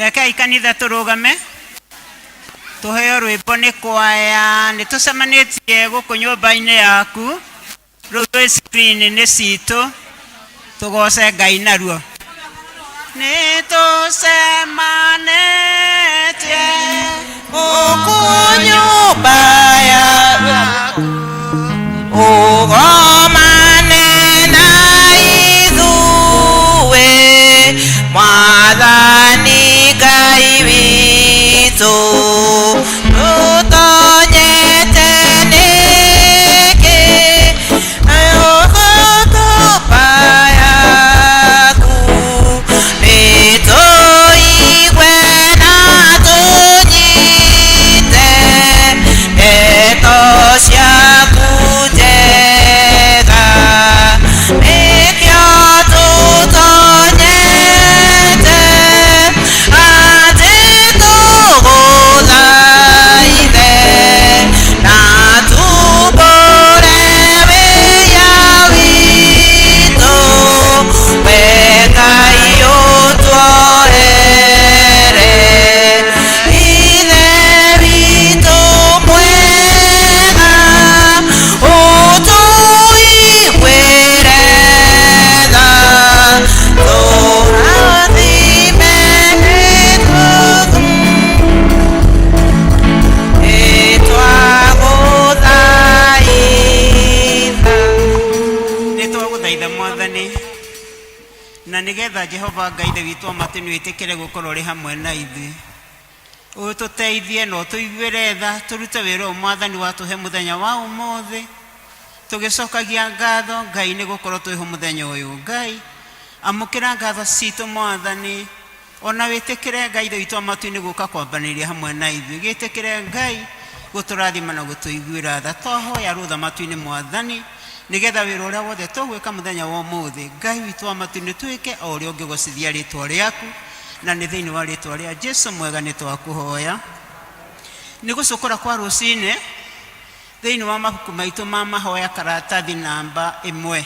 Rekei kanitha tũrũgame tũheo rwĩmbo nĩ kwaya. Nĩ tũcemanĩtie gũkũ nyũmba-inĩ yaku, rĩu twĩ screen-inĩ citũ, tũgoce Ngai naruo. Nĩ tũcemanĩtie gũkũ nyũmba yaku, ũgomane na ithuĩ, Mwathani Ngai witũ. Tũtonyete nĩkĩ nyũmba yaku? Nĩtũigue na tũnyite ndeto ciaku njega. Nĩkĩo tũtonyete atĩ tũgũthaithe na tumbũre wĩya witũ, we Ngai ũtuohere. Ithe witũ mwega, ũtũiguĩre tha, tũrathime. Nĩtwagũthaitha. Nĩ twagũthaitha Mwathani, na nĩgetha Jehova Ngai Ithe witũ wa matu-inĩ wĩtĩkĩre gũkorwo ũrĩ hamwe na ithuĩ, ũtũteithie na ũtũiguĩre tha, tũrute wĩra ũyũ Mwathani watũhe mũthenya wa ũmũthĩ, tũgĩcokagia ngatho Ngai nĩ gũkorwo twĩho mũthenya ũyũ. Ngai, amũkĩra ngatho citũ Mwathani, ona wĩtĩkĩre Ngai Ithe witũ wa matu-inĩ gũka kwambanĩria hamwe na ithuĩ. Gĩtĩkĩre Ngai gũtũrathima na gũtũiguĩra tha. Twahoya rũtha matu-inĩ Mwathani, nĩgetha wĩra ũrĩa wothe tũgwĩka mũthenya wa ũmũthĩ, Ngai witũ wa matu-inĩ, twĩke o ũrĩa ũngĩgocithia rĩtwa rĩaku, na nĩ thĩinĩ wa rĩtwa rĩa Jesu mwega nĩ twakũhoya. Nĩ gũcũkũra kwa rũcinĩ thĩinĩ wa mabuku maitũ ma mahoya karatathi namba 1.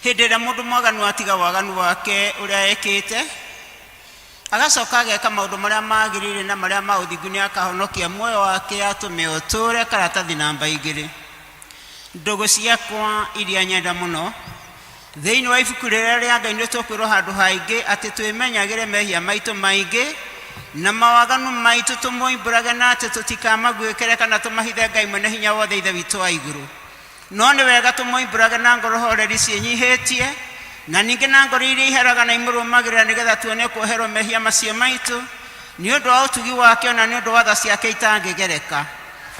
Hĩndĩ ĩrĩa mũndũ mwaganu atiga waganu wake ũrĩa ekĩte, agacoka ageka maũndũ marĩa magĩrĩire na marĩa ma ũthingu, nĩ akahonokia muoyo wake atũme ũtũũre. Karatathi namba 2. Ndũgũ ciakwa iria nyenda mũno, thĩinĩ wa ibuku rĩrĩa rĩa Ngai nĩ tũkwĩrwo handũ haingĩ atĩ twĩmenyagĩre mehia maitũ maingĩ na mawaganu maitũ, tũmoimbũrage na atĩ tũtikamaguĩkĩre kana tũmahithe Ngai mwene hinya wothe Ithe witũ wa igũrũ. No nĩ wega tũmoimbũrage na ngoro horeri ciĩnyihĩtie, na ningĩ na ngoro iria iheraga na imũrũmagĩrĩra, nĩgetha tuone kuoherwo mehia macio maitũ nĩ ũndũ wa ũtugi wake, ona nĩ ũndũ wa tha ciake itangĩgereka.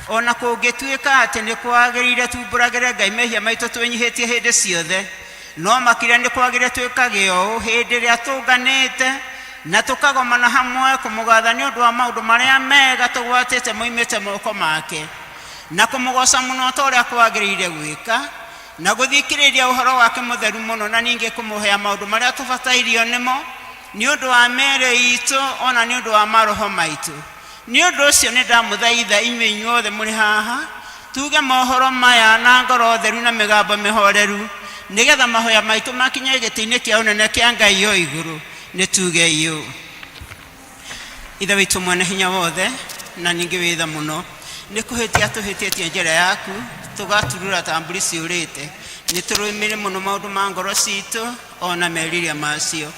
O na kũngĩtuĩka atĩ nĩ kwagĩrĩire tumbũragĩre Ngai mehia maitũ twĩnyihĩtie hĩndĩ ciothe, no makĩria nĩ kwagĩrĩire twĩkage ũũ hĩndĩ ĩrĩa tũnganĩte na tũkagomana hamwe kũmũgatha nĩ ũndũ wa maũndũ marĩa mega tũgwatĩte moimĩte moko make, na kũmũgoca mũno ta ũrĩa kwagĩrĩire gwĩka, na gũthikĩrĩria ũhoro wake mũtheru mũno, na ningĩ kũmũhea maũndũ marĩa tũbatairio nĩmo nĩ ũndũ wa mĩĩrĩ itũ ona nĩ ũndũ wa maroho maitũ. Nĩ ũndũ ũcio nĩ ndamũthaitha inyuĩ inyuothe mũrĩ haha, tuge mohoro maya na ngoro theru na mĩgambo mĩhoreru, nĩgetha mahoya maitũ makinye gĩtĩ-inĩ kĩa ũnene kĩa Ngai o igũrũ. Nĩ tuge ũũ. Ithe witũ mwene hinya wothe na ningĩ wĩ tha mũno, nĩ kũhĩtia tũhĩtĩtie njĩra yaku, tũgaturura ta mbũri ciũrĩte. Nĩ tũrũmĩrĩre mũno maũndũ ma ngoro citũ ona meriria macio.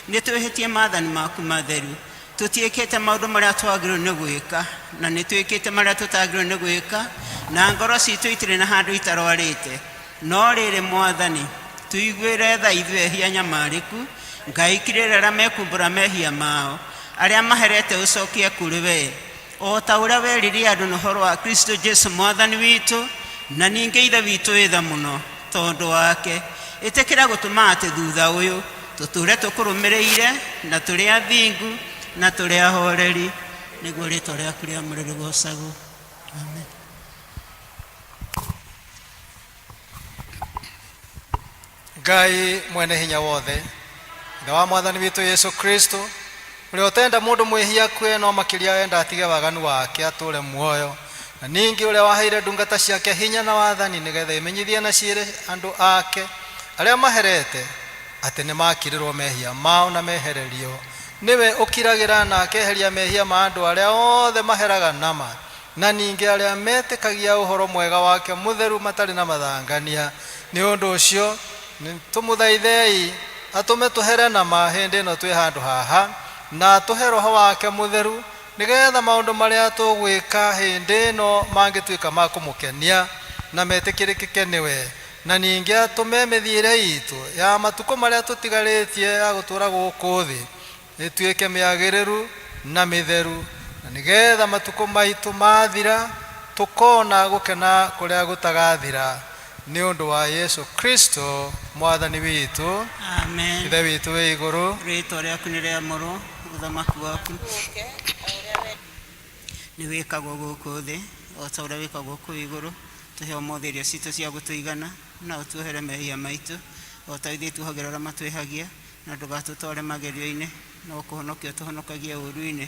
Nĩ twĩhĩtie maathani maku matheru. Tũtiĩkĩte maũndũ marĩa twagĩrĩirwo nĩ gwĩka, na nĩ twĩkĩte marĩa tũtagĩrĩirwo nĩ gwĩka, na ngoro citũ itirĩ na handũ itarwarĩte. No rĩrĩ Mwathani, tũiguĩre tha ithuĩ ehia nyamarĩku, Ngai kirĩra arĩa mekumbũra mehia mao, arĩa maherete ũcokie kũrĩ wee, o ta ũrĩa werire andũ na ũhoro wa Kristo Jesu Mwathani witũ, na ningĩ Ithe witũ wĩ tha mũno tondũ wake. Ĩtĩkĩra gũtũma atĩ thutha ũyũ tũtũũre tũkũrũmĩrĩire na tũrĩ athingu na tũrĩ ahoreri, nĩguo rĩĩtwa rĩaku rĩamũre rĩgoocagwo. Amen. Ngai mwene hinya wothe, Ithe wa Mwathani witũ Yesu Kristo, ũrĩa ũtenda mũndũ mwĩhia akue, no makĩria enda atige waganu wake atũũre muoyo, na ningĩ ũrĩa waheire ndungata ciake hinya na wathani nĩgetha imenyithie na ciĩre andũ ake arĩa maherete atĩ nĩ makirĩrwo mehia mao na mehererio Nĩwe ũkiragĩra na akeheria mehia ma andũ arĩa othe maheraga nama, na ningĩ arĩa metĩkagia ũhoro mwega wake mũtheru matarĩ na mathangania. Nĩ ũndũ ũcio tũmũthaithei atũme tũhere nama hĩndĩ ĩno twĩ handũ haha, na atũhe roho wake mũtheru, nĩgetha maũndũ marĩa tũgwĩka hĩndĩ ĩno mangĩtuĩka ma kũmũkenia na metĩkĩrĩkĩke nĩwe, na ningĩ atũme mĩthiĩre itũ ya matukũ marĩa tũtigarĩtie ya gũtũũra gũkũ thĩ ĩtuĩke mĩagĩrĩru na mĩtheru, na nĩgetha matukũ maitũ mathira tũkona gũkena kũrĩa gũtagathira, nĩ ũndũ wa Yesu Kristo mwathani witũ. Amen. Ithe witũ wĩ igũrũ, Rĩĩtwa rĩaku nĩ rĩamũrwo, ũthamaki waku nĩ wĩkagwo gũkũ thĩ o ta ũrĩa wĩkagwo kũu igũrũ. Tũhe ũmũthĩ irio citũ cia gũtũigana, na ũtuohere mehia maitũ o ta ithuĩ tuohagĩra arĩa matwĩhagia, na ndũgatũtware magerio-inĩ, no kũhonokia ũtũhonokagie ũũru-inĩ,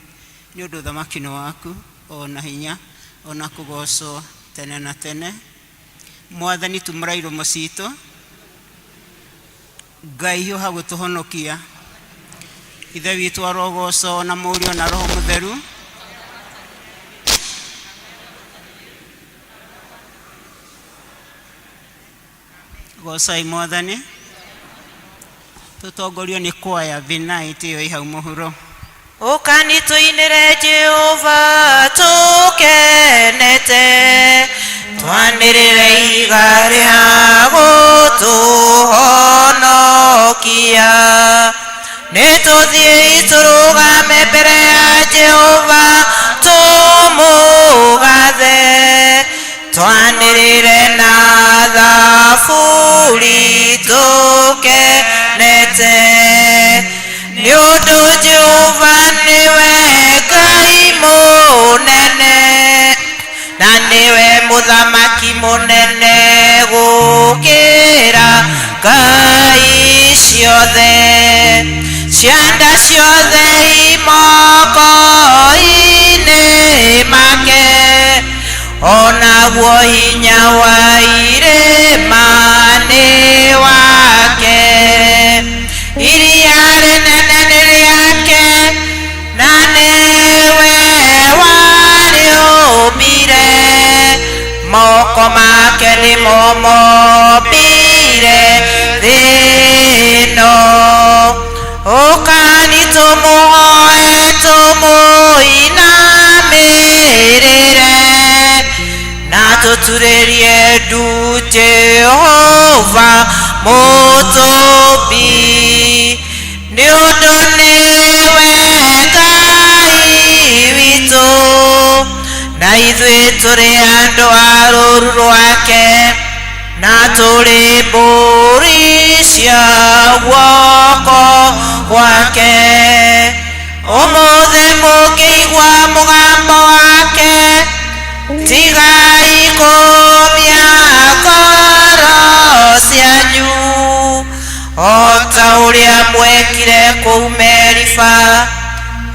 nĩ ũndũ ũthamaki nĩ waku, o na hinya, o na kũgoocwo tene na tene. Mwathani, tumũra iromo citũ. Ngai hiũha gũtũhonokia. Ithe witũ arogocwo, na Mũriũ, na Roho Mũtheru. Gocai Mwathani. Tũtongorio nĩ kwaya Vinite ĩyo ĩ hau mũhuro. Ũkani tũinĩre Jehova tũkenete, twanĩrĩre ihiga rĩa gũtũhonokia. Nĩ tũthiĩi tũrũgame mbere ya Jehova tũmũgathe, twanĩrĩre na thaburi tũkenete, nĩ ũndũ Jehova nĩwe Ngai mũnene, na nĩwe mũthamaki mũnene gũkĩra ngai ciothe. Cianda ciothe imoko-inĩ make, onaguo hinya wa irĩma nĩ wake. Iria rĩnene nĩ rĩake, na nĩwe warĩũmbire, moko make nĩmo mombire thĩ ĩno. Ũkani tũmũhoe tũmũinamĩrĩre, na tũturĩrie ndu Jehova mũtũmbi, nĩ ũndũ nĩwe Ngai witũ, na ithuĩ tũrĩ andũ a rũũru rwake, na tũrĩ mbũri cia guoko gwake. Ũmũthĩ mũngĩigua mũgambo wake, tigai kũmia ngoro cianyu o ta ũrĩa mwekire kũu Meriba,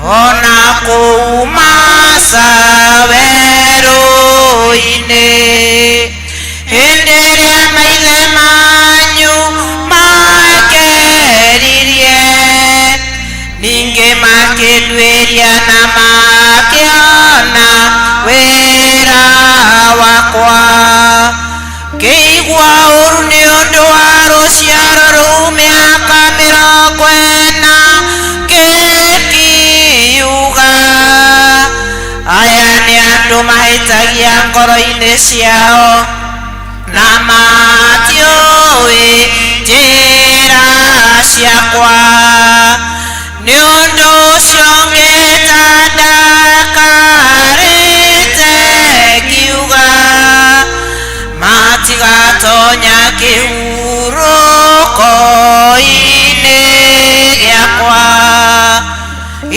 ona kũu Masa werũ-inĩ, hĩndĩ ĩrĩa maithe manyu makeririe, ningĩ makĩnduĩria na makĩona wĩra wakwa. Ngĩigua ũũru nĩ ũndũ wa rũciaro rũu mĩaka 40, ngĩkiuga, aya nĩ andũ mahĩtagia ngoro-inĩ ciao, na matiũĩ njĩra ciakwa. Nĩ ũndũ ũcio ngĩĩta ndakarĩte, ngiuga, matigatonya kĩhurũko-inĩ gĩakwa.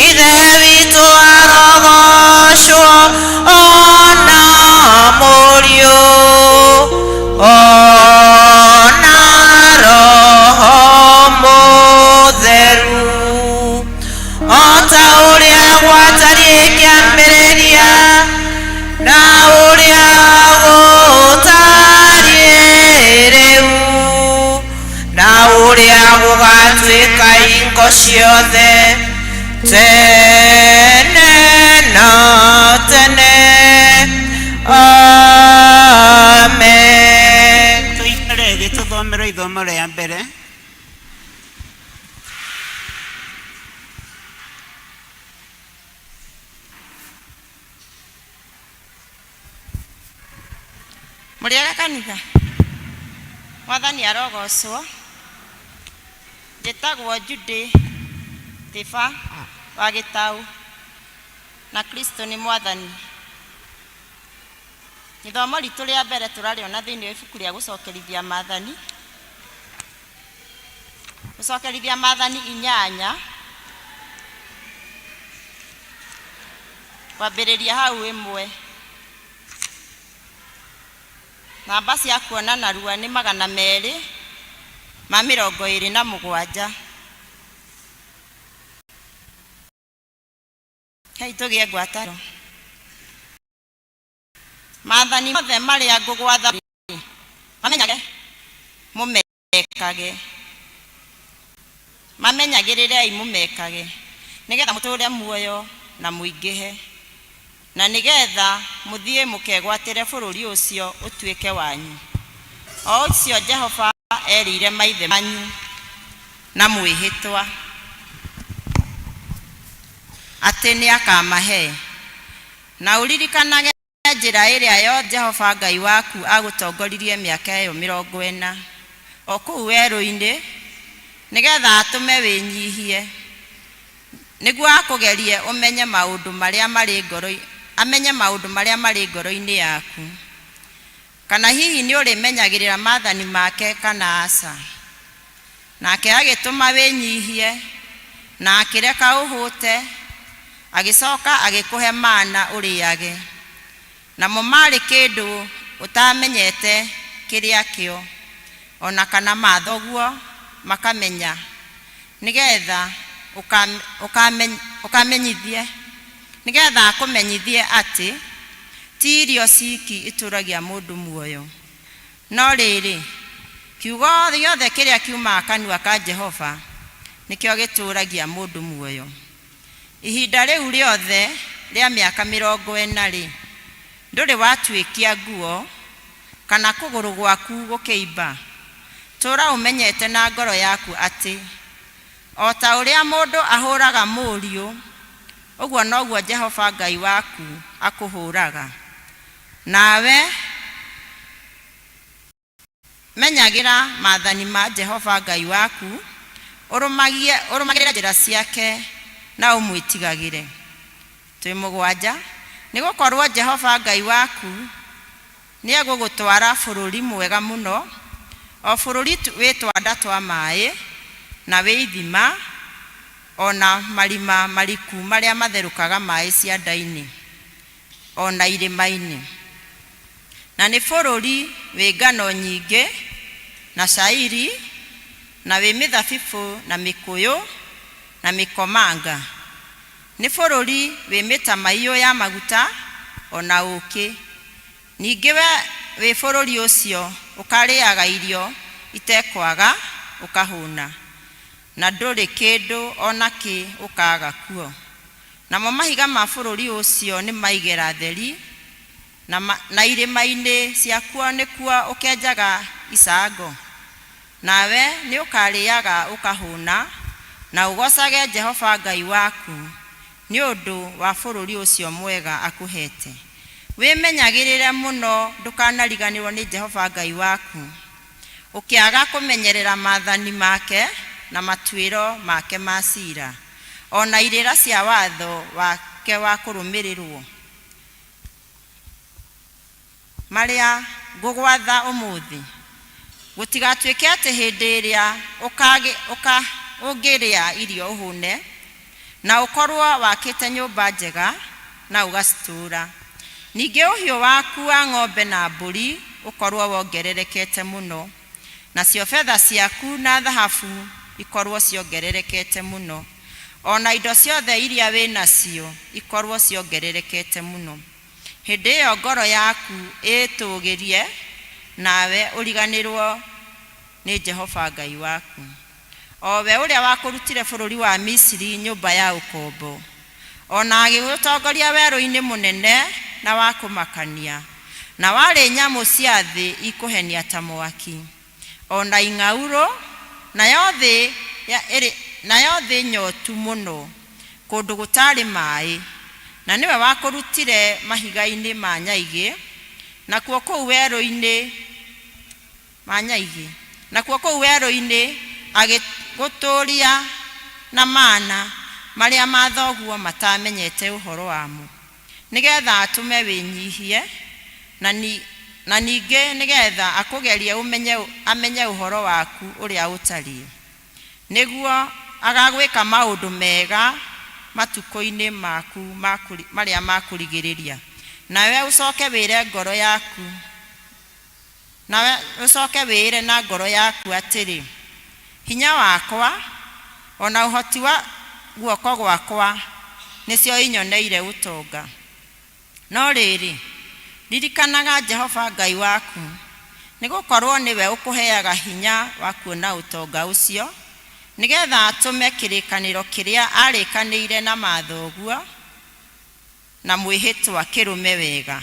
Ithe witũ arogocwo, ona Mũriũ, ona Roho Mũtheru, o ta ũrĩa gwatariĩ kĩambĩrĩria, na ũrĩa gũtariĩ rĩu, na ũrĩa gũgatuĩka hingo ciothe. Tene na tene. Amen. Tũikare thĩ tũthomerwo ithomo rĩa mbere. Mũrĩega kanitha. Mwathani arogocwo. Njĩtagwo Judy Tiba wa Gĩtaũ, na Kristo nĩ Mwathani. Ithomo ritũ rĩa mbere tũrarĩona thĩinĩ wa ibuku rĩa gũcokerithia maathani. Gũcokerithia maathani inyanya. Kwambĩrĩria hau ĩmwe. Namba cia kuona narua nĩ 227. Hei tũgĩe ngwatanĩro. Maathani mothe marĩa ngũgwatha mamenyage mũmekage. Mamenyagĩrĩrei mũmekage, nĩgetha mũtũũre muoyo na mũingĩhe, na nĩgetha mũthiĩ mũkegwatĩre bũrũri ũcio ũtuĩke wanyu, o ũcio Jehova erĩire maithe manyu na mwĩhĩtwa atĩ nĩakamahe. Na ũririkanage njĩra ĩrĩa yothe Jehova Ngai waku aagũtongoririe mĩaka ĩyo 40 o kũu werũ-inĩ, nĩgetha atũme wĩnyihie, nĩguo akũgerie ũmenye maũndũ marĩa marĩ ngoro, amenye maũndũ marĩa marĩ ngoro-inĩ yaku, kana hihi nĩũrĩmenyagĩrĩra maathani make kana aca. Nake agĩtũma wĩnyihie, na akĩreka ũhũte, agĩcoka agĩkũhe mana ũrĩage, namo marĩ kĩndũ ũtaamenyete kĩrĩa kĩo, o na kana mathoguo makamenya, nĩgetha ũkamenyithie, nĩgetha akũmenyithie atĩ ti irio ciki itũũragia mũndũ muoyo, no rĩrĩ, kiugo gĩothe kĩrĩa kiumaga kanua ka Jehova nĩkĩo gĩtũũragia mũndũ muoyo. Ihinda rĩu rĩothe rĩa mĩaka 40-rĩ, ndũrĩ watuĩkia nguo, kana kũgũrũ gwaku gũkĩimba. Tũũra ũmenyete na ngoro yaku atĩ, o ta ũrĩa mũndũ ahũũraga mũriũ, ũguo noguo Jehova Ngai waku akũhũũraga. Nawe menyagĩra maathani ma Jehova Ngai waku, ũrũmagĩrĩre njĩra ciake na ũmwĩtigagĩre. Twĩ mũgwanja, nĩ gũkorũo Jehova Ngai waku nĩegũgũtwara bũrũri mwega mũno, o bũrũri wĩ twanda twa maĩ, na wĩ ithima, o na marima mariku marĩa matherũkaga maĩ cianda-inĩ, o na irĩma-inĩ. Na nĩ bũrũri wĩ ngano nyingĩ, na cairi, na wĩ mĩthabibũ na mĩkũyũ, na mĩkomanga. Nĩ bũrũri wĩ mĩtamaiyũ ya maguta, o na ũũkĩ. Ningĩ we wĩ bũrũri ũcio ũkarĩaga irio itekwaga ũkahũna, na ndũrĩ kĩndũ o na kĩ ũkaaga kuo. Namo mahiga ma bũrũri ũcio nĩ maigera theri, na, na irĩma-inĩ ciakuo nĩkuo ũkenjaga icango. Nawe nĩũkarĩaga ũkahũna, na ũgoocage Jehova Ngai waku nĩ ũndũ wa bũrũri ũcio mwega akũheete. Wĩmenyagĩrĩre mũno ndũkanariganĩrwo nĩ Jehova Ngai waku, ũkĩaga kũmenyerera maathani make na matuĩro make ma ciira, o na irĩra cia watho wake wa kũrũmĩrĩrwo, marĩa ngũgwatha ũmũthĩ. Gũtigatuĩke atĩ hĩndĩ ĩrĩa ũngĩrĩa irio ũhũne, na ũkorwo wakĩte nyũmba njega na ũgacitũũra. Ningĩ ũhiũ waku wa ng'ombe na mbũri ũkorwo wongererekete mũno, nacio betha ciaku na thahabu ikorwo ciongererekete mũno, o na indo ciothe iria wĩ nacio ikorwo ciongererekete mũno. Hĩndĩ ĩyo ngoro yaku ĩĩtũũgĩrie, nawe ũriganĩrwo nĩ Jehova Ngai waku, o we ũrĩa wakũrutire bũrũri wa Misiri nyũmba ya ũkombo, o na agĩgũtongoria werũ-inĩ mũnene na wa kũmakania, na warĩ nyamũ cia thĩ ikũhenia ta mwaki, o na ing'aurũ, nayo thĩ ya ĩrĩ nayo thĩ nyotu mũno, kũndũ gũtarĩ maĩ, na nĩwe wakũrutire mahiga-inĩ ma nyaigĩ, nakuo kũu werũ-inĩ ma nyaigĩ, nakuo kũu werũ-inĩ agĩgũtũũria na mana marĩa mathoguo matamenyete ũhoro wamo, nĩgetha atũme wĩnyihie, na, ni, na ningĩ nĩgetha akũgerie ũmenye, amenye ũhoro waku ũrĩa ũtariĩ, nĩguo agagwĩka maũndũ mega matukũ-inĩ maku marĩa makũrigĩrĩria, nawe ũcoke wĩre ngoro yaku nawe ũcoke wĩĩre na ngoro yaku atĩrĩ, hinya wakwa ona ũhoti wa guoko gwakwa nĩcio inyoneire ũtonga. No rĩrĩ, ririkanaga Jehova Ngai waku, nĩgũkorwo nĩwe ũkũheaga hinya wa kuona ũtonga ũcio, nĩgetha atũme kĩrĩkanĩro kĩrĩa arĩkanĩire na mathoguo na mwĩhĩtwa kĩrũme wega,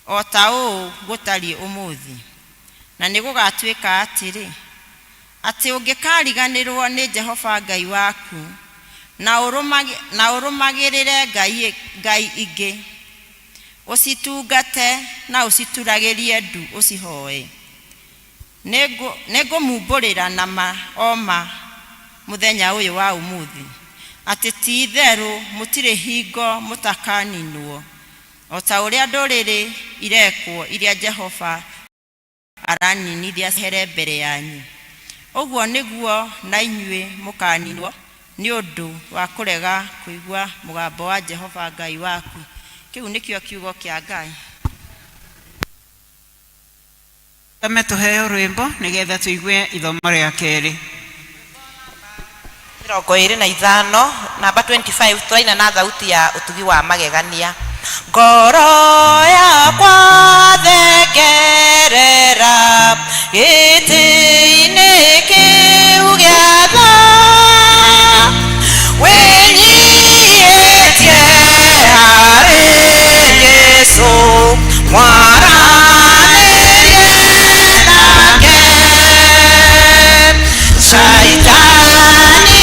o ta ũũ gũtariĩ ũmũthĩ. Na nĩgũgatuĩka atĩrĩ, atĩ ũngĩkariganĩrwo nĩ Jehova Ngai waku, na ũrũmagĩrĩre ngai, ngai ingĩ, ũcitungate na ũcituragĩrie ndu ũcihoe, nĩngũmumbũrĩra na ma o ma mũthenya ũyũ wa ũmũthĩ, atĩ ti itherũ mũtirĩ hingo mũtakaninwo, o ta ũrĩa ndũrĩrĩ irekwo iria Jehova araninithia ciehere mbere yanyu. Ũguo nĩguo na inyuĩ mũkaninwo nĩ ũndũ wa kũrega kũigua mũgambo wa Jehova Ngai waku. Kĩu nĩkĩo kiugo kĩa Ngai. Tũme tũheo rwĩmbo nĩgetha tũigue ithomo rĩa kerĩ. 25, namba 25, tũraina na thauti ya ũtugi wa magegania. Ngoro yakwa thengerera gĩtĩ-inĩ kĩu gĩa tha, wĩnyihĩtie harĩ Jesũ, mwaranĩrie nake. Shaitani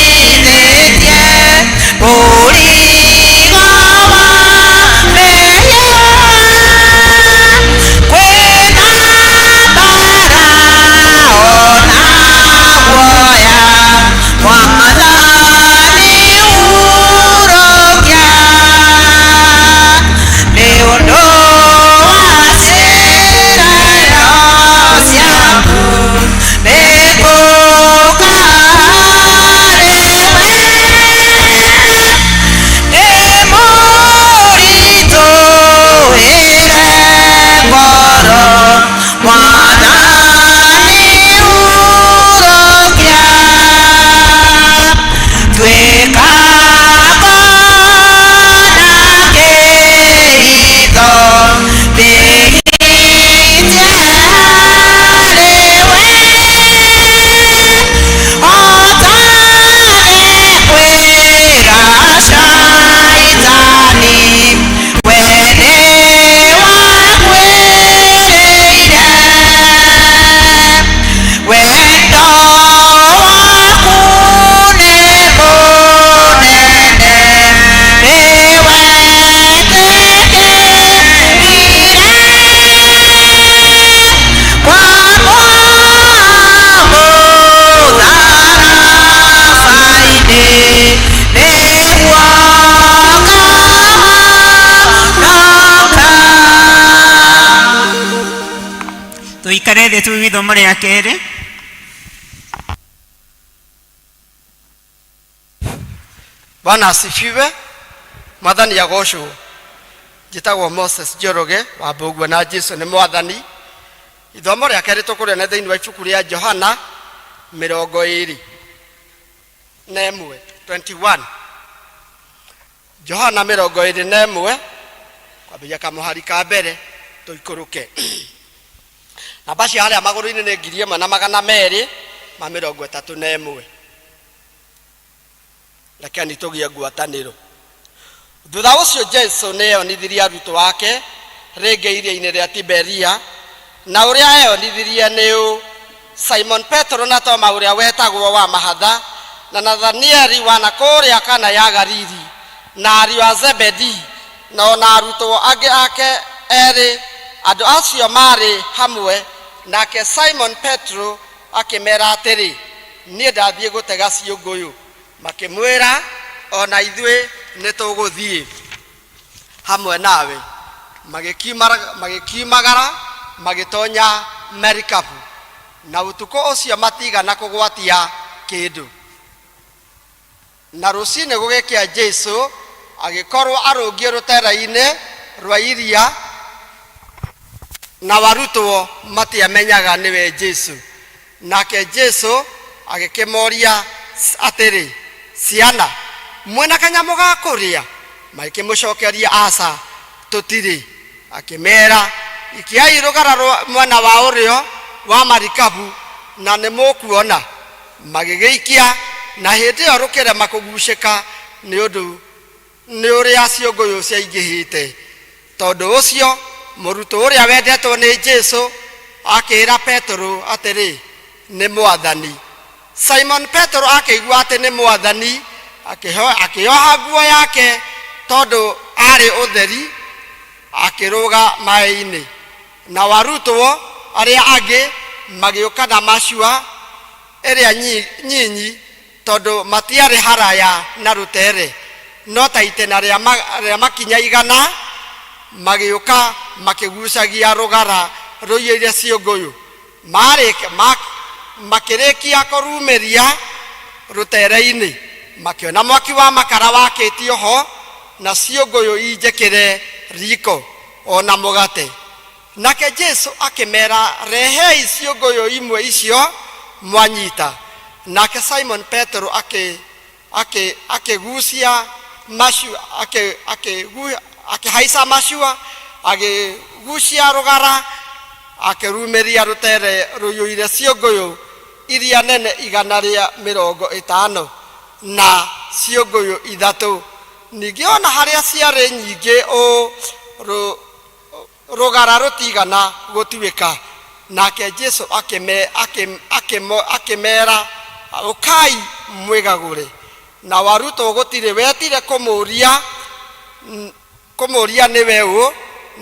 nĩakuithĩtie mũrigo wa mehia, kwĩna mbara ona guoya, Mwathani hurũkia, nĩ ũndũ wa ciĩranĩro ciaku nĩngũka harĩ we, ndĩmũritũhĩre ngoro, Mwathani hurũkia, tuĩka kona kĩhitho, ndĩhitie harĩ we, hotage kwĩra Shaitani, we nĩwakwĩrĩire, wendo waku nĩ mũnene, nĩwetĩkĩrire kwambwo mũtharaba-inĩ, nĩguo ngahonoka. Tũikare thĩ tũigue ithomo rĩa kerĩ. Bwana asifiwe. Mwathani agocwo. Njĩtagwo Moses Njoroge wa Mbũgua na Jesu nĩ Mwathani. Ithomo rĩa kerĩ tũkũrĩona thĩinĩ wa ibuku rĩa Johana 21, 21. Johana 21 kwambĩrĩria kamũhari ka mbere tũikũrũke. Namba cia harĩa magũrũ-inĩ nĩ 1231. Rekeni tũgĩe ngwatanĩro. Thutha ũcio Jesu nĩ eyonithirie arutwo ake rĩngĩ iria-inĩ rĩa Tiberia, na ũrĩa eyonithirie nĩ ũũ: Simon Petero na Toma ũrĩa wetagwo wa mahatha, na Nathanieli wa na kũrĩa Kana ya Galili, na ariũ a Zebedi, na o na arutwo angĩ ake erĩ. Andũ acio maarĩ hamwe nake. Simon Petero akĩmera atĩrĩ, Niĩ ndathiĩ gũtega ciũngũyũ. Makĩmwĩra, O na ithuĩ nĩ tũgũthiĩ hamwe nawe. Magĩkiumagara magĩtonya merikabu, na ũtukũ ũcio matigana kũgwatia kĩndũ. Na rũcinĩ gũgĩkĩa Jesu agĩkorwo arũngiĩ rũtere-inĩ rwa iria, na arutwo matiamenyaga nĩwe Jesu. Nake Jesu agĩkĩmoria atĩrĩ, Ciana, mwĩna kanyamũ ga kũrĩa? Magĩkĩmũcokeria, Aca, tũtirĩ. Akĩmeera, Ikiai rũgara rwa mwena wa ũrĩo wa marikabu, na nĩ mũkuona. Magĩgĩikia, na hĩndĩ ĩyo rũkĩrema kũgucĩka nĩ ũndũ nĩ ũrĩa ciũngũyũ ciaingĩhĩte. Tondũ ũcio mũrutwo ũrĩa wendetwo nĩ Jesu akĩĩra Petero atĩrĩ, Nĩ Mwathani. Simon Petero akĩigua atĩ nĩ Mwathani, akĩoha nguo yake tondũ aarĩ ũtheri, akĩrũga maĩ-inĩ. Nao arutwo arĩa angĩ magĩũka na macua ĩrĩa nyinyi, tondũ matiarĩ haraya na rũtere, no ta itĩna rĩa makinya 100, magĩũka makĩgucagia rũgara rũiyũire ciũngũyũ. Makĩrĩkia kũrumĩria rũtere-inĩ, makĩona mwaki wa makara wakĩtio ho, na ciũngũyũ injĩkĩre riko, o na mũgate. Nake Jesu akĩmera, Rehei ciũngũyũ imwe icio mwanyita. Nake Simon Petero akĩgucia macua, akĩhaica macua, agĩgucia rũgara, akĩrumĩria rũtere rũiyũire ciũngũyũ iria nene 150 na ciũngũyũ ithatũ. Ningĩ o na harĩa ciarĩ nyingĩ ũũ, rũgara rũtigana gũtuĩka. Nake Jesu akĩmera, Ũkai mwĩgagũre. Nao arutwo gũtirĩ wetire kũmũũria nĩwe ũ,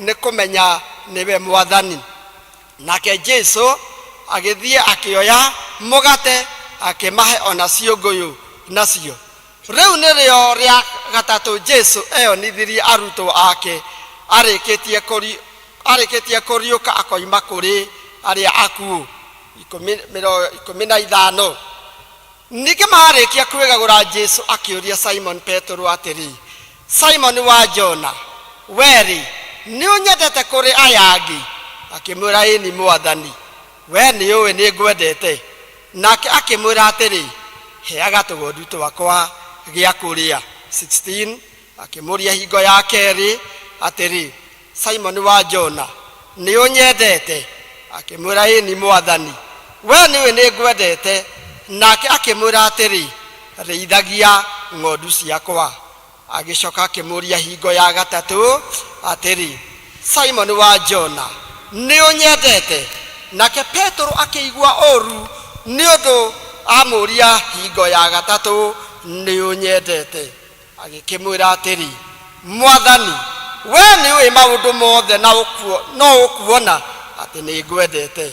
nĩ kũmenya nĩwe Mwathani. Nake Jesu agĩthiĩ akĩoya mũgate akĩmahe o na ciũngũyũ nacio. Rĩu nĩrĩo rĩa gatatũ Jesu eyonithirie arutwo ake arĩkĩtie kũriũka akoima kũrĩ arĩa akuũ. 15. Ningĩ maarĩkia kwĩgagũra, Jesu akĩũria Simon Petero atĩrĩ, Simon wa Jona, wee-rĩ, nĩ ũnyendete kũrĩ aya angĩ? Akĩmwĩra, Ĩni, Mwathani, wee nĩ ũĩ nĩ ngwendete. Nake akĩmwĩra atĩrĩ, Heaga tũgondu twakwa gĩa kũrĩa. 16 Akĩmũria hingo ya kerĩ atĩrĩ, Simoni wa Jona, nĩ ũnyendete? Akĩmwĩra, Ĩni, Mwathani, wee nĩũĩ nĩ ngwendete. Nake akĩmwĩra atĩrĩ, Rĩithagia ng'ondu ciakwa. Agĩcoka akĩmũũria hingo ya gatatũ atĩrĩ, Simoni wa Jona, nĩ ũnyendete? Nake Petero akĩigua ũũru nĩ ũndũ amũũria hingo ya gatatũ, Nĩ ũnyendete? Agĩkĩmwĩra atĩrĩ, Mwathani, wee nĩũĩ maũndũ mothe na no ũkuona atĩ nĩ ngwendete.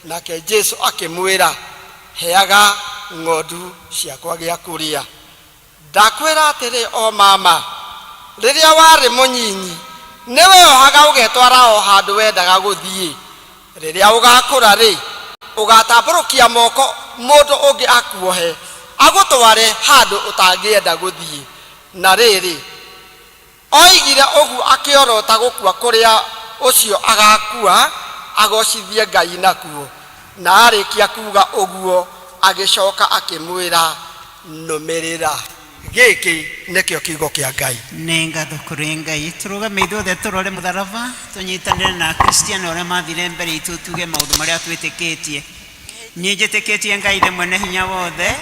Nake Jesu akĩmwĩra, Heaga ng'ondu ciakwa gĩa kũrĩa. Ndakwĩra atĩrĩ o ma ma, rĩrĩa warĩ mũnyinyi, nĩ weohaga ũgetwara o handũ wendaga gũthiĩ. Rĩrĩa ũgaakũra-rĩ, ũgaatambũrũkia moko mũndũ ũngĩ akuohe, agũtware handũ ũtangĩenda gũthiĩ. Na rĩrĩ, oigire ũguo akĩorota gũkua kũrĩa ũcio agakua agocithie Ngai nakuo. Na arĩkia kuuga ũguo, agĩcoka akĩmwĩra, Nũmĩrĩra. Gĩkĩ nĩkĩo kiugo kĩa Ngai. Nĩ ngatho kũrĩ Ngai. Tũrũgame ithuothe tũrore mũtharaba, tũnyitanĩre na Akristiano arĩa mathire mbere itũ tuge maũndũ marĩa twĩtĩkĩtie. Niĩ njĩtĩkĩtie Ngai Ithe mwene hinya wothe,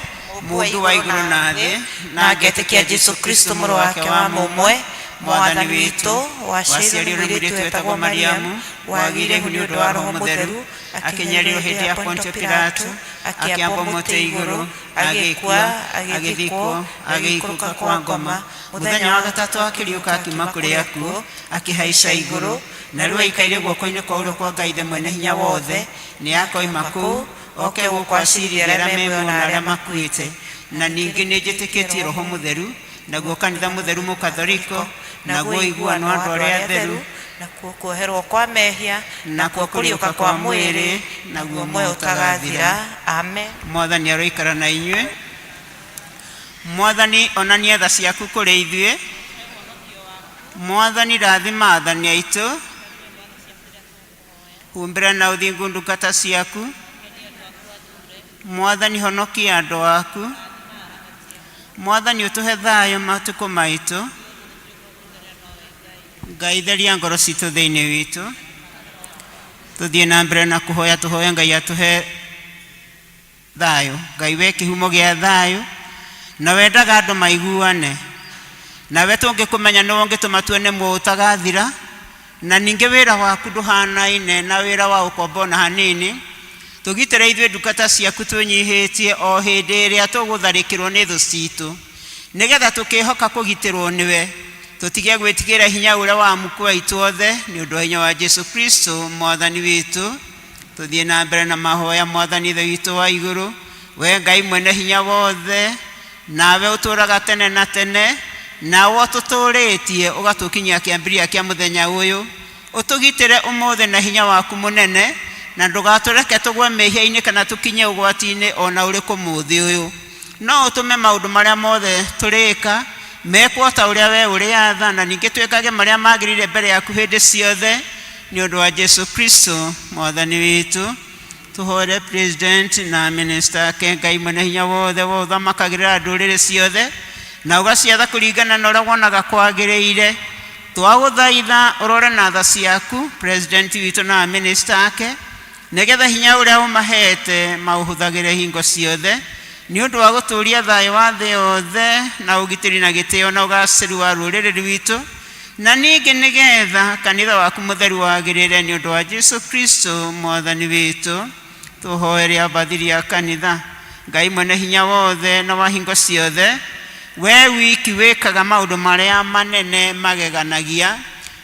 Mũũmbi wa igũrũ na thĩ, na ngetĩkia Jesu Kristo mũrũ wake wa mũmwe, Mwathani witũ, waciarirwo nĩ mũirĩtu wetagwo Mariamu, wagĩire ihu nĩ ũndũ wa Roho Mũtheru, akĩnyarirwo hĩndĩ ya Pontio Pilato, akĩambwo mũtĩ igũrũ, agĩkua, agĩthikwo, agĩikũrũka kwa ngoma, mũthenya wa gatatũ akĩriũka akiuma kũrĩ akuũ, akĩhaica igũrũ, na rĩu aikaire guoko-inĩ kwa ũrĩo kwa Ngai Ithe mwene hinya wothe, nĩ akoima kũu, oke gũkũ aciirithie arĩa me muoyo na arĩa makuĩte. Na ningĩ nĩ njĩtĩkĩtie Roho Mũtheru, naguo kanitha mũtheru mũkathoriko, naguo ũiguano wa andũ arĩa atheru, nakuo kuoherwo kwa mehia, nakuo kũriũka kwa mwĩrĩ, naguo muoyo ũtagathira. Amen. Mwathani aroikara na inyuĩ. Mwathani onania tha ciaku kũrĩ ithuĩ. Mwathani rathima athani aitũ, humbĩra na ũthingu ndungata ciaku. Mwathani honokia andũ aku. Mwathani ũtũhe thayũ matukũ maitũ. Ngai theria ngoro citũ thĩinĩ witũ. Tũthiĩ na mbere na kũhoya, tũhoe Ngai atũhe thayũ. Ngai we kĩhumo gĩa thayũ, na wendaga andũ maiguane. Nawe tũngĩkũmenya nĩwe ũngĩtũma tuone muoyo ũtagathira, na ningĩ wĩra waku ndũhanaine na wĩra wa ũkombo na hanini. Tũgitĩre ithuĩ ndungata ciaku twĩnyihĩtie o hĩndĩ ĩrĩa tũgũtharĩkĩrwo nĩ thũ citũ, nĩgetha tũkĩhoka kũgitĩrwo nĩwe, tũtige gwĩtigĩra hinya ũrĩa wa muku aitũ othe, nĩ ũndũ wa hinya wa Jesu Kristo Mwathani witũ. Tũthiĩ na mbere na mahoya. Mwathani Ithe witũ wa igũrũ, we Ngai mwene hinya wothe, nawe ũtũũraga tene na tene, nawe ũtũtũũrĩtie ũgatũkinyia kĩambĩrĩria kĩa mũthenya ũyũ, ũtũgitĩre ũmũthĩ na hinya waku mũnene, na ndũgatũreke tũgwe mehia-inĩ kana tũkinye ũgwati-inĩ ona ũrĩkũ mũthĩ ũyũ. No ũtũme maũndũ marĩa mothe tũrĩka mekwo ta ũrĩa we ũrĩatha, na ningĩ twĩkage marĩa magĩrĩire mbere yaku hĩndĩ ciothe, nĩ ũndũ wa Jesu Kristo Mwathani witũ. Tũhoere president na minister ake. Ngai mwene hinya wothe, we ũthamakagĩrĩra ndũrĩrĩ ciothe na ũgaciatha kũringana na ũrĩa wonaga kwagĩrĩire, twagũthaitha ũrore na tha ciaku president witũ na minister ake, nĩgetha hinya ũrĩa ũmahete maũhũthagĩre hingo ciothe nĩ ũndũ wa gũtũũria thayũ wa thĩ yothe na ũgitĩri na gĩtĩo na ũgacĩru wa rũrĩrĩ rwitũ, na ningĩ nĩgetha kanitha waku mũtheru wagĩrĩre, nĩ ũndũ wa Jesu Kristo Mwathani witũ. Tũhoere abathiri a kanitha. Ngai mwene hinya wothe na wa hingo ciothe, we wiki wĩkaga maũndũ marĩa manene mageganagia,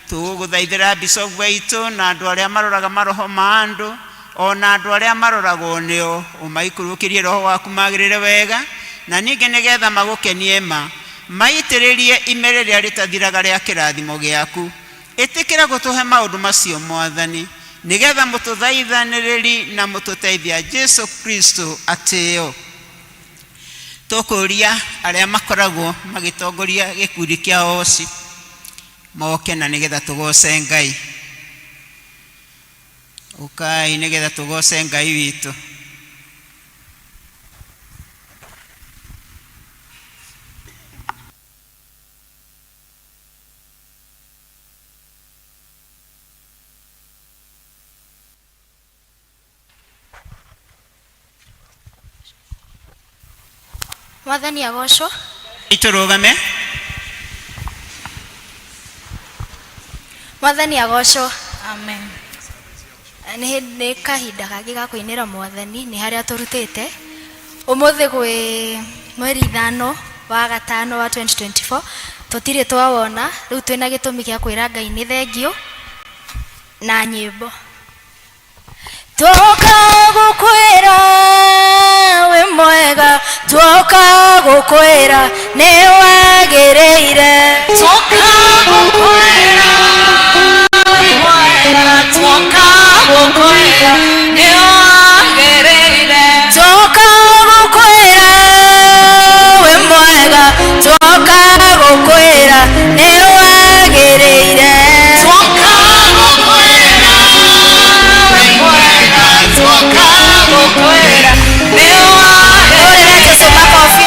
tũgũgũthaithĩra bishop waitũ na andũ arĩa maroraga maroho ma andũ ona andũ arĩa maroragwo nĩo, ũmaikũrũkĩrie roho waku magĩrĩre wega, na ningĩ nĩgetha magũkenie ma maitĩrĩrie ime rĩrĩa rĩtathiraga rĩa kĩrathimo gĩaku. Ĩtĩkĩra gũtũhe maũndũ macio Mwathani, nĩgetha mũtũthaithanĩrĩri na mũtũteithia Jesu Kristo atĩo. Tũkũria arĩa makoragwo magĩtongoria gĩkundi kĩa oci moke na nĩgetha tũgoce Ngai. Ũkai nĩgetha tũgoce Ngai witũ. Mwathani agocwo. Tũrũgame. Mwathani agocwo. Amen. Nĩ nĩ kahinda kangĩ ga kũinĩra Mwathani, nĩ harĩa tũrutĩte ũmũthĩ gwĩ mweri 5 wa gatano wa 2024, tũtirĩ twawona. Rĩu twĩna gĩtũmi gĩa kwĩra Ngai nĩ thengiũ na nyĩmbo. Twoka gũkwĩra wĩ mwega, twoka gũkwĩra nĩ wagĩrĩire. Twoka gũkwĩra wĩ mwega, twoka gũkwĩra nĩ wagĩrĩire. Twoka gũkwĩra wĩ mwega, twoka gũkwĩra nĩ wagĩrĩire. Twoka gũkwĩra wĩ mwega, twoka gũkwĩra nĩ Hũrĩra wagĩrĩire. Jesũ makobi.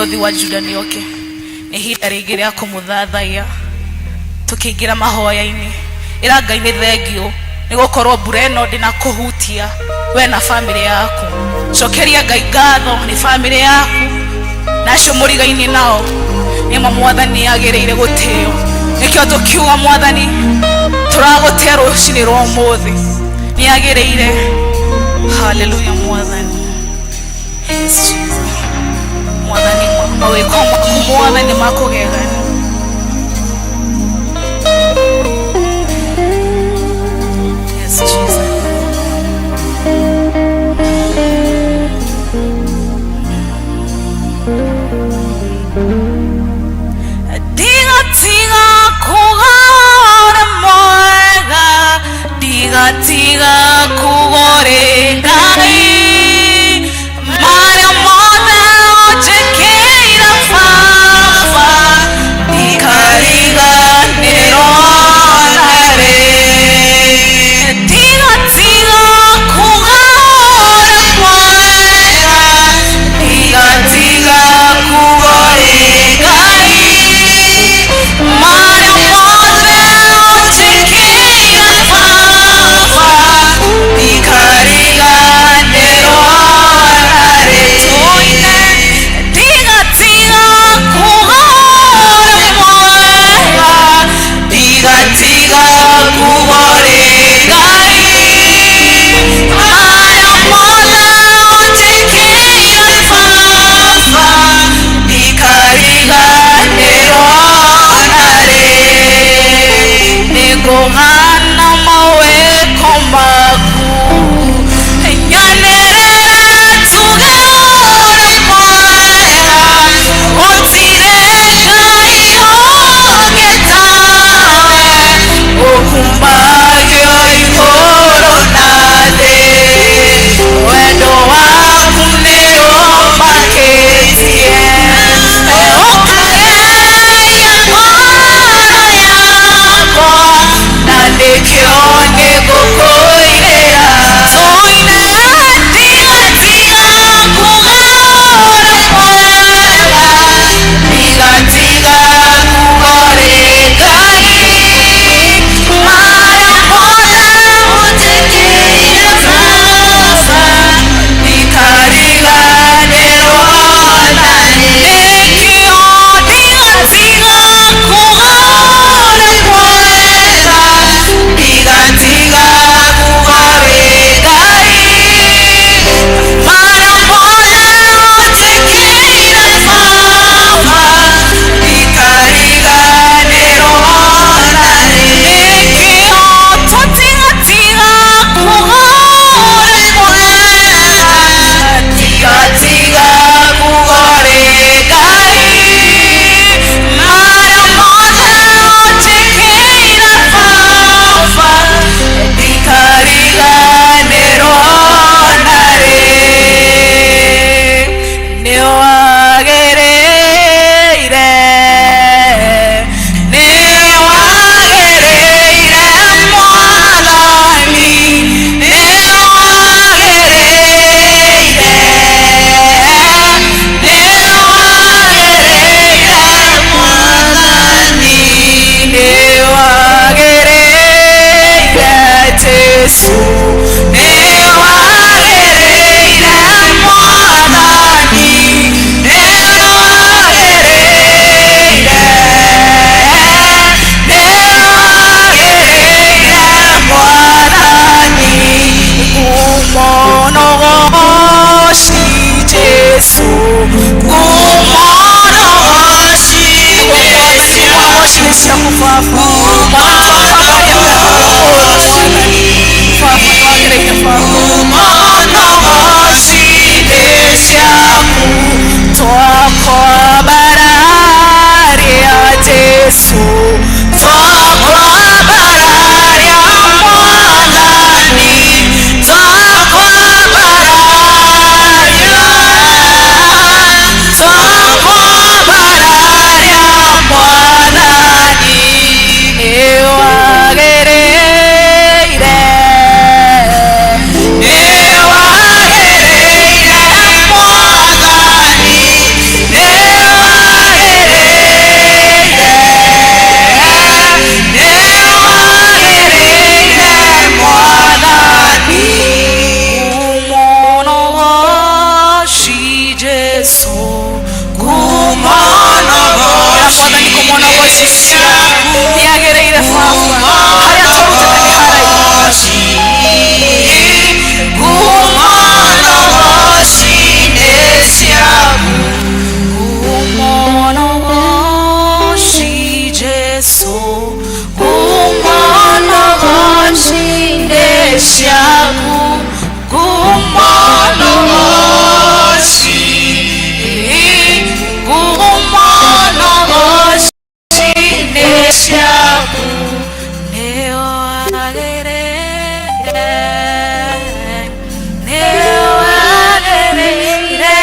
Mũrũthi wa Juda nĩ oke. Nĩ ihinda rĩngĩ rĩa kũmũthathaiya. Tũkĩingĩra mahoya-inĩ. Ĩra Ngai nĩ thengiũ nĩ gũkorwo mbura ĩno ndĩnakũhutia we na bamĩrĩ yaku. Cokeria Ngai ngatho nĩ bamĩrĩ yaku na acio mũrigainĩ nao. Nĩma Mwathani agĩrĩire gũtĩo. Nĩkĩo tũkiuga Mwathani tũragũtĩa rũcinĩ rwa ũmũthĩ. Nĩ agĩrĩire. Haleluya Mwathani. Yes, Jesus. Mwathani mawĩko maku Mwathani makũgegania. Yes, Jesus. Ndigatiga kuga ũrĩ mwega, ndigatiga kuga ũrĩ Ngai. Marĩa mothe ũnjĩkĩire Baba, ndikariganĩrwo na rĩ. Ndigatiga kuga ũrĩ mwega, ndigatiga kuga ũrĩ Ngai. Marĩa mothe ũnjĩkĩire Baba, Ciaku nĩagĩrĩire baba harĩa tũrutĩte nĩ haraihu. Nĩwagĩrĩire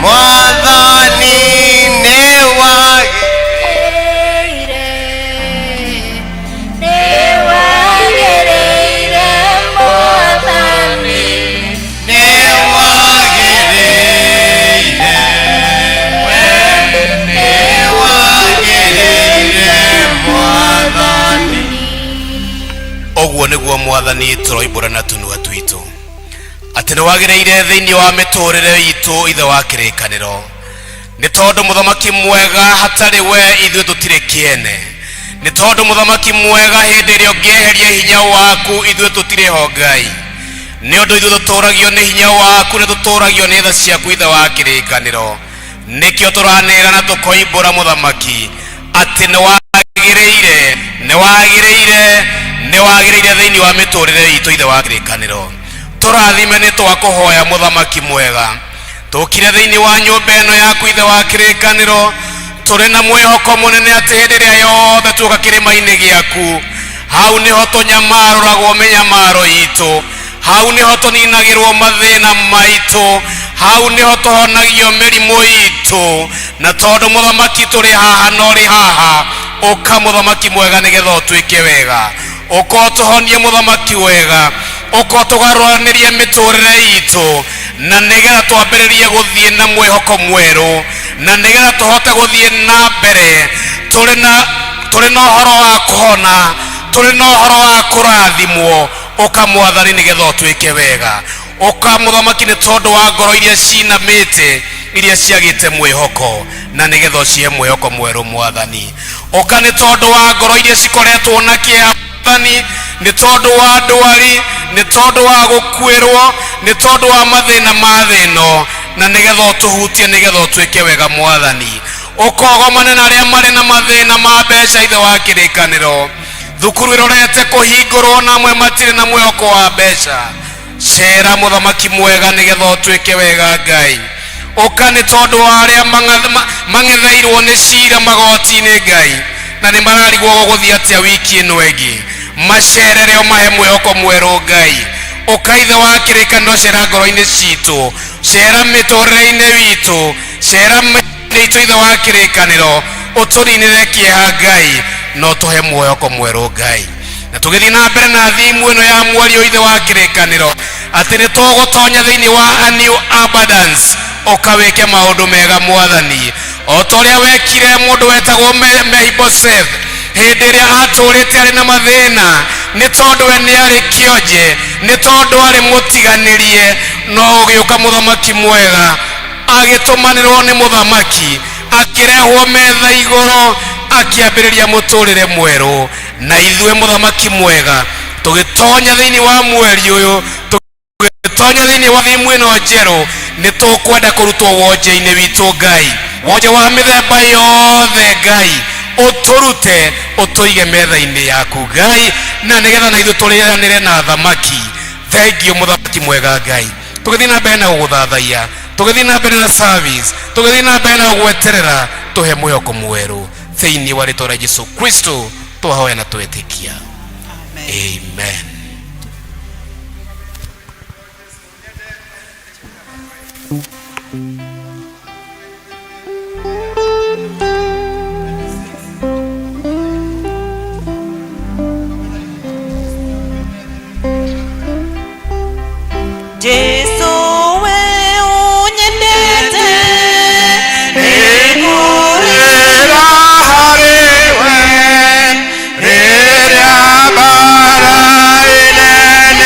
mwathani nĩwagĩrĩire. Nĩwagĩrĩire mwathani. Nĩwagĩrĩire nĩwagĩrĩire mwathani. Ũguo nĩguo mwathani tũroimbũra na tũnua twitũ atĩ nĩ wagĩrĩire thĩinĩ wa mĩtũrĩre itũ ithe wa kĩrĩkanĩro, nĩ tondũ mũthamaki mwega hatarĩ we ithuĩ tũtirĩ kĩene, nĩ tondũ mũthamaki mwega hĩndĩ ĩrĩa ũngĩeheria hinya waku ithuĩ tũtirĩ ho Ngai, nĩ ũndũ ithuĩ tũtũragio nĩ hinya waku, nĩ tũtũragio nĩ tha ciaku ithe wa kĩrĩkanĩro. Nĩkĩo tũranĩra na tũkoimbũra mũthamaki atĩ nĩ wagĩrĩire, nĩ wagĩrĩire, nĩ wagĩrĩire thĩinĩ wa mĩtũrĩre itũ ithe wa kĩrĩkanĩro. Tũrathime nĩ twakũhoya mũthamaki mwega, tũkire thĩinĩ wa nyũmba ĩno yaku ithe wa kĩrĩkanĩro tũrĩ na mwĩhoko mũnene atĩ hĩndĩ ĩrĩa yothe tuoka kĩrĩma-inĩ gĩaku hau nĩho tũnyamarũragwo mĩnyamaro itũ, hau nĩho tũninagĩrwo mathĩna maitũ, hau nĩho tũhonagio mĩrimũ itũ. Na tondũ mũthamaki tũrĩ haha na ũrĩ haha, ũka mũthamaki mwega nĩgetha ũtuĩke wega, ũka ũtũhonie mũthamaki wega, ũka ũtũgarũranĩrie mĩtũrĩre itũ, na nĩgetha twambĩrĩrie gũthiĩ na mwĩhoko mwerũ, na nĩgetha tũhote gũthiĩ na mbere tũrĩ na tũrĩ na ũhoro wa kũhona, tũrĩ na ũhoro wa kũrathimwo. Ũka mwathani nĩgetha ũtuĩke wega, ũka mũthamaki nĩ tondũ wa ngoro iria cinamĩte, iria ciagĩte mwĩhoko, na nĩgetha ũcihe mwĩhoko mwerũ mwathani. Ũka nĩ tondũ wa ngoro iria cikoretwo na kĩeha mwathani, nĩ tondũ wa ndwari, nĩ tondũ wa gũkuĩrwo, nĩ tondũ wa mathĩna ma thĩ ĩno, na nĩgetha ũtũhutie, nĩgetha ũtuĩke wega mwathani. Ũkogomane na arĩa marĩ na mathĩna ma mbeca ithe wa kĩrĩkanĩro, thukuru ĩrorete kũhingũrwo na amwe matirĩ na mwĩhoko wa mbeca. Cera mũthamaki mwega nĩgetha ũtuĩke wega Ngai. Ũka nĩ tondũ wa arĩa mang'etheirwo nĩ cira magoti-inĩ Ngai, na nĩ mararigwo gũgũthiĩ atĩa wiki ĩno ĩngĩ, macerere ũmahe mwĩhoko mwerũ Ngai. Ũka ithe wa kĩrĩkanĩro, cera ngoro-inĩ citũ, cera mĩtũrĩre-inĩ witũ, cera mĩtũrĩre itũ ithe wa kĩrĩkanĩro, ũtũninĩre kĩeha Ngai na ũtũhe mwĩhoko mwerũ Ngai. Na tũgĩthiĩ na mbere na thimu ĩno ya mwario ithe wa kĩrĩkanĩro atĩ nĩ tũgũtonya thĩinĩ wa a new abundance, ũka wĩke maũndũ mega mwathani, o ta ũrĩa wekire mũndũ wetagwo Mephibosheth hĩndĩ ĩrĩa atũrĩte arĩ na mathĩna, nĩ tondũ we nĩ arĩ kĩonje, nĩ tondũ arĩ mũtiganĩrie, no ũgĩũka mũthamaki mwega agĩtũmanĩrwo nĩ mũthamaki, akĩrehwo metha igũrũ, akĩambĩrĩria mũtũrĩre mwerũ. Na ithuĩ mũthamaki mwega tũgĩtonya thĩinĩ wa mweri ũyũ, tũgĩtonya thĩinĩ wa thimu ĩno njerũ, nĩ tũkwenda kũrutwo wonje-inĩ witũ Ngai, wonje wa mĩthemba yothe Ngai, ũtũrute ũtũige metha-inĩ yaku Ngai, na nĩgetha na ithuĩ tũrĩanĩre na thamaki. Thengiũ mũthamaki mwega Ngai, tũgĩthiĩ na mbere na gũgũthathaiya, tũgĩthiĩ na mbere na service, tũgĩthiĩ na mbere na gũgweterera, tũhe mwĩhoko mwerũ thĩinĩ wa rĩtwa rĩa Jesu Kristo twahoya na twetĩkia, amen. Jesu we ũnyendete Nĩngũrĩra harĩ we rĩrĩa mbara ĩnene.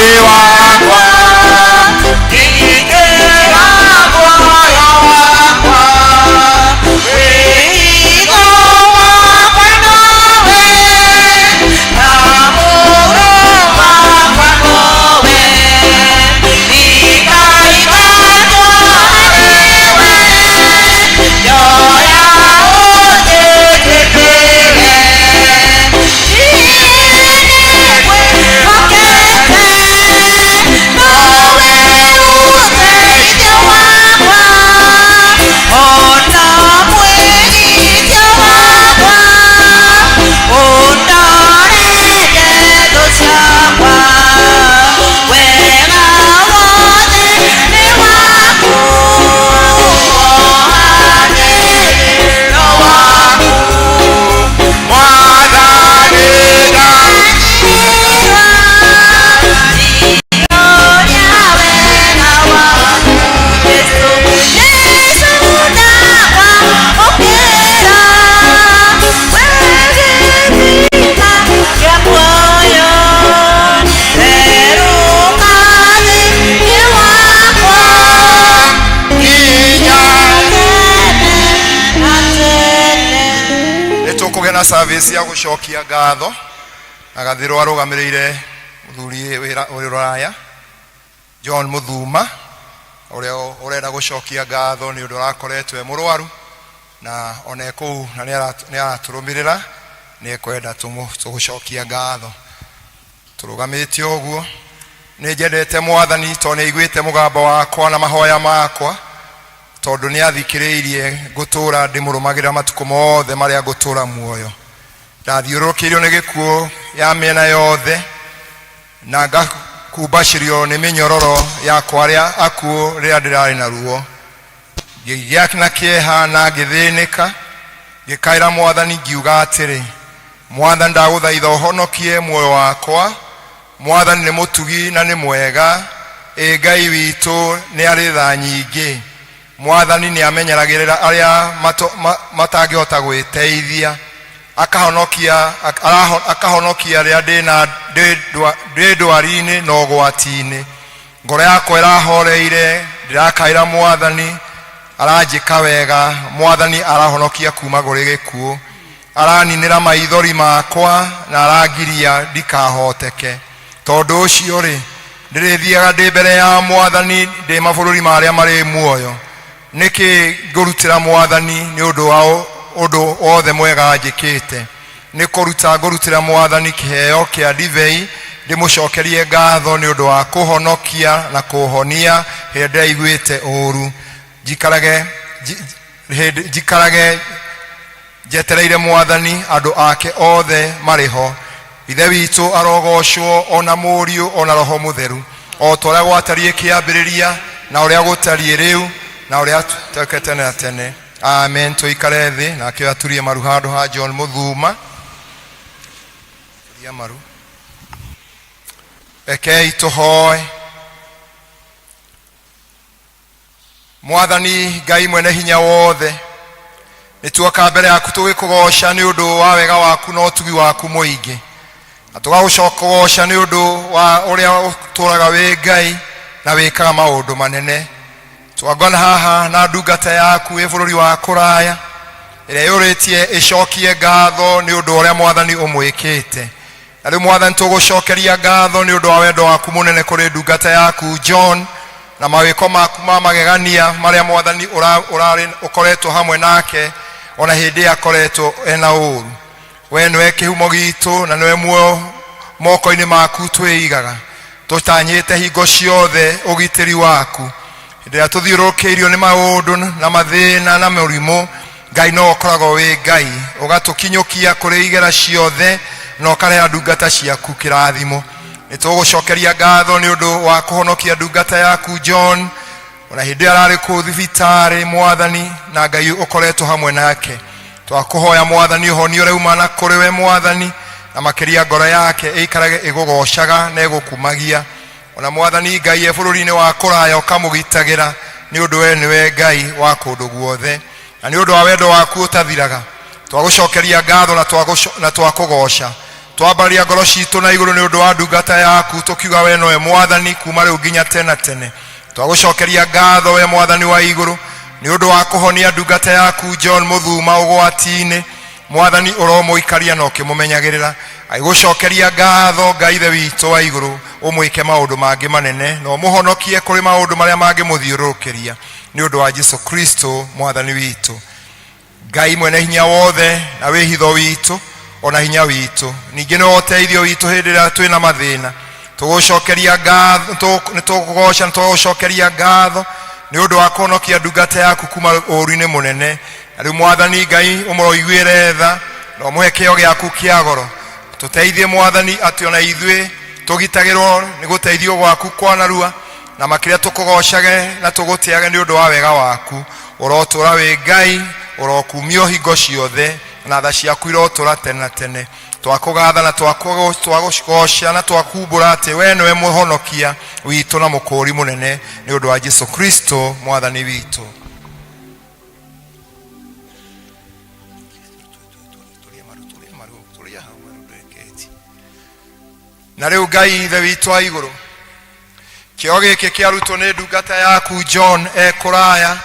Wakwa ingĩra muoyo wakwa wĩhigo wakwa nowe na mũro wakwa nowe ndikaigatwo harĩwe njoya ũnjĩtĩkĩre Nĩ tũkũgĩa na service ya gũcokia ngatho na gathirwo arũgamĩrĩire mũthuri wĩra ũrĩ rũraya John Mũthuma ũrĩa ũrenda gũcokia ngatho nĩ ũndũ ũrakoretwo e mũrwaru na ona e kũu na nĩ aratũrũmĩrĩra nĩ ekwenda tũgũcokia ngatho tũrũgamĩte ũguo. Nĩ njendete mwathani tondũ nĩ aiguĩte mũgambo wakwa na mahoya makwa, tondũ nĩ athikĩrĩirie ngũtũra ndĩmũrũmagĩrĩra matukũ mothe marĩa ngũtũra muoyo. Ndathiũrũrũkĩirio nĩ gĩkuũ ya mĩena yothe na ngakumbacĩrio nĩ mĩnyororo yakwa arĩa akuũ rĩrĩa ndĩrarĩ na ruo. Ngĩgĩa na kĩeha na ngĩthĩnĩka, ngĩkaĩra mwathani ngiuga atĩrĩ, mwathani ndagũthaitha ũhonokie muoyo wakwa. Mwathani nĩ mũtugi na nĩ mwega, ĩ Ngai witũ nĩ arĩ tha nyingĩ. Mwathani nĩ amenyeragĩrĩra arĩa matangĩhota gwĩteithia, akahonokia rĩrĩa ndĩ ndwari-inĩ na ũgwati-inĩ. Ngoro yakwa ĩrahoreire, ndĩrakaĩra mwathani, aranjĩka wega. Mwathani arahonokia kuma kũrĩ gĩkuũ, araninĩra maithori makwa na arangiria ndikahoteke. Tondũ ũcio rĩ, ndĩrĩthiaga ndĩ mbere ya mwathani ndĩ mabũrũri marĩa marĩ muoyo. Nĩkĩ ngũrutĩra mwathani nĩ ũndũ wa ũndũ wothe mwega njĩkĩte? Nĩ kũruta ngũrutĩra mwathani kĩheo kĩa ndibei, ndĩmũcokerie ngatho nĩ ũndũ wa kũhonokia na kũhonia hĩndĩ ndĩraiguĩte ũũru. Njikarage njetereire mwathani, andũ ake othe marĩ ho. Ithe witũ arogocwo, ona Mũriũ ona Roho Mũtheru, o ta ũrĩa gwatariĩ kĩambĩrĩria na ũrĩa gũtariĩ rĩu na ũrĩa tũke tene na tene. Amen. Tũikare thĩ nake aturie maru handũ ha John Mũthuma. Turia maru. Rekei tũhoe. Mwathani Ngai mwene hinya wothe, nĩ tuoka mbere yaku tũgĩkũgoca nĩ ũndũ wa wega waku na ũtugi waku mũingĩ, na tũgagũcoka nĩ ũndũ wa ũrĩa ũtũraga wĩ Ngai na wĩkaga maũndũ manene. Twangana haha na ndungata yaku ĩ bũrũri wa kũraya ĩrĩa yũrĩtie ĩcokie ngatho nĩ ũndũ ũrĩa mwathani ũmwĩkĩte. Na rĩu mwathani tũgũcokeria ngatho nĩ ũndũ wa wendo waku mũnene kũrĩ ndungata yaku John na mawĩko maku ma magegania marĩa mwathani ũkoretwo hamwe nake ona hĩndĩ ĩrĩa akoretwo ena ũũru. We nĩwe kĩhumo gitũ na nĩwe muoyo moko-inĩ maku twĩigaga, tũtanyĩte hingo ciothe ũgitĩri waku. Hĩndĩ ĩrĩa tũthiũrũrũkĩirio nĩ maũndũ na mathĩna na mĩrimũ, Ngai no ũkoragwo wĩ Ngai, ũgatũkinyũkia kũrĩ igera ciothe na ũkareha ndungata ciaku kĩrathimo. Nĩ tũgũcokeria ngatho nĩ ũndũ wa kũhonokia ndungata yaku John, ona hĩndĩ ĩrĩa ararĩ kũu thibitarĩ, mwathani na Ngai ũkoretwo hamwe nake. Twakũhoya mwathani ũhonie ũrĩa umana kũrĩ we mwathani, na makĩria ngoro yake ĩikarage ĩgũgocaga na ĩgũkumagia. Ona mwathani Ngai e bũrũri-inĩ wa kũraya ũkamũgitagĩra, nĩ ũndũ we nĩwe Ngai wa kũndũ guothe, na nĩ ũndũ wa wendo waku ũtathiraga. Twagũcokeria ngatho na twakũgoca. Twambararia ngoro citũ na igũrũ nĩ ũndũ wa ndungata yaku, tũkiuga we nowe Mwathani kuma rĩu nginya tene tene. Twagũcokeria ngatho we Mwathani wa igũrũ nĩ ũndũ wa kũhonia ndungata yaku John Muthuma ũgwati-inĩ. Mwathani ũromũikaria na ũkĩmũmenyagĩrĩra. Agĩgũcokeria ngatho Ngai Ithe witũ wa igũrũ, ũmwĩke maũndũ mangĩ manene na ũmũhonokie kũrĩ maũndũ marĩa mangĩmũthiũrũrũkĩria nĩ ũndũ wa Jesu Kristo Mwathani witũ. Ngai mwene hinya wothe na wĩhitho witũ ona hinya witũ, ningĩ nĩwe ũteithio witũ hĩndĩ ĩrĩa twĩna mathĩna. Tũgũcokeria ngatho, nĩ tũgũgoca, nĩ tũgũcokeria ngatho nĩ ũndũ wa kũhonokia ndungata yaku kuma ũũru-inĩ mũnene. Na rĩu Mwathani Ngai ũmũroiguĩre tha na ũmũhe kĩo gĩaku kĩa goro. Tũteithie Mwathani atĩ ona ithuĩ tũgitagĩrwo nĩ gũteithio gwaku kwa narua, na makĩria tũkũgocage na tũgũtĩage nĩ ũndũ wa wega waku. Ũrotũra wĩ Ngai, ũrokumio hingo ciothe, na tha ciaku irotũra tene na tene. Twakũgatha na twagũgoca na twakumbũra atĩ we nĩwe mũhonokia witũ na mũkũũri mũnene nĩ ũndũ wa Jesu Kristo Mwathani witũ. Na rĩu Ngai Ithe witũ wa igũrũ, kĩo gĩkĩ kĩarutwo nĩ ndungata yaku John e kũraya,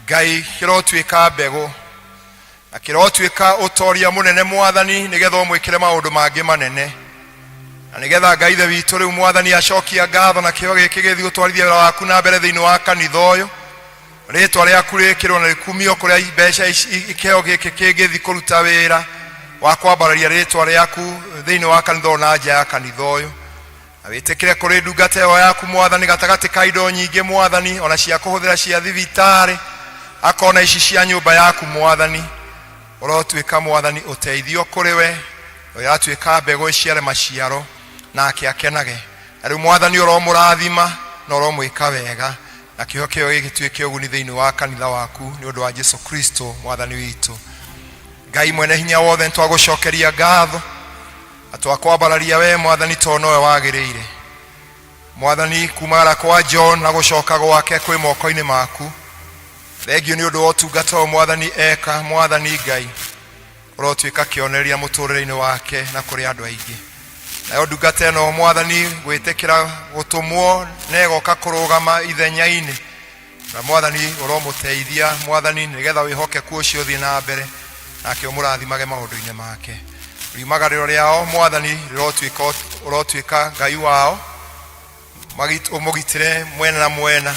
Ngai kĩrotuĩka mbegũ na kĩrotuĩka ũtoria mũnene Mwathani, nĩgetha ũmwĩkĩre maũndũ mangĩ manene, na nĩgetha Ngai Ithe witũ rĩu Mwathani acokia ngatho na kĩo gĩkĩ gĩthiĩ gũtwarithia wĩra waku na mbere thĩinĩ wa kanitha ũyũ. Rĩtwa rĩaku rĩkĩrwo na rĩkumio kũrĩa mbeca kĩheo gĩkĩ kĩngĩthiĩ kũruta wĩra wa kwambararia rĩtwa rĩaku thĩinĩ wa kanitha ũyũ na nja ya kanitha ũyũ. Na wĩtĩkĩre kũrĩ ndungata ĩyo yaku Mwathani, gatagatĩ ka indo nyingĩ Mwathani, ona cia kũhũthĩra cia thibitarĩ, akona ici cia nyũmba yaku Mwathani, ũrotuĩka Mwathani ũteithio kũrĩ we, ũratuĩka mbegũ ĩciare maciaro nake akenage. Na rĩu Mwathani ũromũrathima na ũromwĩka wega, na kĩho kĩo gĩgĩtuĩke ũguni thĩinĩ wa kanitha waku nĩ ũndũ wa Jesu Kristo Mwathani witũ. Ngai mwene hinya wothe, nĩtwagũcokeria ngatho na twakwambararia we Mwathani, tondũ nowe wagĩrĩire. Mwathani, kumagara kwa John na gũcoka gwake kwĩ moko-inĩ maku. Thengio nĩ ũndũ wa ũtungata ũyũ Mwathani eka. Mwathani Ngai, ũrotuĩka kĩonereria mũtũrĩre-inĩ wake na kũrĩ andũ aingĩ. Nayo ndungata ĩno Mwathani gwĩtĩkĩra gũtũmwo na ĩgoka kũrũgama ithenya-inĩ, na Mwathani ũromũteithia Mwathani, nĩgetha wĩhokeku ũcio ũthiĩ na mbere, nake ũmũrathimage maũndũ-inĩ make. Riumagarĩro rĩao Mwathani rĩrotuĩka, ũrotuĩka Ngai wao, ũmũgitĩre mwena na mwena,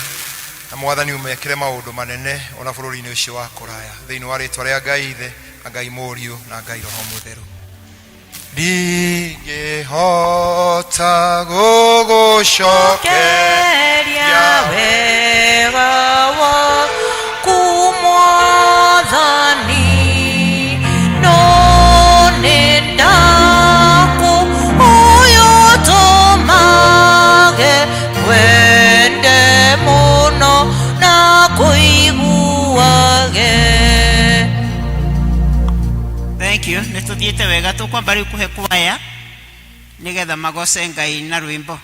na Mwathani ũmekĩre maũndũ manene ona bũrũri-inĩ ũcio wa kũraya, thĩinĩ wa rĩtwa rĩa Ngai Ithe na Ngai Mũriũ na Ngai Roho Mũtheru. Ndingĩhota gũgũcokeria wega waku Mwathani, no nĩ ndakũhoya ũtũmage ngwende mũno na kũiguage. Thank you. Nĩ tũthiĩte wega, tũkwamba rĩu kũhe kwaya nĩgetha magoce Ngai na rwĩmbo.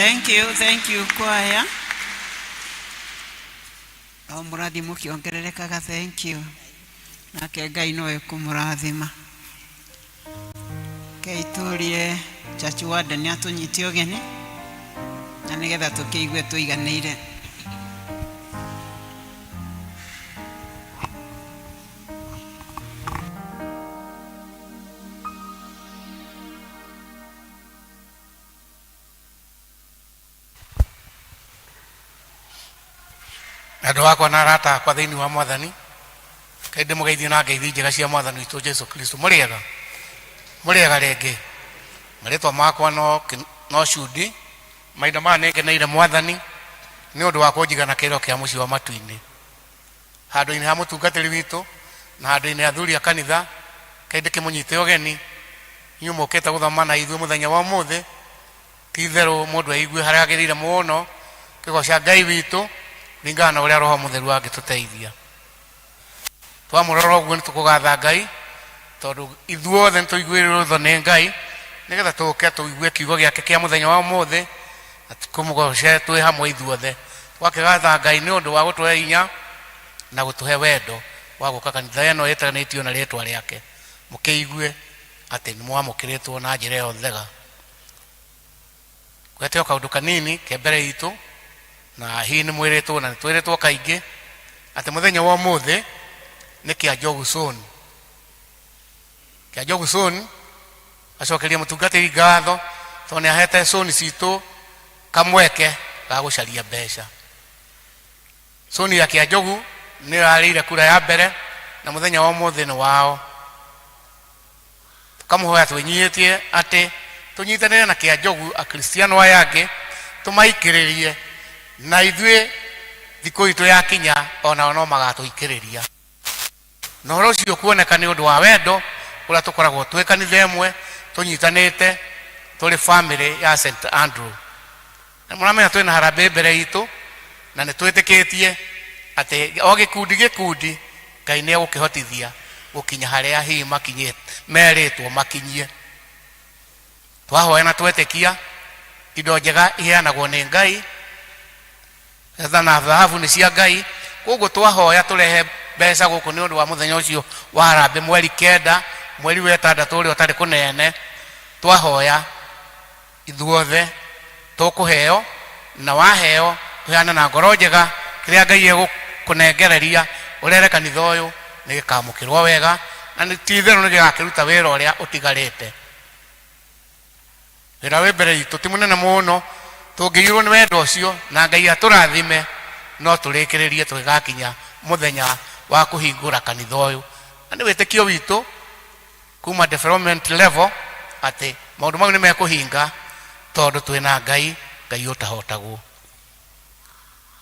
Thank you, thank you choir. O mũrathi mũkĩongererekaga, thank you. Nake Ngai no ekũmũrathima. Kei tũrie church warden nĩ atũnyite ũgeni na nĩgetha tũkĩigue tũiganĩire. Andũ akwa na arata akwa thĩinĩ wa mwathani, Ngai ndĩmũgeithie na ngeithi njega cia mwathani witũ Jesu Kristo. Mũrĩega? Mũrĩega rĩngĩ? Marĩtwa makwa no, no Cudi. Mahinda maya nĩngeneire mwathani nĩ ũndũ wa kũnjiga na kĩrĩro kĩa mũciĩ wa matu-inĩ. Handũ-inĩ ha mũtungatĩri witũ na handũ-inĩ ha athuri a kanitha, Ngai ndĩkĩmũnyite ũgeni inyuĩ mũkĩte gũthoma na ithuĩ mũthenya wa ũmũthĩ. Ti itherũ mũndũ eigue harĩa hagĩrĩire mũno kĩgoca Ngai witũ kũringana na ũrĩa Roho Mũtheru angĩtũteithia. Twamũrora ũguo nĩ tũkũgatha Ngai tondũ ithuothe nĩ tũiguĩrĩirwo tha nĩ Ngai nĩgetha tũke tũigue kiugo gĩake kĩa mũthenya wa ũmũthĩ na tũmũgoce twĩ hamwe ithuothe. Twakĩgatha Ngai nĩ ũndũ wa gũtũhe hinya na gũtũhe wendo wa gũka kanitha ĩno ĩtanĩtio na rĩtwa rĩake. Mũkĩigue atĩ nĩ mwamũkĩrĩtwo na njĩra ĩyo njega. Ngwete o kaũndũ kanini ke mbere itũ, na hihi nĩ mwĩrĩtwo na nĩ twĩrĩtwo kaingĩ atĩ mũthenya wa ũmũthĩ nĩ kĩa Njogu Zone. Kĩa Njogu Zone, acokeria mũtungatĩri ngatho tondũ nĩ ahete zone citũ kamweke ga gũcaria mbeca. Zone ya Kĩa Njogu nĩyo yarĩire kura ya mbere na mũthenya wa ũmũthĩ nĩ wao. Tũkamũhoya twĩnyihĩtie atĩ tũnyitanĩre na Kĩa Njogu Akristiano aya angĩ tũmaikĩrĩrie, na ithuĩ thikũ itũ yakinya onao no magatũikĩrĩria. Na ũhoro ũcio kuoneka nĩ ũndũ wa wendo ũrĩa tũkoragwo twĩ kanitha ĩmwe tũnyitanĩte tũrĩ famĩlĩ ya St Andrew. Na mũramenya twĩna harambee mbere itũ na nĩ twĩtĩkĩtie atĩ o gĩkundi gĩkundi Ngai nĩ egũkĩhotithia gũkinya harĩa hihi makinyĩte merĩtwo makinyie. Twahoya na twetĩkia indo njega iheanagwo nĩ Ngai, betha na thahabu nĩ cia Ngai. Koguo twahoya tũrehe mbeca gũkũ nĩ ũndũ wa mũthenya ũcio wa harambee mweri 9 mweri wa ĩtandatũ ũrĩa ũtarĩ kũnene, twahoya ithuothe tũkũheo, na waheo ũheane na ngoro njega, kĩrĩa Ngai egũkũnengereria ũrere kanitha ũyũ nĩ gĩkamũkĩrwo wega, na nĩ ti itherũ nĩ gĩgakĩruta wĩra ũrĩa ũtigarĩte. Wĩra wĩ mbere itũ ti mũnene mũno, tũngĩiyũrwo nĩ wendo ũcio na Ngai atũrathime, no tũrĩkĩrĩrie tũgĩgakinya mũthenya wa kũhingũra kanitha ũyũ. Na nĩ wĩtĩkio witũ kuma development level atĩ maũndũ mau nĩ mekũhinga tondũ twĩna Ngai, Ngai ũtahotagwo.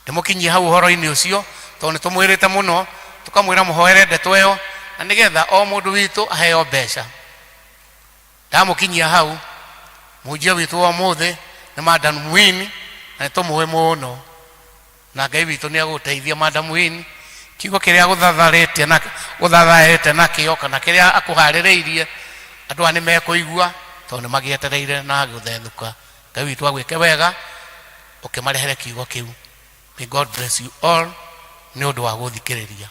Ndĩmũkinyie hau ũhoro-inĩ ũcio tondũ nĩ tũmwĩrĩte mũno, tũkamwĩra mũhoere ndeto ĩyo na nĩgetha o mũndũ witũ aheo mbeca. Ndamũkinyia hau, mũhunjia witũ wa ũmũthĩ nĩ Madam Winnie na nĩ tũmũĩ mũno. Na Ngai witũ nĩ egũgũteithia Madam Winnie, kiugo kĩrĩa agũthatharĩte na gũthathaĩte nakĩo kana kĩrĩa akũharĩrĩirie, andũ aya nĩ mekũigua tondũ nĩ magĩetereire na gũthethũka. Ngai witũ agwĩke wega ũkĩmarehere kiugo kĩu. May God bless you all nĩ ũndũ wa gũthikĩrĩria.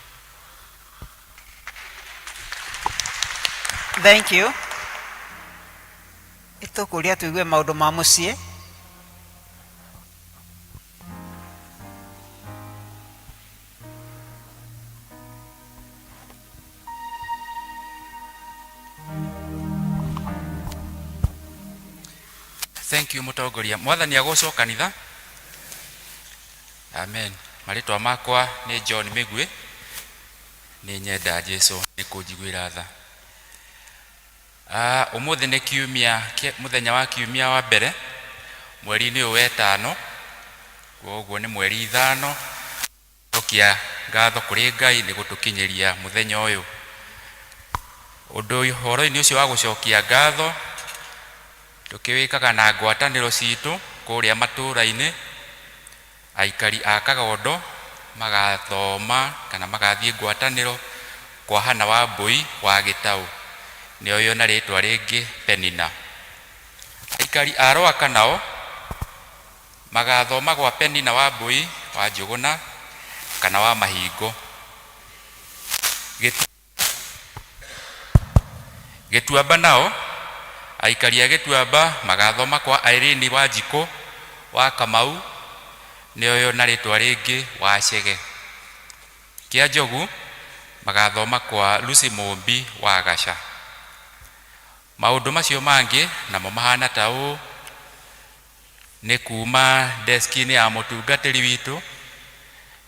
Thank you. Nĩtũkũria tũigue maũndũ ma mũciĩ. Thank you mũtongoria. Mwathani agocwo kanitha. Amen. Marĩtwa makwa nĩ John Mĩguĩ. Nĩ nyenda Jesu nĩ kũnjiguĩra tha. Ah, ũmũthĩ nĩ kiumia, mũthenya wa kiumia wa mbere mweri-inĩ ũyũ wetano, koguo nĩ mweri 5, cokia ngatho kũrĩ Ngai nĩ gũtũkinyĩria mũthenya ũyũ. Ũndũ ũhoro-inĩ ũcio wa gũcokia ngatho, tũkĩwĩkaga na ngwatanĩro citũ kũrĩa matũra-inĩ, Aikari a Kagondo magathoma kana magathiĩ ngwatanĩro kwa Hannah Wambũi wa Gĩtaũ, nĩoĩo na rĩtwa rĩngĩ Penina. Aikari a Rwaka nao Magathoma gwa Penina Wambũi wa Njũgũna kana wa Mahingo. Gĩtuamba nao, aikari a Gĩtuamba magathoma kwa Irene Wanjikũ wa Kamau, nĩoyo na rĩtwa rĩngĩ Wacege. Kĩa Njogu magathoma kwa Lucy Mũmbi wa Gaca. Maũndũ macio mangĩ namo mahana ta ũũ, nĩ kuma deski-inĩ ya mũtungatĩri witũ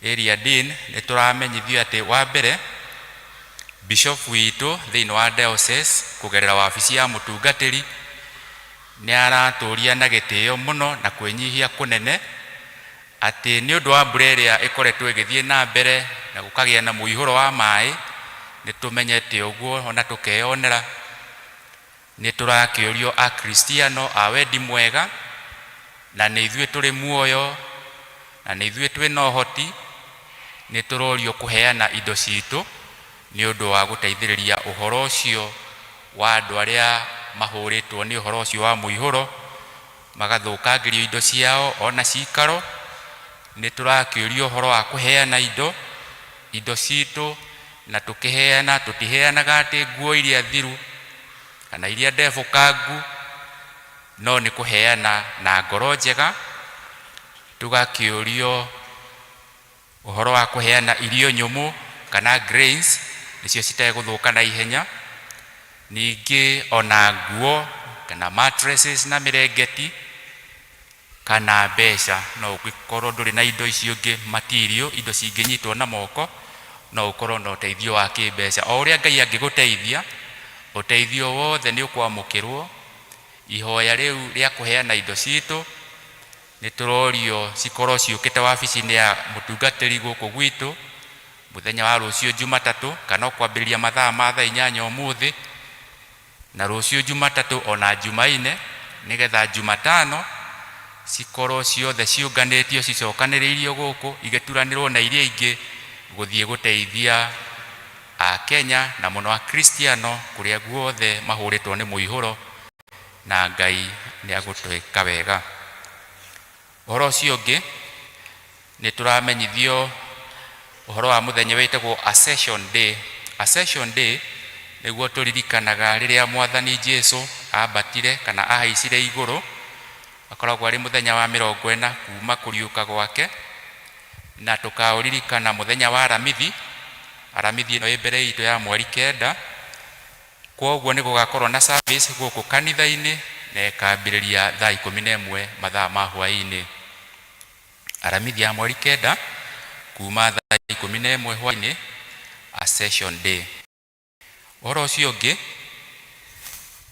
area dean, nĩ tũramenyithio atĩ wa mbere bishop witũ thĩinĩ wa diocese kũgerera wabici ya mũtungatĩri nĩ aratũria na gĩtĩo mũno na kwĩnyihia kũnene atĩ nĩ ũndũ wa mbura ĩrĩa ĩkoretwo ĩgĩthiĩ na mbere na gũkagĩa na mũihũro wa maĩ, nĩ tũmenyete ũguo ona tũkeyonera, nĩ tũrakĩũrio akristiano a wendi mwega, na nĩ ithuĩ tũrĩ muoyo na nĩ ithuĩ twĩna ũhoti, nĩ tũrorio kũheana indo citũ nĩ ũndũ wa gũteithĩrĩria ũhoro ũcio wa andũ arĩa mahũrĩtwo nĩ ũhoro ũcio wa mũihũro, magathũkangĩrio indo ciao ona cikaro. Nĩ tũrakĩũrio ũhoro wa kũheana indo indo citũ, na tũkĩheana tũtiheanaga atĩ nguo iria thiru kana iria ndebũkangu, no nĩ kũheana na ngoro njega. Tũgakĩũrio ũhoro wa kũheana irio nyũmũ kana grains, nĩcio citegũthũka na ihenya, ningĩ ona nguo kana mattresses na mĩrengeti kana mbeca. No ũngĩkorwo ndũrĩ na indo icio ingĩ material, indo cingĩnyitwo na moko, no ũkorwo na ũteithio wa kĩmbeca. O ũrĩa Ngai angĩgũteithia, ũteithio wothe nĩ ũkwamũkĩrwo. Ihoya rĩu rĩa kũheana indo citũ nĩ tũrorio cikorwo ciũkĩte wabici-inĩ ya mũtungatĩri gũkũ gwitũ mũthenya wa rũciũ Jumatatũ, kana kwambĩrĩria mathaa ma thaa 8 ũmũthĩ na rũciũ Jumatatũ ona Jumaine, nĩgetha Jumatano cikorwo ciothe ciũnganĩtio cicokanĩrĩirio gũkũ igĩturanĩrwo na iria ingĩ gũthiĩ gũteithia Akenya na mũno Akristiano kũrĩa guothe mahũrĩtwo nĩ mũihũro, na Ngai nĩ agũtwĩka wega. Ũhoro ũcio ũngĩ nĩ tũramenyithio ũhoro wa mũthenya wĩtagwo Ascension Day. Ascension Day nĩguo tũririkanaga rĩrĩa Mwathani Jesu ambatire kana ahaicire igũrũ. Akoragwo arĩ mũthenya wa 40 kuma kũriũka gwake, na tũkaũririkana mũthenya wa Aramithi. Aramithi ĩno ĩ mbere itũ ya mweri 9. Kwoguo nĩ gũgakorwo na service gũkũ kanitha-inĩ na ĩkambĩrĩria thaa 11 mathaa ma hwaĩ-inĩ. Aramithi ya mweri 9 kuma thaa 11 hwaĩ-inĩ, Ascension Day. Ũhoro ũcio ũngĩ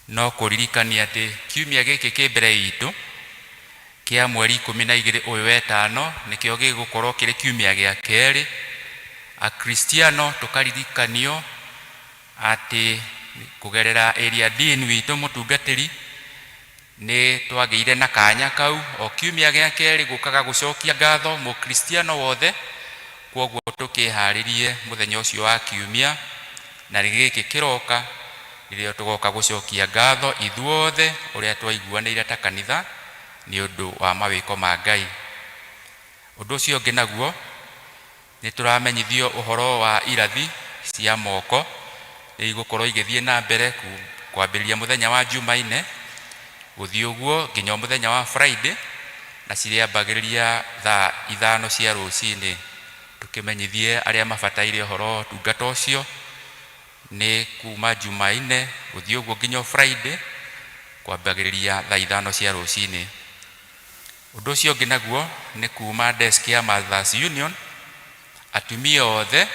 no kũririkania atĩ kiumia gĩkĩ kĩ mbere itũ kĩa mweri 12 ũyũ wetano nĩkĩo gĩgũkorwo kĩrĩ kiumia gĩa kerĩ. Akristiano tũkaririkanio atĩ kũgerera area dean witũ mũtungatĩri nĩ twagĩire na kanya kau o kiumia gĩa kerĩ gũkaga gũcokia ngatho mũkristiano wothe. Kwoguo tũkĩharĩrie mũthenya ũcio wa kiumia, na nĩ gĩkĩ kĩroka rĩrĩa tũgoka gũcokia ngatho ithuothe ũrĩa twaiguanĩire ta kanitha nĩ ũndũ wa mawĩko ma Ngai. Ũndũ ũcio ũngĩ naguo nĩ tũramenyithio ũhoro wa irathi cia moko nĩ igũkorwo igĩthiĩ na mbere kwambĩrĩria mũthenya wa Jumaine gũthiĩ ũguo nginya mũthenya wa Friday, na cirĩambagĩrĩria thaa 5 cia rũcinĩ. Tũkĩmenyithie arĩa mabataire ũhoro ũtungata ũcio nĩ kuma Jumaine gũthiĩ ũguo nginya Friday kwambagĩrĩria thaa 5 cia rũcinĩ. Ũndũ ũcio ũngĩ naguo nĩ kuma desk ya Mothers Union, atumia othe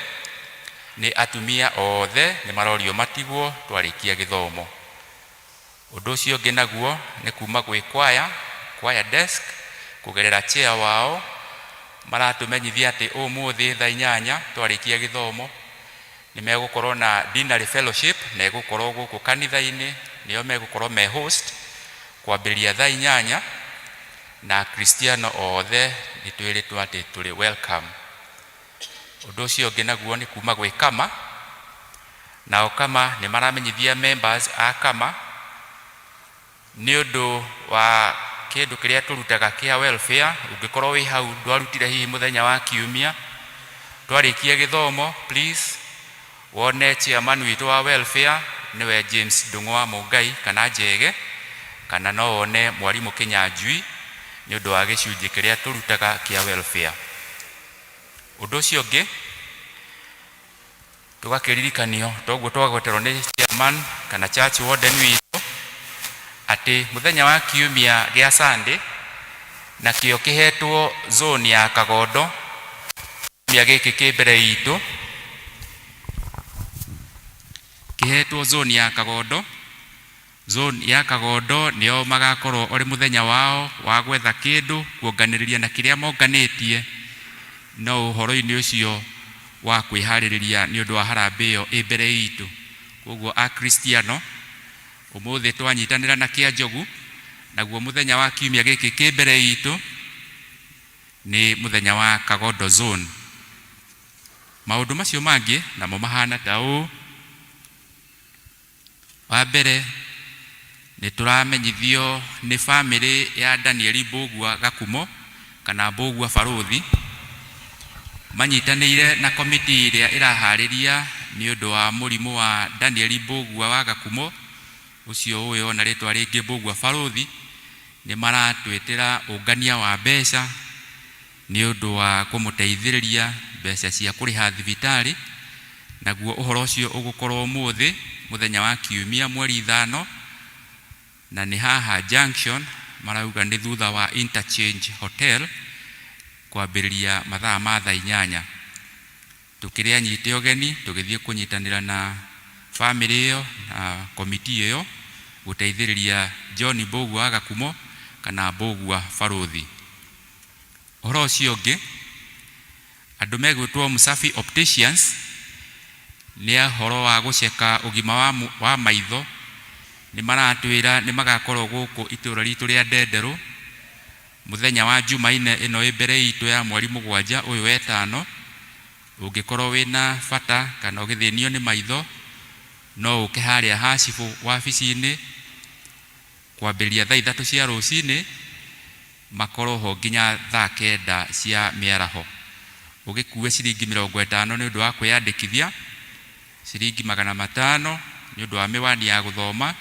nĩ atumia othe nĩ marorio matigwo twarĩkia gĩthomo. Ũndũ ũcio ũngĩ naguo nĩ kuma gwĩ kwaya, kwaya desk kũgerera chair wao maratũmenyithia atĩ ũmũthĩ thaa 8 twarĩkia gĩthomo nĩ megũkorwo na dinner fellowship, na ĩgũkorwo gũkũ kanitha-inĩ, nĩo megũkorwo me host kwambĩrĩria thaa 8, na Akristiano othe nĩ twĩrĩtwo atĩ tũrĩ welcome. Ũndũ ũcio ũngĩ naguo nĩ kuma gwĩ Kama, nao Kama nĩ maramenyithia members a Kama nĩ ũndũ wa kĩndũ kĩrĩa tũrutaga kĩa welfare. Ũngĩkorwo wĩ hau ndwarutire hihi mũthenya wa kiumia, twarĩkia gĩthomo, please wone chairman witũ wa welfare, nĩwe James Ndung'u wa Mũngai kana Njege, kana no wone mwarimũ Kĩnyanjui nĩ ũndũ wa gĩcunjĩ kĩrĩa tũrutaga kĩa welfare. Ũndũ ũcio ũngĩ tũgakĩririkanio toguo twagweterwo nĩ chairman kana church warden witũ atĩ mũthenya wa kiumia gĩa Sunday nakĩo kĩhetwo zone ya Kagondo, kiumia gĩkĩ kĩ mbere itũ kĩhetwo zone ya Kagondo. Zone ya Kagondo nĩo magakorwo ũrĩ mũthenya wao wa gwetha kĩndũ kuonganĩrĩria na kĩrĩa monganĩtie, no ũhoro-inĩ ũcio wa kwĩharĩrĩria nĩ ũndũ wa harambĩ ĩyo ĩ mbere itũ. Koguo akristiano ũmũthĩ twanyitanĩra na Kĩanjogu, naguo mũthenya wa kiumia gĩkĩ kĩ mbere itũ nĩ mũthenya wa Kagondo zone. Maũndũ macio mangĩ namo mahana ta ũũ. Wa mbere nĩ tũramenyithio nĩ bamĩrĩ ya Danieli Mbũgua Gakumo kana Mbũgua Barũthi, manyitanĩire na komiti ĩrĩa ĩraharĩria nĩ ũndũ wa mũrimũ wa Danieli Mbũgua wa Gakumo, ũcio ũĩ ona rĩtwa rĩngĩ Mbũgua Barũthi, nĩ maratwĩtĩra ũngania wa mbeca nĩ ũndũ wa kũmũteithĩrĩria mbeca cia kũrĩha thibitarĩ. Naguo ũhoro ũcio ũgũkorwo ũmũthĩ mũthenya wa kiumia mweri 5, na nĩ haha junction marauga nĩ thutha wa Interchange Hotel kwambĩrĩria mathaa ma thaa 8. Tũkĩrĩ anyite ũgeni tũgĩthiĩ kũnyitanĩra na bamĩrĩ ĩyo na komiti ĩyo gũteithĩrĩria John Mbũgua wa Gakumo kana Mbũgua Barũthi. Ũhoro ũcio ũngĩ, andũ megwĩtwo Msafi Opticians nĩ ũhoro wa gũceka ũgima wa maitho, nĩ maratwĩra nĩ magakorwo gũkũ itũra ritũ rĩa Ndenderũ mũthenya wa Jumaine ĩno ĩ mbere itũ ya mweri 7 ũyũ wetano. Ũngĩkorwo wĩna bata kana ũgĩthĩnio nĩ maitho, no ũke harĩa ha cibũ wabici-inĩ kwambĩrĩria thaa 3 cia rũcinĩ, makorwo ho nginya thaa 9 cia mĩaraho. Ũgĩkue ciringi 50 nĩ ũndũ wa kwĩyandĩkithia, ciringi 500 nĩ ũndũ wa mĩwani ya gũthoma,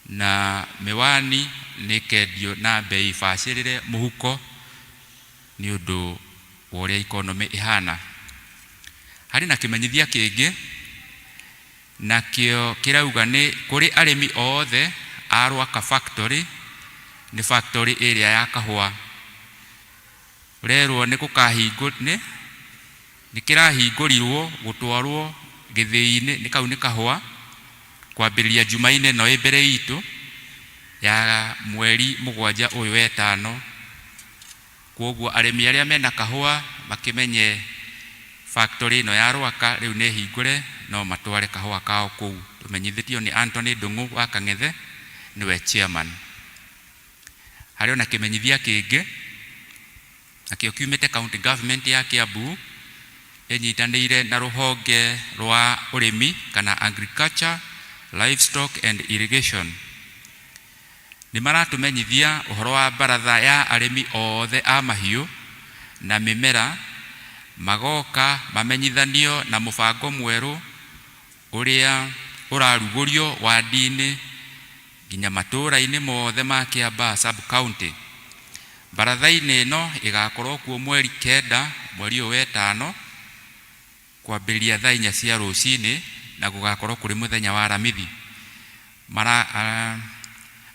na mĩwani nĩ ĩkendio na bei bacĩrĩre mũhuko nĩ ũndũ wa ũrĩa economy ĩhana. Harĩ na kĩmenyithia kĩngĩ nakĩo kĩrauga nĩ kũrĩ arĩmi othe a Rwaka Factory, nĩ factory ĩrĩa ya kahũa. Ũrerwo nĩ gũkahingũ nĩ nĩ kĩrahingũrirwo gũtwarwo gĩthĩi-inĩ, nĩ kau nĩ kahũa, kwambĩrĩria Jumaine ĩno ĩ mbere itũ ya mweri 7 ũyũ wetano. Koguo arĩmi arĩa mena kahũa makĩmenye factory ĩno ya Rwaka rĩu nĩ hingũre, no matware kahũa kao kũu. Tũmenyithĩtio nĩ Anthony Ndung'u wa Kang'ethe, nĩwe chairman. Harĩ ona kĩmenyithia kĩngĩ nakĩo kiumĩte county government ya Kiambu ĩnyitanĩire na rũhonge rwa ũrĩmi kana agriculture, livestock and irrigation. Nĩ maratũmenyithia ũhoro wa baratha ya arĩmi othe a mahiũ na mĩmera, magoka mamenyithanio na mũbango mwerũ ũrĩa ũrarugũrio wandi-inĩ nginya matũũra-inĩ mothe ma Kiambaa sub county. Baratha-inĩ ĩno ĩgakorwo kuo mweri 9 mweri ũyũ wetano kwambĩrĩria thaa 4 cia rũcinĩ, na gũgakorwo kũrĩ mũthenya wa Aramithi.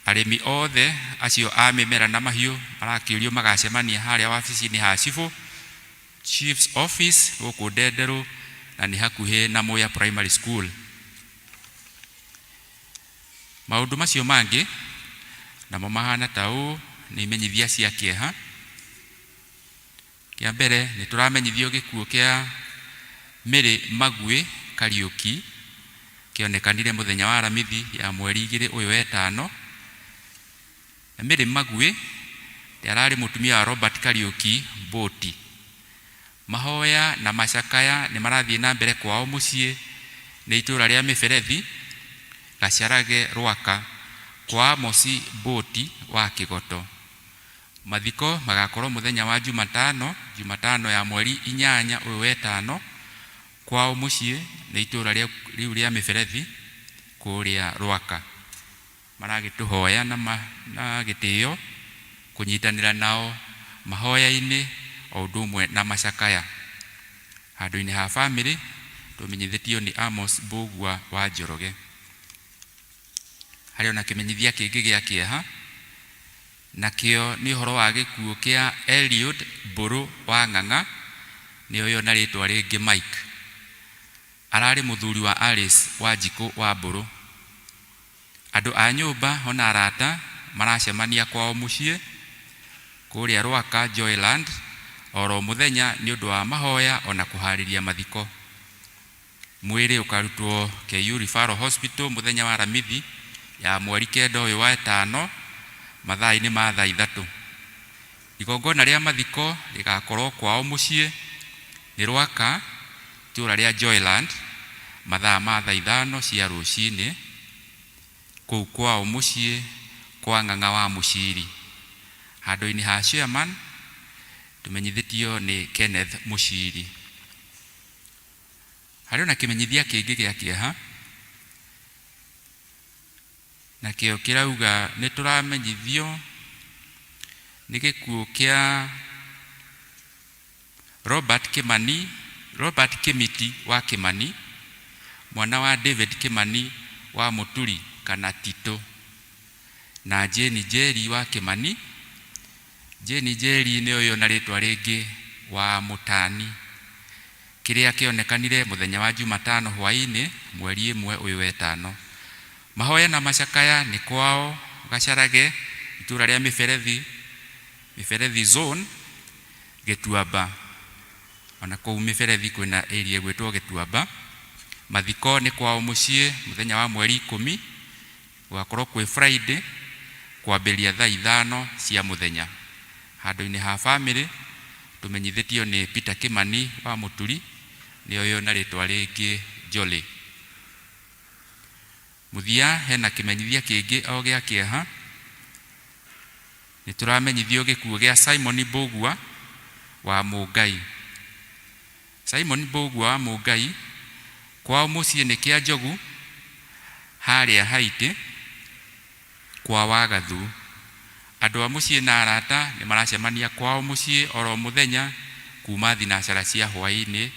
Arĩmi othe acio a mĩmera na mahiũ marakĩũrio magacemania harĩa wabici-inĩ ha cibũ, Chief's Office gũkũ Ndenderũ, na nĩ hakuhĩ na Muya Primary School. Maũndũ macio mangĩ namo mahana ta ũũ, nĩ imenyithia cia kĩeha. Kĩa mbere nĩ tũramenyithio gĩkuũ kĩa Mary Magui Kariũki kĩonekanire mũthenya wa Aramithi ya mweri 2 ũyũ wetano. Na Mary Magui ararĩ mũtumia wa Robert Kariũki Mbũti. Mahoya na macakaya nĩ marathiĩ na mbere kwao mũciĩ nĩ itũũra rĩa Mĩberethi, Gacarage, Rwaka. Kwa Amosi Mbũti wa Kĩgoto. Mathiko magakorwo mũthenya wa Jumatano, Jumatano ya mweri 8 ũyũ wetano, kwao mũciĩ nĩ itũũra rĩu rĩa Mĩberethi kũrĩa Rwaka. Maragĩtũhoya na gĩtĩo kũnyitanĩra nao mahoya-inĩ o ũndũ ũmwe na macakaya. Handũ-inĩ ha bamĩrĩ tũmenyithĩtio nĩ Amos Mbũgua wa Njoroge. Harĩ ona kĩmenyithia kĩngĩ gĩa kĩeha, nakĩo nĩ ũhoro wa gĩkuũ kĩa Eliud Mbũrũ wa Ng'ang'a, nĩoywo na rĩtwa rĩngĩ Mike. Ararĩ mũthuri wa Alice Wanjikũ wa Mbũrũ. Andũ a nyũmba ona arata maracemania kwao mũciĩ kũrĩa Rwaka Joyland oro mũthenya nĩ ũndũ wa mahoya ona kũharĩria mathiko. Mwĩrĩ ũkarutwo KU Referral Hospital mũthenya wa Aramithi ya mweri 9 ũyũ wa 5 mathaa-inĩ ma thaa 3. Igongona rĩa mathiko rĩgakorwo kwao mũciĩ nĩ Rwaka itũũra rĩa Joyland mathaa ma thaa 5 cia rũcinĩ kũu kwao mũciĩ kwa Ng'ang'a wa Mũciri. Handũ-inĩ ha chairman tũmenyithĩtio nĩ Kenneth Mũciri. Harĩ ona kĩmenyithia kĩngĩ gĩa kĩeha, nakĩo kĩrauga nĩ tũramenyithio nĩ gĩkuũ kĩa Robert Kimani, Robert Kimiti wa Kimani, mwana wa David Kimani wa Mũturi kana Tito, na Jane Njeri wa Kimani. Jane Njeri nĩ ũyũ na rĩtwa rĩngĩ wa Mũtani, kĩrĩa kĩonekanire mũthenya wa Jumatano hwaĩ-inĩ mweri 1 ũyũ wetano. Mahoya na macakaya nĩ kwao Gacarage itũũra rĩa Mĩberethi, Mĩberethi zone, Gĩtuamba. Ona kũu Mĩberethi kwĩna area ĩgwĩtwo Gĩtuamba. Mathiko nĩ kwao mũciĩ mũthenya wa mweri 10, gũgakorwo kwĩ Friday kwambĩrĩria thaa 5 cia mũthenya. Handũ-inĩ ha bamĩrĩ tũmenyithĩtio nĩ Peter Kimani wa Mũturi, nĩoywo na rĩtwa rĩngĩ Jolly. Mũthia hena kĩmenyithia kĩngĩ o gĩa kĩeha, nĩ tũramenyithio gĩkuũ gĩa Simon Mbũgua wa Mũngai. Simon Mbũgua wa Mũngai kwao mũciĩ nĩ kĩa Njogu harĩa Haiti kwa Wagathu. Andũ a mũciĩ na arata nĩ maracemania kwao mũciĩ oro mũthenya kuma thinacara cia hwaĩ-inĩ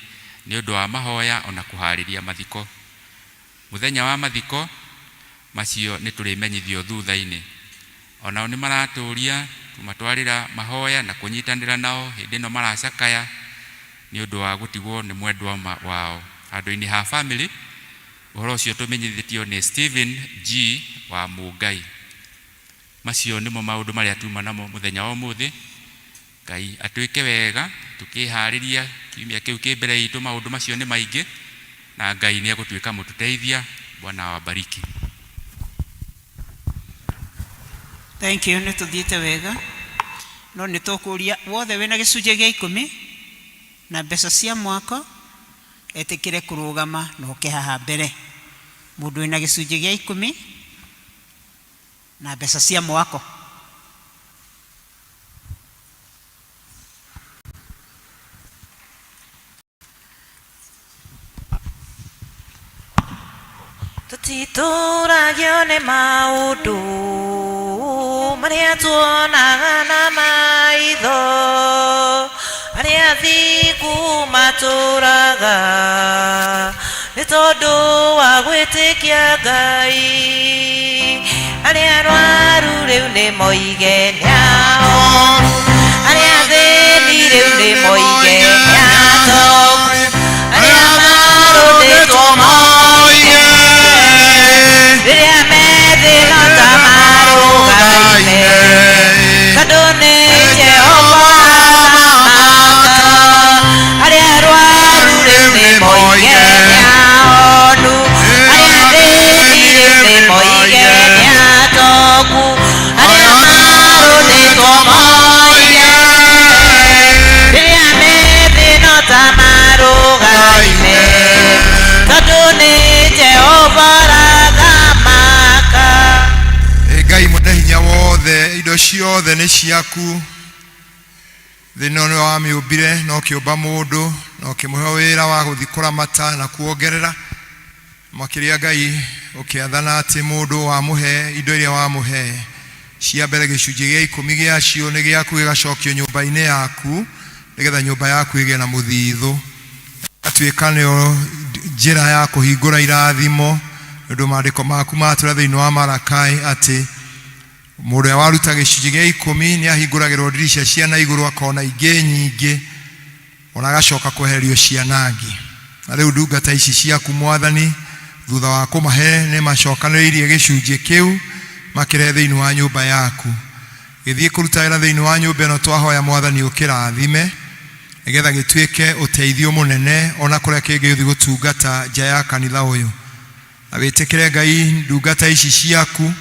nĩ ũndũ wa mahoya ona kũharĩria mathiko. Mũthenya wa mathiko macio nĩ tũrĩmenyithio thutha-inĩ. Onao nĩ maratũria kũmatwarĩra mahoya na kũnyitanĩra nao hĩndĩ ĩno maracakaya nĩ ũndũ wa gũtigwo nĩ mwendwa wao. Handũ-inĩ ha bamĩrĩ ũhoro ũcio tũmenyithĩtio nĩ Stephen G wa Mũngai. Macio nĩmo maũndũ marĩa tuma namo mũthenya wa ũmũthĩ. Ngai atwĩke wega tũkĩharĩria kiumia kĩu kĩ mbere itũ. Maũndũ macio nĩ maingĩ na Ngai nĩ egũtuĩka mũtũteithia. Bwana awabariki. Thank you, nĩ tũthiĩte wega no nĩ tũkũria wothe wĩna gĩcunjĩ gĩa 10 na mbeca cia mwako etĩkĩre kũrũgama na oke haha mbere. Mũndũ wĩna gĩcunjĩ gĩa 10 na mbeca cia mwako. Tũtitũragio nĩ maũndũ marĩa tuonaga na maitho, arĩa athingu matũraga nĩ tondũ wa gwĩtĩkia Ngai. Arĩa arwaru rĩu nĩ moige nĩ ahonu, arĩa athĩni rĩu nĩ moige nĩ atongu, arĩa marũndĩtwo moige rĩrĩa methĩna ta marũgaime, tondũ nĩ Jehova aramaka. Arĩa arwaru rĩu nĩ moige nĩ ahonu, arĩa athĩni rĩu nĩ moige nĩ atongu, arĩa marũndĩtwo moige rĩrĩa methĩna Indo ciothe nĩ ciaku. Thĩ ĩno nĩwe wamĩũmbire na ũkĩũmba mũndũ na ũkĩmũhe wĩra wa gũthiĩ kũramata na kuongerera. Makĩria Ngai ũkĩathana atĩ mũndũ wamũhe indo iria wamũhe cia mbere gĩcunjĩ gĩa ikũmi gĩacio nĩ gĩaku gĩgacokio nyũmba-inĩ yaku nĩgetha nyũmba yaku ĩgĩe na mũthithũ. Atuĩka nĩyo njĩra ya kũhingũra irathimo nĩ ũndũ maandĩko maku matũra thĩinĩ wa Malakai atĩ mũndũ ũrĩa waruta gĩcunjĩ gĩa ikũmi nĩ ahingũragĩrwo ndirica cia na igũrũ akona ingĩ nyingĩ ona agacoka kwehererio cianangi. Na rĩu ndungata ici ciaku Mwathani, thutha wa kũmahe nĩ macokanĩrĩirie gĩcunjĩ kĩu makĩrehe thĩinĩ wa nyũmba yaku. Gĩthiĩ kũruta wĩra thĩinĩ wa nyũmba ĩno twahoya Mwathani ũkĩrathime nĩgetha gĩtuĩke ũteithio mũnene ona kũrĩa kĩngĩthiĩ gũtungata nja ya kanitha ũyũ. Na wĩtĩkĩre Ngai ndungata ici ciaku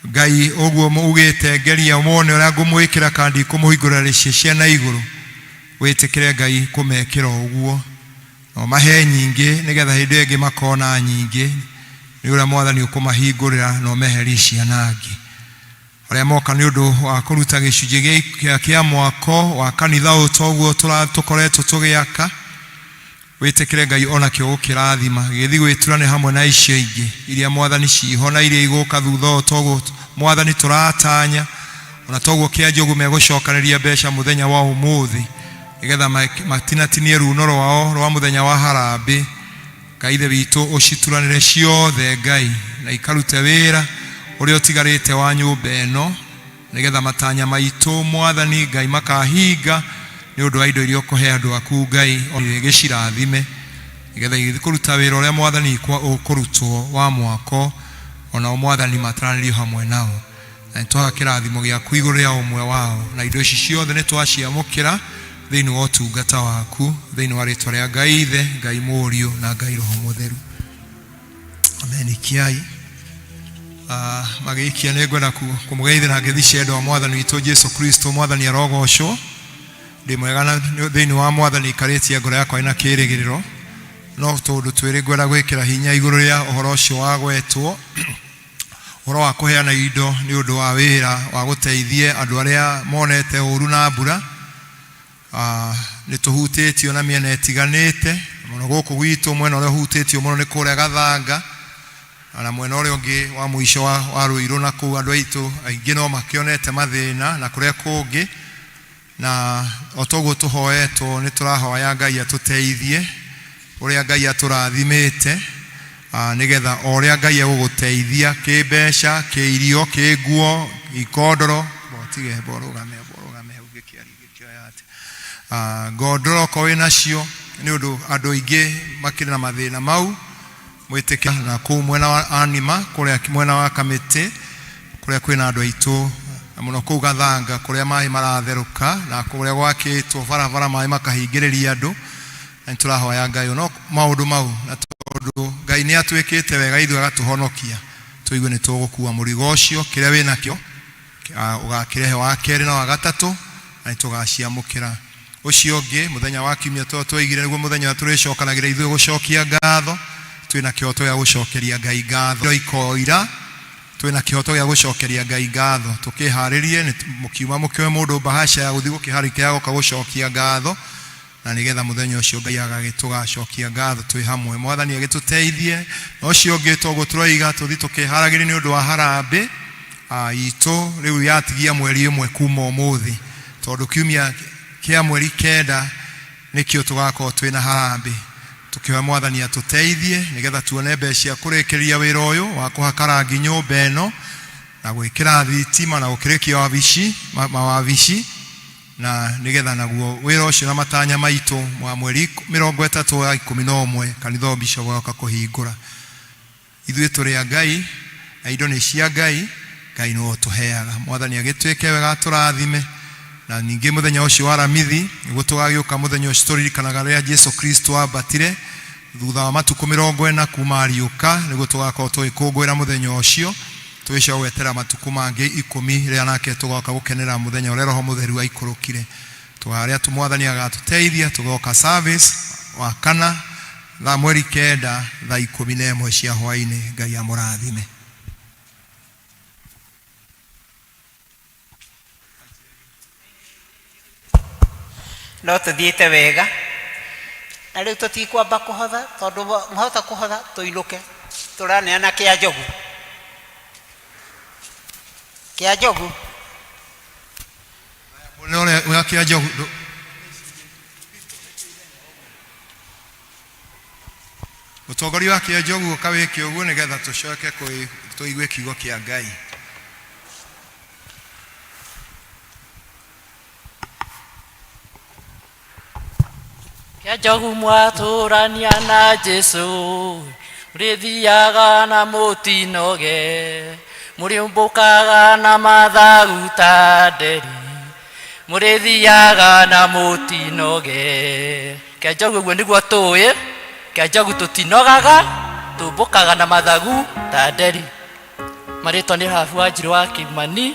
Ngai ũguo ugĩte ngeria wone ũrĩa ngũmwĩkĩra kana ndikũmũhingũrĩra rĩciĩ cia na igũrũ. Wĩtĩkĩre Ngai kũmekĩra ũguo na ũmahe nyingĩ nĩgetha hĩndĩ ĩyo ĩngĩ makona nyingĩ nĩ ũrĩa Mwathani ũkũmahingũrĩra na ũmeherie cianangi. Arĩa moka nĩ ũndũ wa kũruta gĩcunjĩ kĩa mwako wa kanitha ũyũ toguo tũkoretwo tũgĩaka, wĩtĩkĩre Ngai onakĩo gũkĩrathima gĩgĩthiĩ gwĩtura hamwe na icio ingĩ iria Mwathani ciho na iria igũka thutha ũyũ toguo Mwathani tũratanya ona toguo kĩa Njogu megũcokanĩria mbeca mũthenya wa ũmũthĩ nĩgetha matinatinie runo rwao rwa mũthenya wa harambĩ. Ngai Ithe witũ ũcituranĩre ciothe Ngai na ikarute wĩra ũrĩa ũtigarĩte wa nyũmba ĩno nĩgetha matanya maitũ Mwathani Ngai makahinga nĩ ũndũ wa indo iria ũkũhe andũ aku Ngai gĩcirathime nĩgetha igĩthiĩ kũruta wĩra ũrĩa Mwathani ũkũrutwo wa mwako onao Mwathani mataranĩrio hamwe nao. Na nĩ twaga kĩrathimo gĩaku igũrũ rĩa ũmwe wao na indo ici ciothe nĩ twaciamũkĩra thĩinĩ wa ũtungata waku thĩinĩ wa rĩtwa rĩa Ngai Ithe, Ngai Mũriũ na Ngai Roho Mũtheru. Amen. Ikiai. Magĩikia nĩ ngwenda kũmũgeithĩra ngeithi cia wendo wa Mwathani witũ Jesu Kristo. Mwathani arogocwo. Ndĩ mwega na thĩinĩ wa Mwathani ikarĩtie ngoro yakwa ĩna kĩĩrĩgĩrĩro. No tũndũ twĩrĩ ngwenda gwĩkĩra hinya igũrũ rĩa ũhoro ũcio wagwetwo, ũhoro wa kũheana indo nĩ ũndũ wa wĩra wa gũteithie andũ arĩa monete ũru na mbura. Nĩ tũhutĩtio na mĩena ĩtiganĩte mũno gũkũ gwitũ, mwena ũrĩa ũhutĩtio mũno nĩ kũrĩa Gathanga na mwena ũrĩa ũngĩ wa mũico wa Ruiru, na kũu andũ aitũ aingĩ no makĩonete mathĩna na kũrĩa kũngĩ. Na o toguo tũhoetwo nĩ tũrahoya Ngai atũteithie ũrĩa Ngai atũrathimĩte, nĩgetha o ũrĩa Ngai egũgũteithia kĩmbeca, kĩirio, kĩnguo, ikondoro, botige borũgame borũgame ũngĩkĩaria ũngĩkĩoya atĩa, ngondoro okorwo wĩnacio, nĩ ũndũ andũ aingĩ makĩrĩ na mathĩna mau mwĩtĩkĩra. Na kũu mwena wa Anima, kũrĩa mwena wa Kamĩtĩ, kũrĩa kwĩna andũ aitũ na mũno kũu Gathanga kũrĩa maĩ maratherũka na kũrĩa gwakĩtwo barabara maĩ makahingĩrĩria andũ, na nĩ tũrahoya Ngai no maũndũ mau, na tondũ Ngai nĩ atwĩkĩte wega ithuĩ agatũhonokia, tũigue nĩ tũgũkua mũrigo ũcio. Kĩrĩa wĩnakĩo ũgakĩrehe wa kerĩ na wa gatatũ, na nĩ tũgaciamũkĩra. Ũcio ũngĩ, mũthenya wa kiumia tondũ twoigire nĩguo mũthenya ũrĩa tũrĩcokanagĩra ithuĩ gũcokia ngatho, twĩna kĩhoto gĩa gũcokeria Ngai ngatho. Ikoira twĩna kĩhoto gĩa gũcokeria Ngai ngatho, tũkĩharĩrie mũkiuma mũkĩoe mũndũ bahasha ya gũthiĩ gũkĩharĩria ya gũka gũcokia ngatho, na nĩgetha mũthenya ũcio Ngai agagĩtũgacokia ngatho twĩ hamwe. Mwathani agĩtũteithie. Na ũcio ũngĩ, toguo tũroiga tũthiĩ tũkĩharagĩria nĩ ũndũ wa harambĩ itũ rĩu yatigia mweri ũmwe kuma ũmũthĩ, tondũ kiumia kĩa mweri 9 nĩkĩo tũgakorwo twĩna harambĩ. Tũkĩhoya Mwathani atũteithie nĩgetha tuone mbeca cia kũrĩkĩrĩria wĩra ũyũ wa kũhaka rangi nyũmba ĩno na gwĩkĩra thitima na gũkĩrĩkia wabici mawabici, na nĩgetha naguo wĩra ũcio na matanya maitũ wa mweri 30 wa 11 kanitha wa Bishop ũgoka kũhingũra. Ithuĩ tũrĩ a Ngai na indo nĩ cia Ngai, Ngai nĩwe ũtũheaga. Mwathani agĩtwĩke wega atũrathime. Na ningĩ mũthenya ũcio wa Aramithi nĩguo tũgagĩũka, mũthenya ũcio tũririkanaga rĩrĩa Jesu Kristo ambatire thutha wa matukũ 40 kuma ariũka, nĩguo tũgakorwo tũgĩkũngũĩra mũthenya ũcio, tũgĩcoka gwetera matukũ mangĩ 10 rĩrĩa nake tũgoka gũkenera mũthenya ũrĩa Roho Mũtheru aikũrũkire. Tũharĩa Mwathani agatũteithia tũgoka service wa kana thaa mweri 9 thaa 11 cia hwaĩ-inĩ. Ngai amũrathime. No tũthiĩte wega na rĩu tũtikwamba kũhotha tondũ mwahota kũhotha tũinũke tũraneana kĩa njogu kĩa njogu. Mũnene ũrĩa wa kĩa njogu ndũ- Mũtongoria wa kĩa njogu ũka wĩke ũguo nĩgetha tũcoke kũi- tũigue kiugo kĩa Ngai. Kĩa njogu mwatũrania na Jesu, mũrĩthiaga na mũtinoge, mũrĩũmbũkaga na mathagu ta nderi, mũrĩthiaga na mũtinoge. Kĩa njogu ũguo nĩguo tũĩ, kĩa njogu tũtinogaga, tũmbũkaga na mathagu ta nderi. Marĩtwa nĩ Rahabu Wanjirũ wa Kĩmani,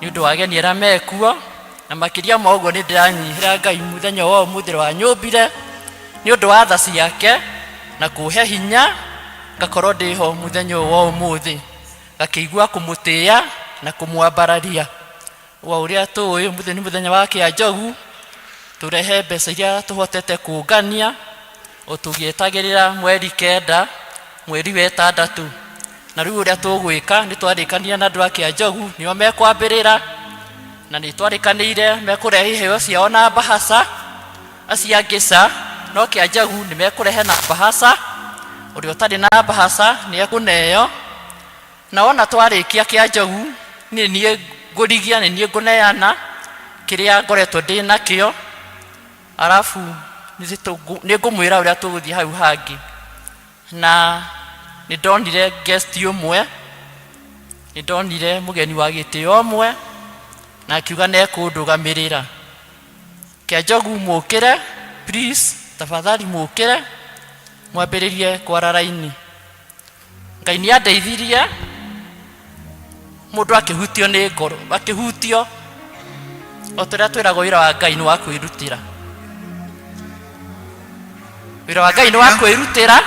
nĩ ũndũ wa ageni arĩa mekuo, na makĩria ma ũguo nĩ ndĩranyihĩra Ngai mũthenya wa ũmũthĩ ũrĩa wanyũmbire, nĩ ũndũ wa tha ciake na kũhe hinya ngakorwo ndĩho mũthenya ũyũ wa ũmũthĩ, ngakĩigua kũmũtĩĩa na kũmwambararia. Wa ũrĩa tũĩ ũmũthĩ nĩ mũthenya wa Kĩanjogu, tũrehe mbeca iria tũhotete kũngania o tũgĩetagĩrĩra mweri kenda, mweri wa ĩtandatũ. Na rĩu ũrĩa tũgwĩka nĩ twarĩkania na andũ a Kĩanjogu nĩo mekwambĩrĩra, na nĩ twarĩkanĩire mekũrehe iheo ciao na mbahaca, acio angĩ ca, no Kĩanjogu nĩ mekũrehe na mbahaca, ũrĩa ũtarĩ na mbahaca nĩ ekũneo. Na wona twarĩkia kĩa njogu, nĩ niĩ ngũrigia, nĩ niĩ ngũneana kĩrĩa ngoretwo ndĩ nakĩo, arabu nĩ ngũmwĩra ũrĩa tũgũthiĩ hau hangĩ. Na nĩ ndonire guest ũmwe, nĩ ndonire mũgeni wa gĩtĩo ũmwe, na akiuga nĩ ekũndũgamĩrĩra. Kĩa njogu mũkĩre, please, tafadhali mũkĩre, mwambĩrĩrie kwara raini. Ngai nĩ andeithirie mũndũ akĩhutio nĩ ngoro akĩhutio o ta ũrĩa twĩragwo wĩra wa Ngai nĩ wa kwĩrutĩra wĩra wa Ngai nĩ wa kwĩrutĩra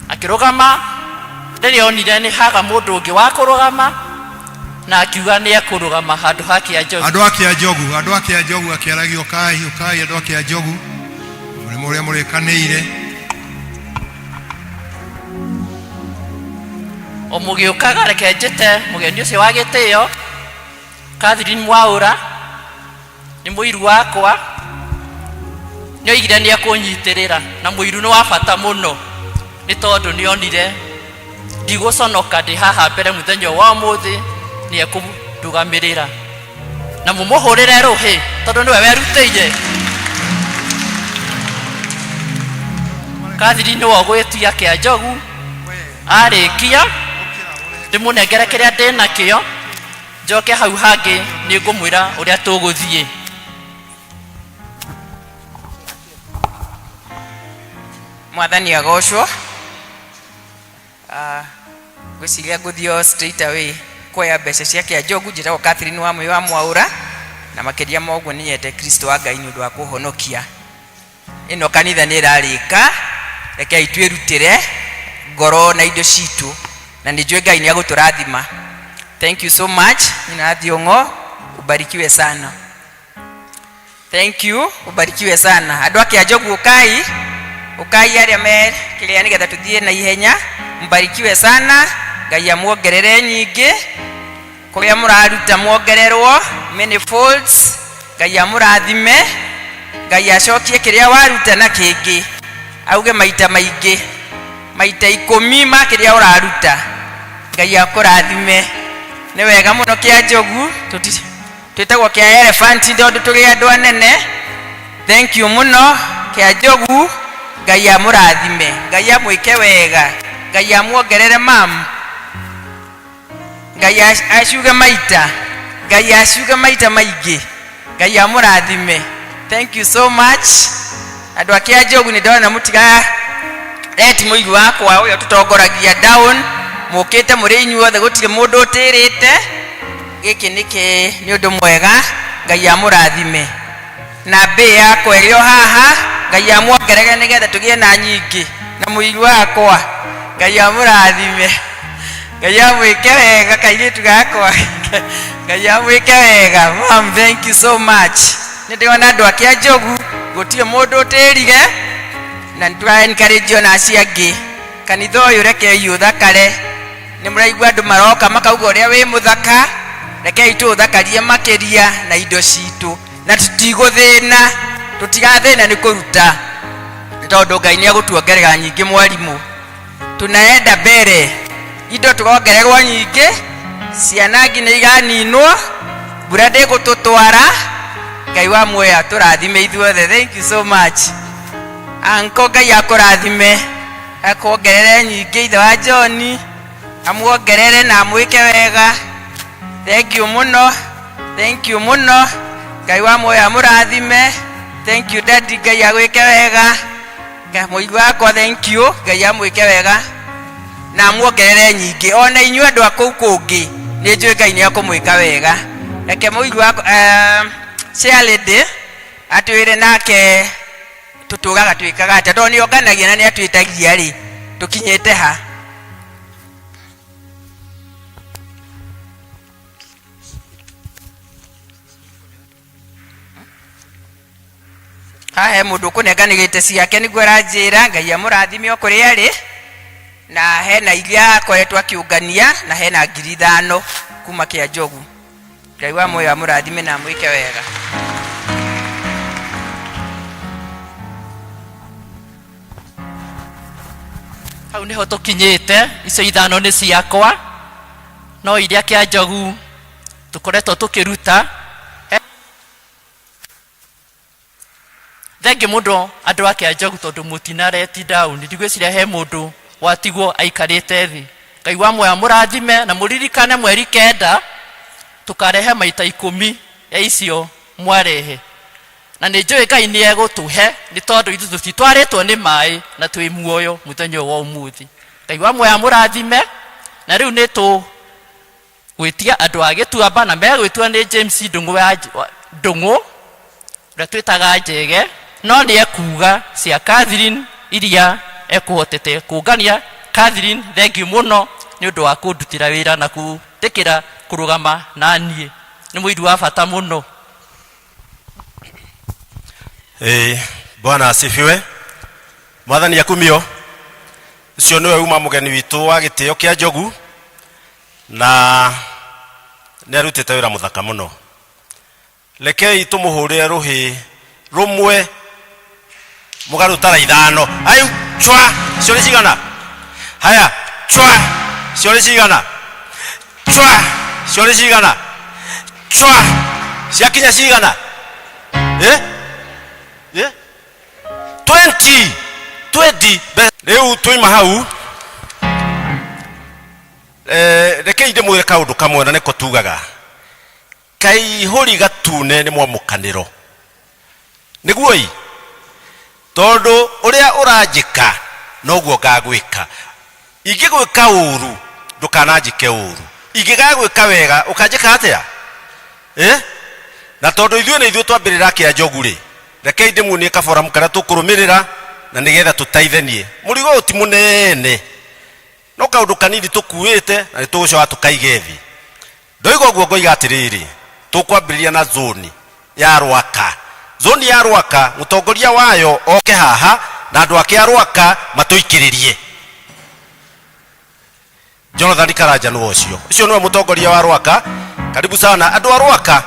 akĩrũgama rĩrĩa onire nĩ haga mũndũ ũngĩ wa kũrũgama na akiuga nĩ ekũrũgama handũ ha Kĩanjogu Andũ a Kĩanjogu, andũ a Kĩanjogu akĩaragia ũkai, ũkai andũ a Kĩanjogu, mũrĩmo ũrĩa mũrĩkanĩire. O mũgĩũkaga reke njĩte mũgeni ũcio wa gĩtĩo Catherine Mwaũra nĩ mũiru wakwa nĩ oigire nĩ ekũnyitĩrĩra na mũiru nĩ wa bata mũno nĩ tondũ nĩ onire ndigũconoka ndĩ haha mbere mũthenya wa ũmũthĩ nĩ ekũndũgamĩrĩra na mũmũhũrĩre rũhĩ tondũ nĩwe werutĩire. Catherine nĩwe ũgwĩtia kĩa njogu arĩkia ndĩmũnengere kĩrĩa ndĩ nakĩo njoke hau hangĩ nĩ ngũmwĩra ũrĩa tũgũthiĩ. Mwathani agocwo. Ah, ngwĩciria ngũthiĩ o straight away kuoya mbeca cia kĩa njogu. Njĩtagwo Catherine wa Mũĩ wa Mwaũra, na makĩria ma ũguo nĩ nyendete Kristo wa Ngai nĩ ũndũ wa kũhonokia. Ĩno kanitha nĩ ĩrarĩka, rekei twĩrutĩre ngoro na indo citũ, na nĩ njũĩ Ngai nĩ agũtũrathima. Thank you so much. Nyina Thiong'o, ubarikiwe sana. Thank you, ubarikiwe sana. Andũ a Kĩanjogu ũkai, ũkai arĩa me kĩrĩa nĩgetha tũthiĩ na ihenya. Mbarikiwe sana, Ngai amuongerere nyingĩ, kũrĩa mũraruta muongererwo many folds, Ngai amũrathime, Ngai acokie kĩrĩa waruta na kĩngĩ, auge maita maingĩ, maita ikũmi ma kĩrĩa ũraruta. Ngai akũrathime. Nĩ wega mũno Kĩanjogu, tũti Twĩtagwo kĩa elephant tondũ tũrĩ andũ anene. Thank you mũno kĩa njogu. Ngai amũrathime, Ngai amwĩke wega, Ngai amuongerere mam, Ngai acuge maita, Ngai acuge maita maingĩ, Ngai amũrathime. Thank you so much. Andũ a kĩa njogu nĩ ndona mũtiga let mũigu wakwa ũrĩa ũtũtongoragia down, mũkĩte mũrĩ inyuothe, gũtirĩ mũndũ ũtĩrĩte. Gĩkĩ nĩ kĩ nĩ ũndũ mwega, Ngai amũrathime. Na mbĩ yakwa ĩrĩ o haha, Ngai amuongerere nĩgetha tũgĩe na nyingĩ. Na mũiru wakwa, Ngai amũrathime. Ngai amwĩke wega kairĩtu gakwa. Ngai amwĩke wega. Mom, thank you so much. Nĩ ndĩrona andũ a Kĩanjogu gũtirĩ mũndũ ũtĩrire na nĩ tũra encourage ona acio angĩ. Kanitha ũyũ rekei ũthakare. Nĩ mũraigua andũ maroka makauga ũrĩa wĩ mũthaka, rekei tũũthakarie makĩria na indo citũ na tũtigũthĩna, tũtigathĩna nĩ kũruta nĩ tondũ Ngai nĩ egũtuongerera nyingĩ mwarimũ. Tunaenda mbere, indo tũrongererwo nyingĩ, ciana nginya iganinwo, mbura ndĩgũtũtwara. Ngai wa muoyo atũrathime ithuothe. Thank you so much. Anko, Ngai akũrathime, akuongerere nyingĩ. Ithe wa John amuongerere na amwĩke wega. Thank you mũno, thank you mũno. Ngai wa muoyo amũrathime. Thank you daddy, Ngai agwĩke wega. Mũigua wakwa thank you, Ngai amwĩke wega na amuongerere nyingĩ. Ona inyuĩ andũ a kũu kũngĩ nĩ njũĩ Ngai nĩ ekũmwĩka wega. Reke mũigua wakwa chair lady atwĩre nake tũtũraga twĩkaga atĩa, tondũ nĩ onganagia na nĩ atwĩtagia rĩ, tũkinyĩte ha? Haha he mũndũ ũkũnenganĩrĩte ciake nĩguo aranjĩra, Ngai amũrathime o kũrĩa arĩ, na hena iria akoretwo akĩũngania na hena 5,000 kuma kĩa Njogu. Ngai wa muoyo amũrathime na amwĩke wega. Hau nĩho tũkinyĩte, icio ithano nĩ ciakwa, no iria kĩa Njogu tũkoretwo tũkĩruta. Thengiũ mũno andũ a Kĩanjogu tondũ mũtina let down. Ndigwĩciria he mũndũ watigwo aikarĩte thĩ. Ngai wa muoyo amũrathime na mũririkane mweri kenda tũkarehe maita ikũmi ya icio mwarehe. Na nĩ njũĩ Ngai nĩ egũtũhe nĩ tondũ ithuĩ tũtitwarĩtwo nĩ maĩ na twĩ muoyo mũthenya ũyũ wa ũmũthĩ. Ngai wa muoyo amũrathime na rĩu nĩ tũ gwĩtia andũ a gĩtuamba na megwĩtwo nĩ James Ndũng'ũ wa Ndũng'ũ ũrĩa twĩtaga Njege no nĩ ekuga cia Catherine iria ekũhotete kũngania. Catherine thengiũ mũno nĩ ũndũ wa kũndutĩra wĩra na kũndĩkĩra kũrũgama na niĩ, nĩ mũiru wa bata mũno. Ĩĩ, Bwana asifiwe. Mwathani akumio. Ũcio nĩwe uma mũgeni witũ wa gĩtĩo kĩa Njogu na nĩ arutĩte wĩra mũthaka mũno. Rekei tũmũhũrĩre rũhĩ rũmwe mũgarũtara ithano. Ayu chwa, icio nĩ cigana? Haya, chwa, icio nĩ cigana? Chwa, icio nĩ cigana? Chwa, ciakinya cigana? Eh? Eh? 20 20 rĩu twaima hau eh, rekei ndĩmwĩre kaũndũ kamwe na nĩko tugaga kaihũri gatune nĩ mwamũkanĩro nĩguo-i tondũ ũrĩa ũranjĩka noguo ngagwĩka ingĩgwĩka ũru ndũkananjĩke ũru ingĩgagwĩka wega ũkanjĩka atĩa eh? na tondũ ithuĩ nĩ ithuĩ twambĩrĩra kĩa njogu rĩ rekei ndĩmuonie kaboramu karĩa tũkũrũmĩrĩra na nĩgetha tũteithanie mũrigo ũyũ ti mũnene no kaũndũ kanini tũkuĩte na nĩ tũgũcoka tũkaige thĩ ndoiga ũguo ngoiga atĩrĩrĩ tũkwambĩrĩria na zoni ya Rwaka zoni ya Rwaka mũtongoria wayo oke haha na andũ ake a Rwaka matũikĩrĩrie Jonathan Karanja nĩwe ũcio ũcio nĩwe mũtongoria wa Rwaka karibu sana andũ a Rwaka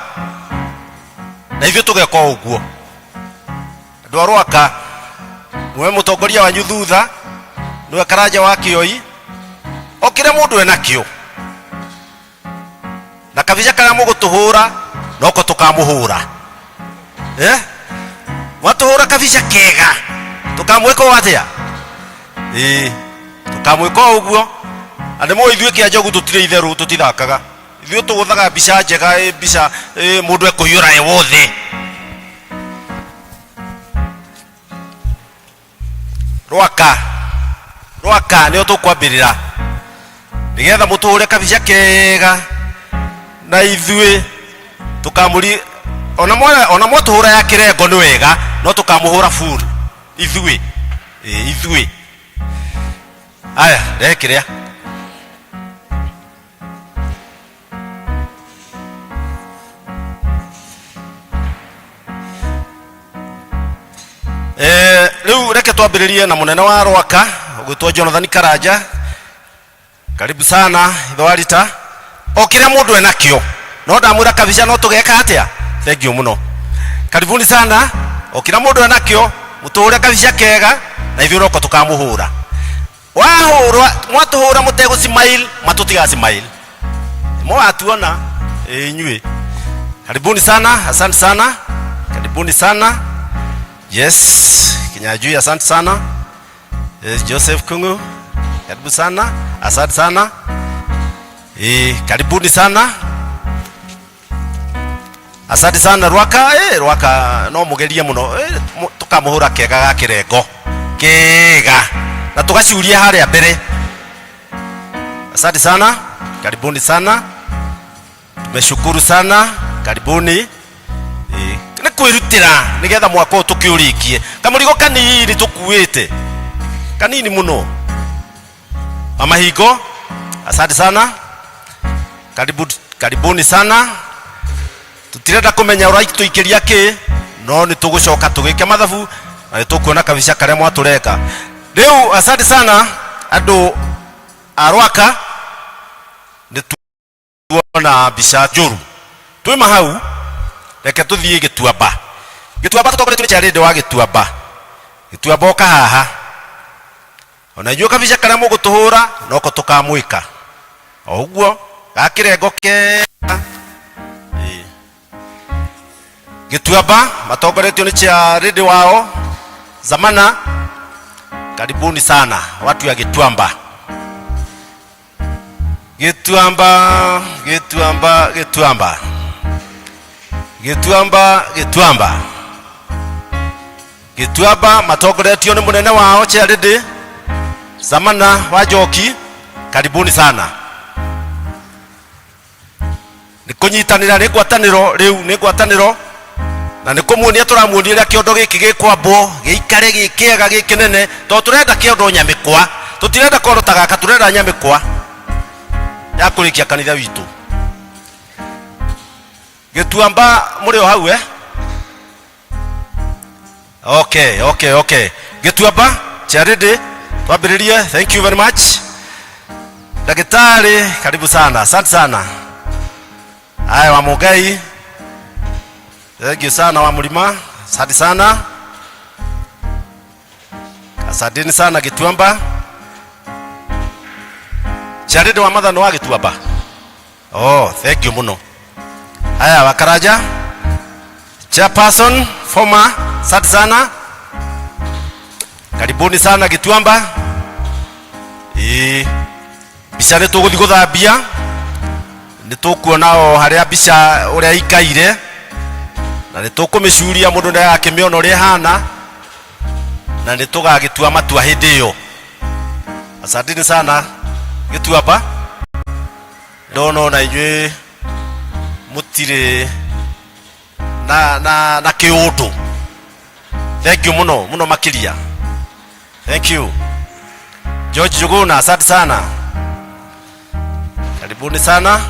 na ithuĩ tũgeka o ũguo andũ a Rwaka nĩwe mũtongoria wanyu thutha nĩwe Karanja wa Kĩoi o kĩrĩa mũndũ enakĩo na kabica karĩa mũgũtũhũra noko tũkamũhũra eh? mwatũhũra kabica kega tũkamwĩka o atĩa ĩĩ tũkamwĩka o ũguo na nĩ mũĩ ithuĩ kĩa njogu tũtirĩ itherũ tũtithakaga ithuĩ tũgũthaga mbica njega ĩ mbica ĩ mũndũ ekũiyũra e wothe Rwaka rwaka nĩo tũkwambĩrĩra nĩgetha mũtũhũre kabica kega na ithuĩ tũkamũri ona mwa ona mwatũhũra ya kĩrengo nĩ wega no tũkamũhũra full ithuĩ ĩ ithuĩ aya rehe kĩrĩa Rĩu reke twambĩrĩrie na mũnene wa Rwaka ũgwĩtwo Jonathan Karanja. Karibu sana ithe wa rita. O kĩrĩa mũndũ enakĩo no ndamwĩra kabisa no tũgeka atĩa. Thank you mũno, karibuni sana. O kĩrĩa mũndũ enakĩo mũtũhũre kabisa kega na ithuĩ roko tũkamũhũra. Wahũrwa mwatũhũra mũtegũ smile matũtiga smile mwatuona inyuĩ. Karibuni sana, asante sana, karibuni sana. Yes, Kinyajui, asante sana. Yes, Joseph Kungu, karibu sana, asante sana. Karibuni sana, asante sana. Rwaka, Rwaka no mugerie muno, tukamuhura kega ga kirengo kega na tugacuria haria mbere. Asante sana, karibuni sana, tumeshukuru sana, karibuni. Nĩ kwĩrutĩra nĩgetha mwaka ũyũ tũkĩũrĩkie. Kamũrigo kanini tũkuĩte, kanini mũno. Mama Hingo, asante sana, karibu, karibuni sana. Tutirenda kũmenya ũraitũikĩria kĩ, no nĩ tũgũcoka tũgĩke mathabu na nĩ tũkuona kabica karĩa mwatũreka rĩu. Asante sana andũ a Rwaka, nĩ tuona mbica njũru. Twĩma hau, reke tũthiĩ Gĩtuamba. Gĩtuamba tũtongoretio nĩ Charĩndĩ wa Gĩtuamba. Gĩtuamba, ũka haha ona inyuĩ, kabica karĩa mũgũtũhũra noko tũkamwĩka o ũguo gakĩrengo kega. Ĩĩ. Gĩtuamba matongoretio nĩ Charĩndĩ wao Zamana. Karibuni sana watu ya Gĩtuamba. Gĩtuamba, Gĩtuamba, Gĩtuamba, Gĩtuamba, Gĩtuamba, Gĩtuamba matongoretio nĩ mũnene wao Charĩndĩ Zamana wa Njoki. Karibuni sana. Nĩ kũnyitanĩra, nĩ ngwatanĩro, rĩu nĩ ngwatanĩro na nĩ kũmuonia tũramuonia ũrĩa kĩondo gĩkĩ gĩkwambwo gĩikare gĩ kĩega, gĩ kĩnene, tondũ tũrenda kĩondo nyamĩkwa, tũtirenda kondo ta gaka, tũrenda nyamĩkwa ya kũrĩkia kanitha witũ. Gĩtuamba mũrĩ o hau, eh? Okay. Gĩtuamba Charity, twambĩrĩrie. Thank you very much. Daktari, karibu sana, asante sana. Haya, wa Mugai, thank you sana. Wa Mlima, asante sana, asanteni sana Gĩtuamba. Charity wa Mathano wa Gĩtuamba, oh, thank you muno. Haya, wa Karaja, chairperson former, asante sana, karibuni sana Gĩtuamba. Ĩĩ, mbica nĩ tũgũthiĩ gũthambia, nĩ tũkuona o harĩa mbica ũrĩa ikaire na nĩ tũkũmĩcuria, mũndũ nĩ agakĩmĩona ũrĩa ĩhana na nĩ tũgagĩtua matua hĩndĩ ĩyo. Asanteni sana Gĩtuamba. Ndona ona inyuĩ mũtirĩ na kĩũndũ. Thank you mũno mũno makĩria. Thank you. George Juguna, asante sana, karibuni sana,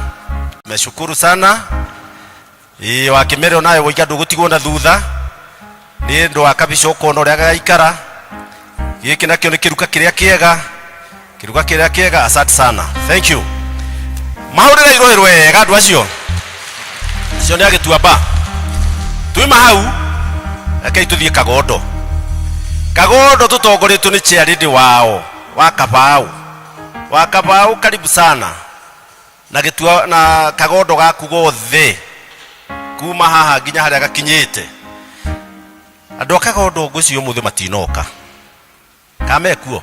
tumeshukuru sana. Ĩĩ, wakĩmere nawe woiga ndũgũtigwo na thutha nĩ ũndũ wa kabica, ũkona ũrĩa gagaikara. Gĩkĩ nakĩo nĩ kĩruka kĩrĩa kĩega, kĩruka kĩrĩa kĩega. Asante sana, thank you. Mahũrĩre irũĩ rwega andũ acio acio nĩ agĩtuamba. Twima hau, rekei tũthiĩ Kagondo. Kagondo tũtongoretio nĩ chairlady wao wa Kabau. Wa Kabau, karibu sana na gĩtua na Kagondo gaku gothe kuma haha nginya harĩa gakinyĩte. Andũ a Kagondo ngwĩciria ũmũthĩ matinoka kamekuo.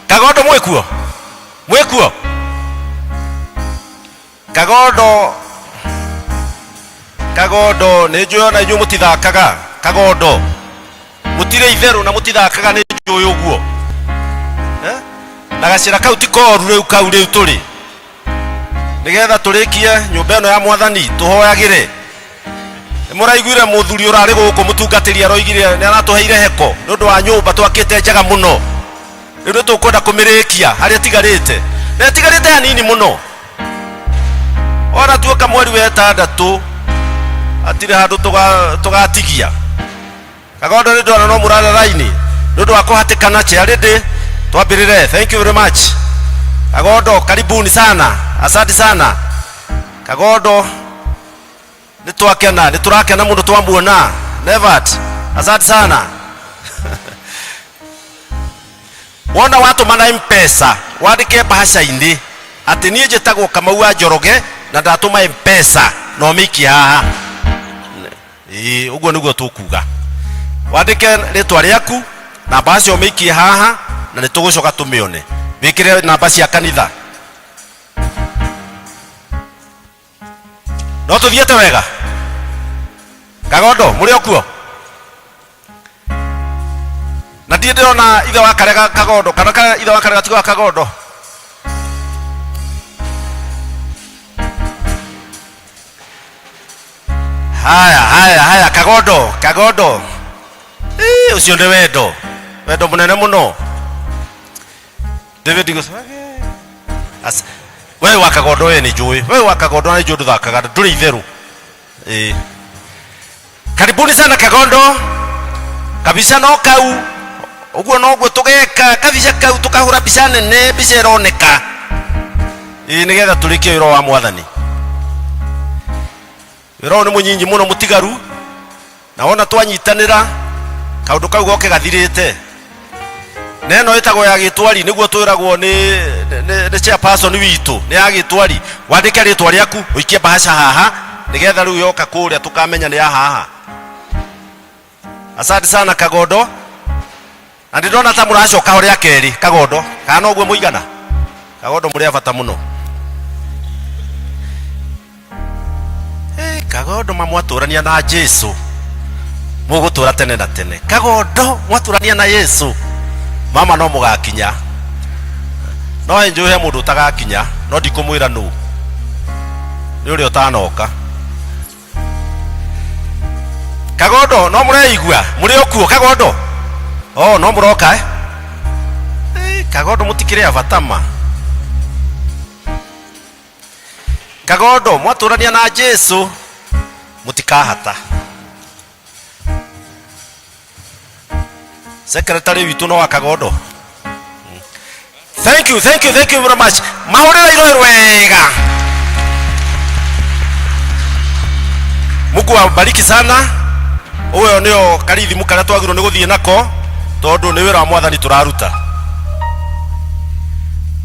Kagondo mwĩkuo? Mwĩkuo Kagondo? Kagondo nĩ njũĩ ona inyuĩ mũtithakaga. Kagondo mũtirĩ itherũ na mũtithakaga, nĩ njũĩ ũguo. Eh? Na gacĩra kau ti koru rĩu, kau rĩu tũrĩ nĩgetha tũrĩkie nyũmba ĩno ya Mwathani tũhoyagĩre. Nĩ mũraiguire mũthuri ũrarĩ gũkũ mũtungatĩri aroigire nĩ aratũheire heko nĩ ũndũ wa nyũmba twakĩte njega mũno. Rĩu nĩ tũkwenda kũmĩrĩkia harĩa ĩtigarĩte, na ĩtigarĩte hanini mũno. Ona tuoka mweri wa ĩtandatũ hatirĩ handũ tũgatigia. Kagondo nĩ ndona no mũrara raini nĩ ũndũ wa kũhatĩkana chairlady twambĩrĩre. Thank you very much Kagondo, karibuni sana, asante sana Kagondo, nĩ twakena, nĩ tũrakena mũno twamuona. Nevat, asante sana. Wona watũma na Mpesa wandĩke mbahaca-inĩ atĩ niĩ njĩtagwo Kamau wa Njoroge na ndatũma Mpesa na ũmĩikie haha. Ĩĩ, ũguo nĩguo tũkuga. Wandĩke rĩtwa rĩaku na mbahaca ũmĩikie haha na nĩ tũgũcoka tũmĩone. Wĩkĩre namba cia kanitha. No tũthiĩte wega? Kagondo, mũrĩ o kuo? Na ndirĩ ndĩrona ithe wa Karega Kagondo, kana ithe wa Karega tiga wa Kagondo. Haya, haya, haya, Kagondo, Kagondo. Ĩĩ, ũcio nĩ wendo, wendo mũnene mũno. David Gũcage. As we wa Kagondo we nĩ njũĩ, we wa Kagondo nĩ njũĩ ndũthakaga, ndũrĩ itherũ. Ĩĩ. Karibuni sana Kagondo. Kabisa no kau ũguo noguo tũgeka kabica kau tũkahũra mbica nene, mbica ĩroneka. Ĩĩ, nĩgetha tũrĩkie wĩra wa Mwathani. Wĩra ũyũ nĩ mũnyinyi mũno mũtigaru, na wona twanyitanĩra kaũndũ kau goke gathirĩte. Na ĩno ĩtagwo ya gĩtwari, nĩguo twĩragwo nĩ nĩ nĩ chairperson witũ, nĩ ya gĩtwari. Wandĩke rĩtwa rĩaku ũikie mbahaca haha, nĩgetha rĩu yoka kũrĩa tũkamenya nĩ ya haha. Asante sana Kagondo. Na ndĩrona ta mũracoka ho rĩa kerĩ Kagondo, kana noguo mũigana? Kagondo mũrĩ a bata mũno. Hey, Kagondo mamwatũrania na Jesu mũgũtũra tene na tene. Kagondo mwatũrania na Yesu mama no mũgakinya. No njũĩ he mũndũ ũtagakinya, no ndikũmwĩra nũ, nĩ ũrĩa ũtanoka. Kagondo no mũreigua mũrĩ o kuo Kagondo? Oh, no mũroka eh? Eh, Kagondo mũtikĩrĩ a bata ma. Kagondo mwatũrania na Jesu mũtikahata. Secretary witũ no wa Kagondo. Thank you, thank you, thank you very much. Mahũrĩra iroĩ wega. Mungu awabariki sana. Ũyũ nĩo karithimu karĩa twagĩrĩirwo nĩ gũthiĩ nako tondũ nĩ wĩra wa Mwathani tũraruta.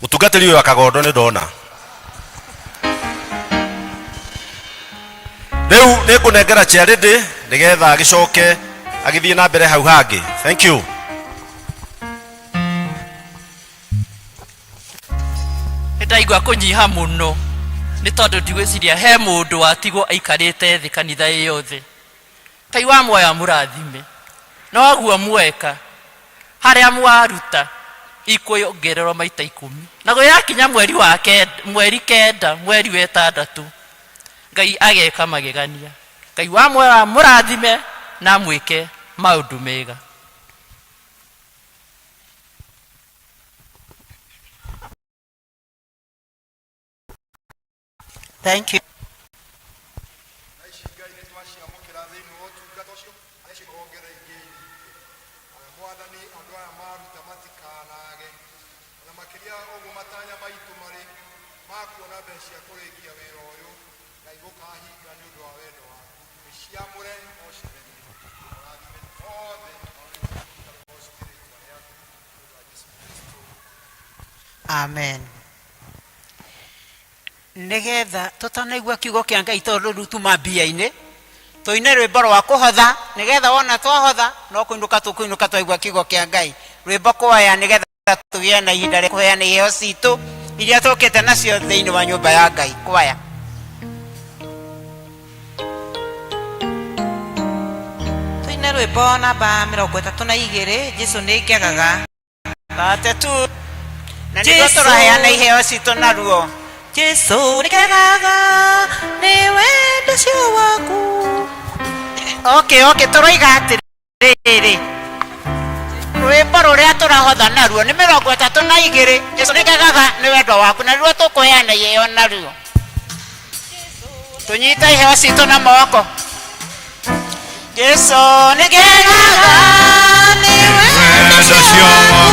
Mũtungatĩri ũyũ wa Kagondo nĩ ndona. Rĩu nĩ ngũnengera chairlady nĩgetha agĩcoke agĩthiĩ na mbere hau hangĩ. Thank you. Nĩ ndaigua kũnyiha mũno nĩ tondũ ndigwĩciria he mũndũ watigwo aikarĩte thĩ kanitha ĩ yothe. Ngai wa muoyo amũrathime. Noguo mweka harĩa mwaruta ikuongererwo maita ikũmi. Naguo yakinya mweri wa kenda, mweri kenda, mweri wa ĩtandatũ, Ngai ageka magegania. Ngai wa muoyo amũrathime na amwĩke maũndũ mega. Thank you. Mwathani andũ aya maruta matikanage ona makĩria ũguo matanya maitũ marĩ ma kuona mbeca cia kũrĩkia wĩra ũyũ Ngai gũkahinga nĩ ũndũ wa wendo waku ũciamũre na ũcitherie ũrathime othe rĩtwa rĩaku nĩ ũndũ wa Jesu Kristo. Amen. Nĩgetha tũtanaigua kiugo kĩa Ngai tondũ rĩu tuma mbia-inĩ, tũine rwĩmbo rwa kũhotha, nĩgetha wona twahotha no kũinũka tũkũinũka twaigua kiugo kĩa Ngai. Rwĩmbo kwaya nĩgetha tũgĩe na ihinda rĩa kũheana iheo citũ iria tũkĩte nacio thĩinĩ wa nyũmba ya Ngai. Kwaya. Tũine rwĩmbo namba 32, Jesu nĩ ngegaga. Thate tu. Na nĩguo tũraheana iheo citũ naruo. Jesu nĩ ngegaga nĩ wendo ũcio waku. Okay, okay, tũroiga atĩrĩrĩ, rwĩmbo rũrĩa tũrahotha naruo nĩ 32, Jesu nĩ ngegaga nĩ wendo waku, na ruo tũkũheana iheo naruo. Tũnyite iheo citũ na moko. Jesu nĩngenaga nĩ wendo ũcio waku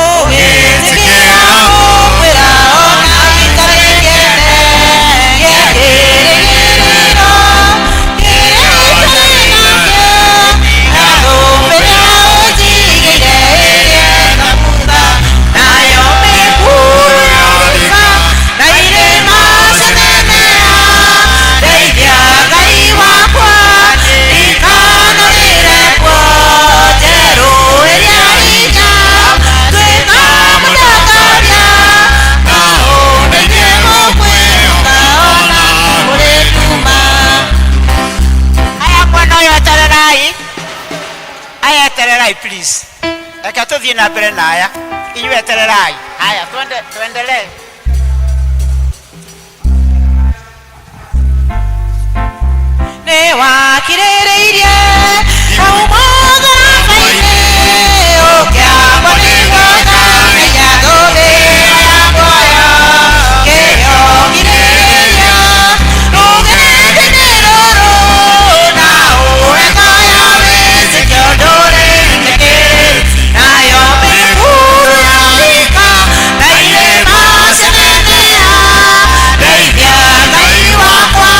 ũgĩtĩkĩra gũkwĩra ona itarĩ kĩene gĩa kĩĩrĩgĩrĩro kĩrĩa itarĩ nakĩo na thũmbĩ ũnjigĩire ĩrĩa ĩtabutha nayo mĩkuru yarika na irĩma cianeneha ndeithia Ngai wakwa ndikanarĩre kuo njerũ ĩrĩa hinya tuĩka mũtongoria na ũndeithie gũkwĩhoka ona kũrĩ nduma. Aya mwena ũyũ etererai, aya etererai please, reke tũthiĩ na mbere na aya, inyuĩ etererai. Haya, twende tuendelee. Nĩ wakirĩrĩirie hau mũtharaba-inĩ ũkĩambwo nĩguo ngamenya thũmbĩ ya muoyo kĩo girĩrĩria rũgendo-inĩ rũrũ na ũrekoya wĩtĩkio ndũrĩtĩkĩrĩtie nayo mĩkuru yarika na irĩma cianeneha ndeithia Ngai wakwa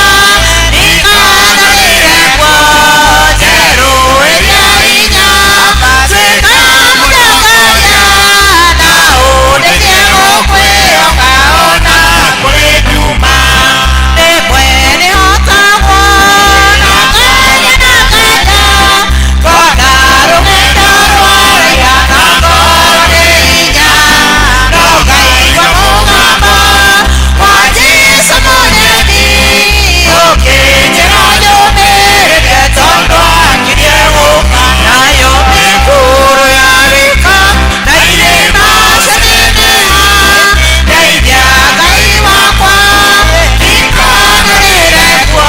ndikanarĩre kuo njerũ ĩrĩa hinya tuĩka mũtongoria na ũndeithie gũkwĩhoka ona kũrĩ nduma rĩmwe nĩhotagwo na nganya na nganya ngona rũgendo rwaraiha na ngoro nĩ hinya no ngaigua mũgambo wa Jesũ mũnyendi ũkĩnjĩra nyũmĩrĩrie tondũ akirie gũka nayo mĩkuru yarika na irĩma cianeneha ndeithia Ngai wakwa ndikanarĩre kuo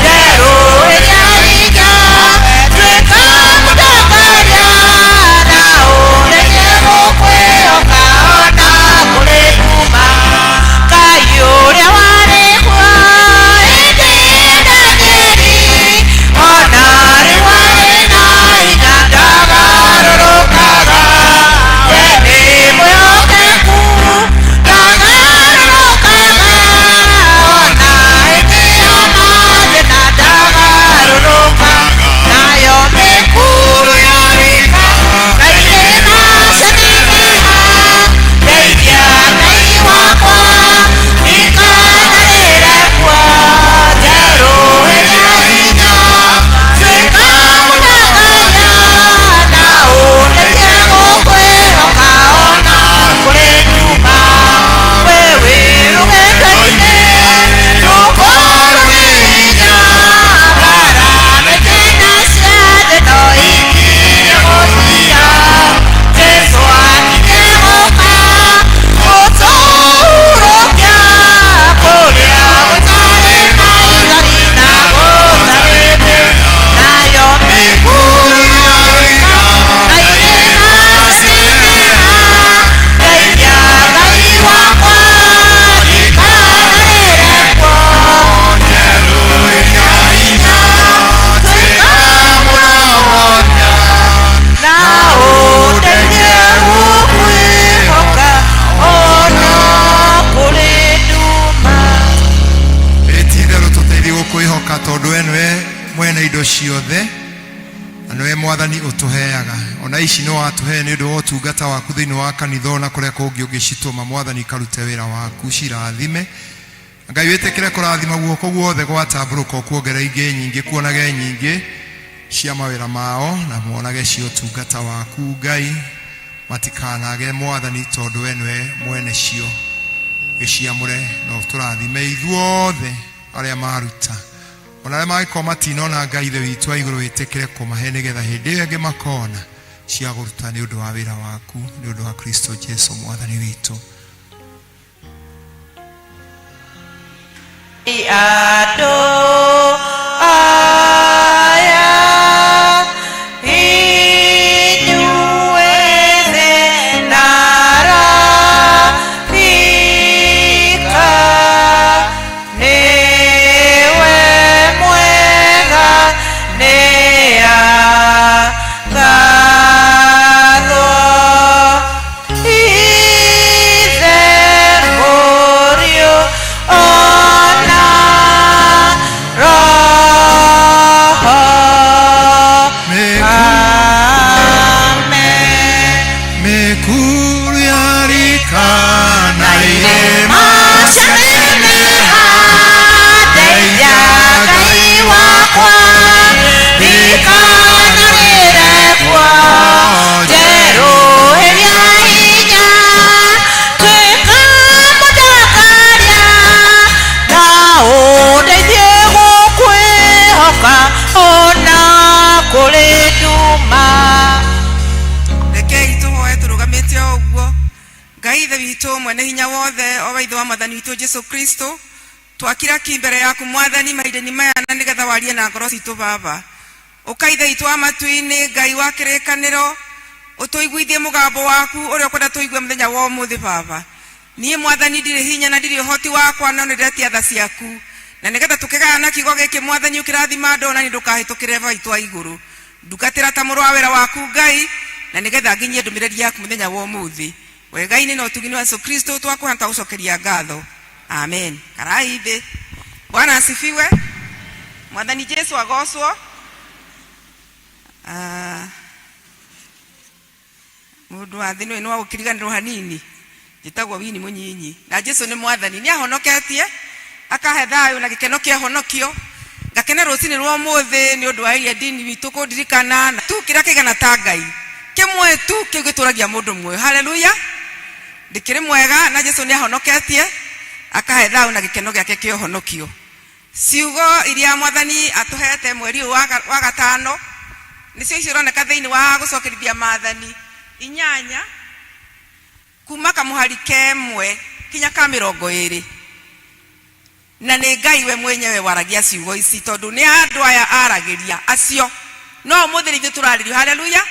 njerũ ĩrĩa hinya tuĩka mũtongoria na ũndeithie gũkwĩhoka ona kũrĩ nduma. Ngai ũrĩa warĩ kuo hĩndĩ ya Danieli ona rĩu arĩ na hinya ndagarũrũkaga we nĩ mwĩhokeku ndagarũrũkaga ona hĩndĩ ya mathĩna ndagarũrũkaga nayo mĩkuru yarika na irĩma cianeneha ndeithia Ngai wakwa ndikanarĩre kuo njerũ ĩrĩa hinya tuĩka mũtongoria na ũndeithie gũkwĩhoka ona kũrĩ nduma. We wĩ rũgendo-inĩ rũkorwo wĩ hinya mbara na thĩna cia thĩ no ikirie gũthira Jesũ akirie gũka gũtũhurũkia kũrĩa gũtarĩ maithori na gũtarĩ thĩna nayo mĩkuru yarika na irĩma cianeneha ndeithia Ngai wakwa ndikanarĩre kuo njerũ ĩrĩa hinya tuĩka mũtongoria na ũndeithie gũkwĩhoka ona kũrĩ nduma. Ĩ ti itherũ tũteithie gũkwĩhoka tondũ we nĩwe mwene indo ciothe na nĩwe mwathani ũtũheaga ona ici nĩ watũhe nĩ ũndũ wa ũtungata waku thĩinĩ wa kanitha ona kũrĩa kũngĩ ũngĩcitũma mwathani karute wĩra waku cirathime. Ngai wĩtĩkĩre kũrathima guoko guothe gwatambũrũka ũkuongerera ingĩ nyingĩ kuonage nyingĩ cia mawĩra mao na muonage cia ũtungata waku Ngai matikanage mwathani tondũ we nĩwe mwene cio gĩciamũre na ũtũrathime ithuothe arĩa maruta ona arĩa mangĩkorwo matinona Ngai ithe witũ wa igũrũ wĩtĩkĩre kũmahe nĩgetha hĩndĩ ĩyo ĩngĩ makona cia kũruta nĩ ũndũ wa wĩra waku nĩ ũndũ wa Kristo Jesu mwathani witũ. Andũ aya inyuĩ na rafika nĩwe mwega nĩ Ithe witũ mwene hinya wothe, o we Ithe wa Mwathani witũ Jesu Kristo, twakira ki mbere yaku Mwathani mahinda-inĩ maya na nĩgetha warie na ngoro citũ Baba. Ũka Ithe witũ wa matu-inĩ, Ngai wa kĩrĩkanĩro, ũtũiguithie mũgambo waku ũrĩa ũkwenda tũigue mũthenya wa ũmũthĩ Baba. Niĩ Mwathani ndirĩ hinya na ndirĩ ũhoti wakwa, no nĩndĩretia tha ciaku, na nĩgetha tũkĩgayana kiugo gĩkĩ Mwathani ũkĩrathima andũ na niĩ ndũkahĩtũkĩre Baba witũ wa igũrũ. Ndungatĩra ta mũrũ wa wĩra waku Ngai, na nĩgetha nginyie ndũmĩrĩri yaku mũthenya wa ũmũthĩ. Wega-inĩ na ũtugi-inĩ wa Yesu Kristo twakũhoya na twagũcokeria ngatho. Amen. Karai thĩ. Bwana asifiwe. Mwathani Jesu agocwo. Ah, mũndũ wa thĩ nĩ wa gũkĩriganĩrwo hanini. Njĩtagwo Wini Mũnyinyi na Jesu nĩ Mwathani. Nĩ ahonoketie akahe thayũ na gĩkeno kĩa ũhonokio. Ngakena rũcinĩ rwa ũmũthĩ nĩ ũndũ wa area dini witũ kũndirikana na tu kĩrĩa kĩigana ta Ngai kĩmwe tu kĩu gĩtũragia mũndũ muoyo. Haleluya! Ndĩkĩrĩ mwega na Jesu nĩ ahonoketie akahe thayũ na gĩkeno gĩake kĩa ũhonokio. Ciugo iria Mwathani atũhete mweri ũyũ wa gatano nĩcio icio ironeka thĩinĩ wa gũcokerithia maathani 8 kuma kamũhari kemwe kinya ka 20. Na nĩ Ngai we mwenyewe waragia ciugo ici, tondũ nĩ andũ aya aragĩria acio. No ũmũthĩ nĩ ithuĩ tũrarĩrio. Haleluya!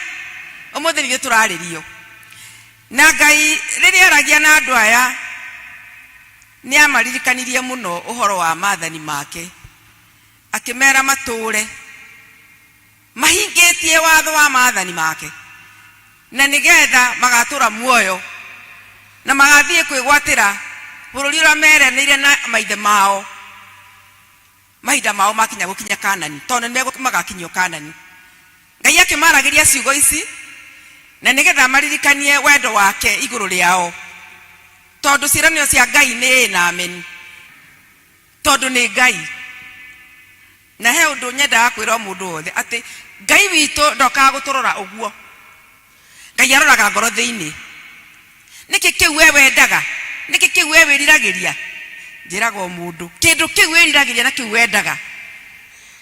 Ũmũthĩ nĩ ithuĩ tũrarĩrio. Na Ngai rĩrĩa aragia na andũ aya nĩ amaririkanirie mũno ũhoro wa maathani make, akĩmera matũũre mahingĩtie watho wa maathani make, na nĩgetha magatũra muoyo na magathiĩ kwĩgwatĩra bũrũri ũrĩa meranĩire na maithe mao mahinda mao makinya gũkinya Kanani, tondũ nĩ magakinyio Kanani. Ngai akĩmaragĩria ciugo ici na nĩgetha amaririkanie wendo wake igũrũ rĩao, tondũ ciĩranĩro cia Ngai nĩ ĩĩ na ameni, tondũ nĩ Ngai. Na he ũndũ nyendaga kwĩra o mũndũ wothe atĩ Ngai witũ ndokaga gũtũrora ũguo. Ngai aroraga ngoro thĩinĩ. Nĩkĩ kĩu we wendaga? Nĩkĩ kĩu we wĩriragĩria? Njĩraga o mũndũ, kĩndũ kĩu wĩriragĩria na kĩu wendaga,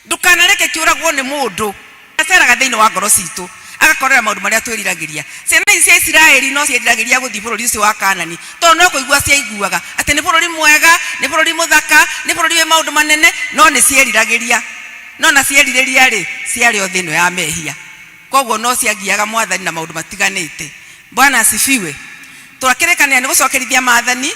ndũkanareke kĩũragwo nĩ mũndũ. Aceraga thĩinĩ wa ngoro citũ agakorera maũndũ marĩa twĩriragĩria. Ciana ici cia Isiraeli no ciĩriragĩria gũthiĩ bũrũri ũcio wa Kanani, tondũ no kũigua ciaiguaga atĩ nĩ bũrũri mwega, nĩ bũrũri mũthaka, nĩ bũrũri wĩ maũndũ manene, no nĩ cieriragĩria. No na cierirĩria-rĩ, ciarĩ o thĩ ĩno ya mehia. Koguo no ciagiaga Mwathani na maũndũ matiganĩte. Bwana asifiwe. Twakĩrĩkanĩra nĩ gũcokerithia maathani,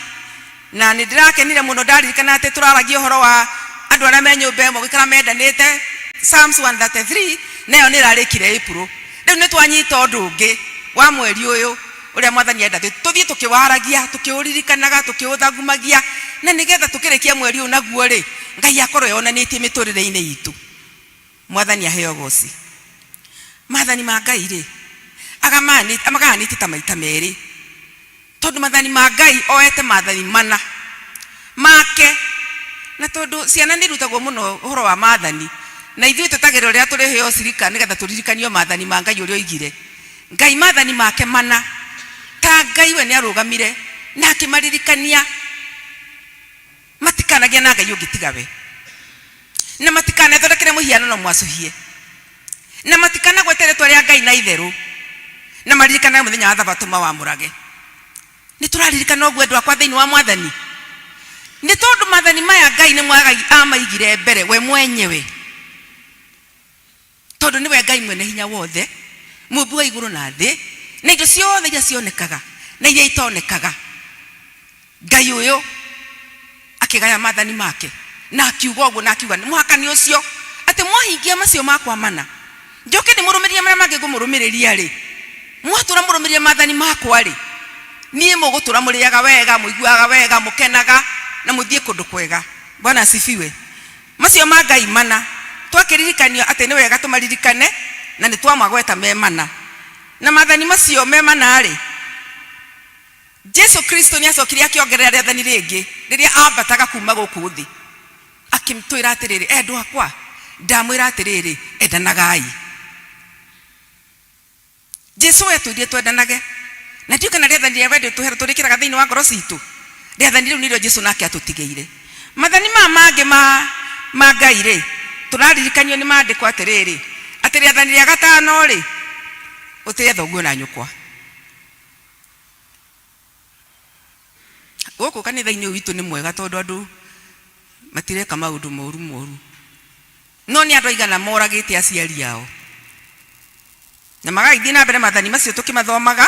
na nĩ ndĩrakenire mũno ndaririkana atĩ tũraragia ũhoro wa andũ arĩa me nyũmba ĩmwe gũikara mendanĩte, Psalms 133, na ĩyo nĩ ĩrarĩkire April. Rĩu nĩ twanyita ũndũ ũngĩ wa mweri ũyũ ũrĩa Mwathani enda tũthiĩ tũkĩwaragia, tũkĩũririkanaga, tũkĩũthagumagia, na nĩgetha tũkĩrĩkia mweri ũyũ naguo rĩ, Ngai akorwo eyonanĩtie mĩtũrĩre-inĩ itũ. Mwathani aheo ũgoci. Maathani ma Ngai rĩ, amagayanĩtie ta maita merĩ. Tondũ maathani ma Ngai oete maathani mana make, na tondũ ciana nĩ irutagwo mũno ũhoro wa maathani, na ithuĩ twetagĩrĩra ũrĩa tũrĩheo cirika nĩgetha tũririkanio maathani ma Ngai ũrĩa oigire. Ngai maathani make mana, ta Ngai we nĩ arũgamire na akĩmaririkania matikanagĩe na Ngai ũngĩ tiga we, na matikanethondekere mũhianano mwacũhie, na matikanagwete rĩtwa rĩa Ngai na itherũ, na maririkanage mũthenya wa thabatũ mawamũrage. Nĩ tũraririkana ũguo endwa akwa thĩinĩ wa Mwathani? Nĩ tondũ maathani maya Ngai nĩ amaigire mbere we mwenyewe, tondũ nĩwe Ngai mwene hinya wothe, mũmbi wa igũrũ na thĩ, na indo ciothe iria cionekaga na iria itonekaga. Ngai ũyũ akĩgaya maathani make na akiuga ũguo, na akiuga mũhaka nĩ ũcio atĩ mwahingia macio makwa mana, njoke ndĩmũrũmĩrĩrie marĩa mangĩ ngũmũrũmĩrĩria rĩ, mwatũra mũrũmĩrĩrie maathani makwa rĩ, niĩ mũgũtũra mũrĩaga wega, mũiguaga wega, mũkenaga na mũthiĩ kũndũ kwega. Bwana asifiwe. Macio ma Ngai mana twakĩririkanio atĩ nĩ wega tũmaririkane na nĩ twamagweta me mana. Na maathani macio me mana-rĩ, Jesu Kristo nĩ acokire akĩongerera rĩathani rĩngĩ rĩrĩa ambataga kuma gũkũ thĩ, akĩtwĩra atĩrĩrĩ, endwa akwa, ndamwĩra atĩrĩrĩ, endanagai. Jesu etwĩrire twendanage, na ndiũĩ kana rĩathani rĩa wendo tũhero tũrĩkĩraga thĩinĩ wa ngoro citũ. Rĩathani rĩu nĩrĩo Jesu nake atũtigĩire. Mathani maya mangĩ ma ma Ngai rĩ, tũraririkanio nĩ maandĩko atĩrĩrĩ, atĩ rĩathani rĩa gatano rĩ, ũtĩe thoguo na nyũkwa. Gũkũ kanitha-inĩ ũyũ witũ nĩ mwega tondũ andũ matireka maũndũ moru moru. No nĩ andũ aigana moragĩte aciari ao na magagĩthiĩ na mbere maathani macio tũkĩmathomaga.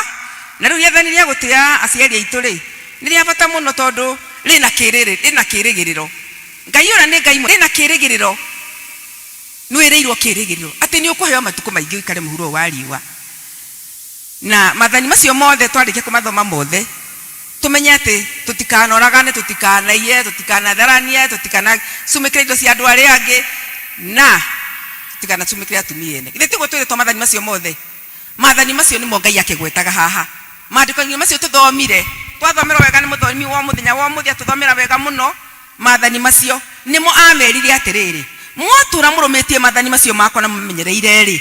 Na rĩu rĩathani rĩa gũtĩa aciari aitũ rĩ, nĩ rĩa bata mũno tondũ rĩna kĩrĩrĩ, rĩna kĩrĩgĩrĩro. Ngai ũrĩa nĩ Ngai rĩna kĩrĩgĩrĩro, nĩ wĩrĩirwo kĩrĩgĩrĩro atĩ nĩ ũkũheo matukũ maingĩ ũikare mũhuro ũyũ wa riũa. Na maathani macio mothe twarĩkia kũmathoma mothe, tũmenye atĩ tũtikanoragane, tũtikanaiye, tũtikanatharanie, tũtikanacumĩkĩre indo cia andũ arĩa angĩ, na tũtikanacumĩkĩre atumia ene. Githĩ tiguo twĩrĩtwo maathani macio mothe? Maathani macio nĩmo Ngai akĩgwetaga haha. Maandĩko-inĩ macio tũthomire, twathomerwo wega nĩ mũthomi wa mũthenya wa ũmũthĩ, atũthomera wega mũno maathani macio, nĩmo amerire atĩrĩrĩ, mwatũra mũrũmĩtie maathani macio makwa na mũmamenyereire-rĩ,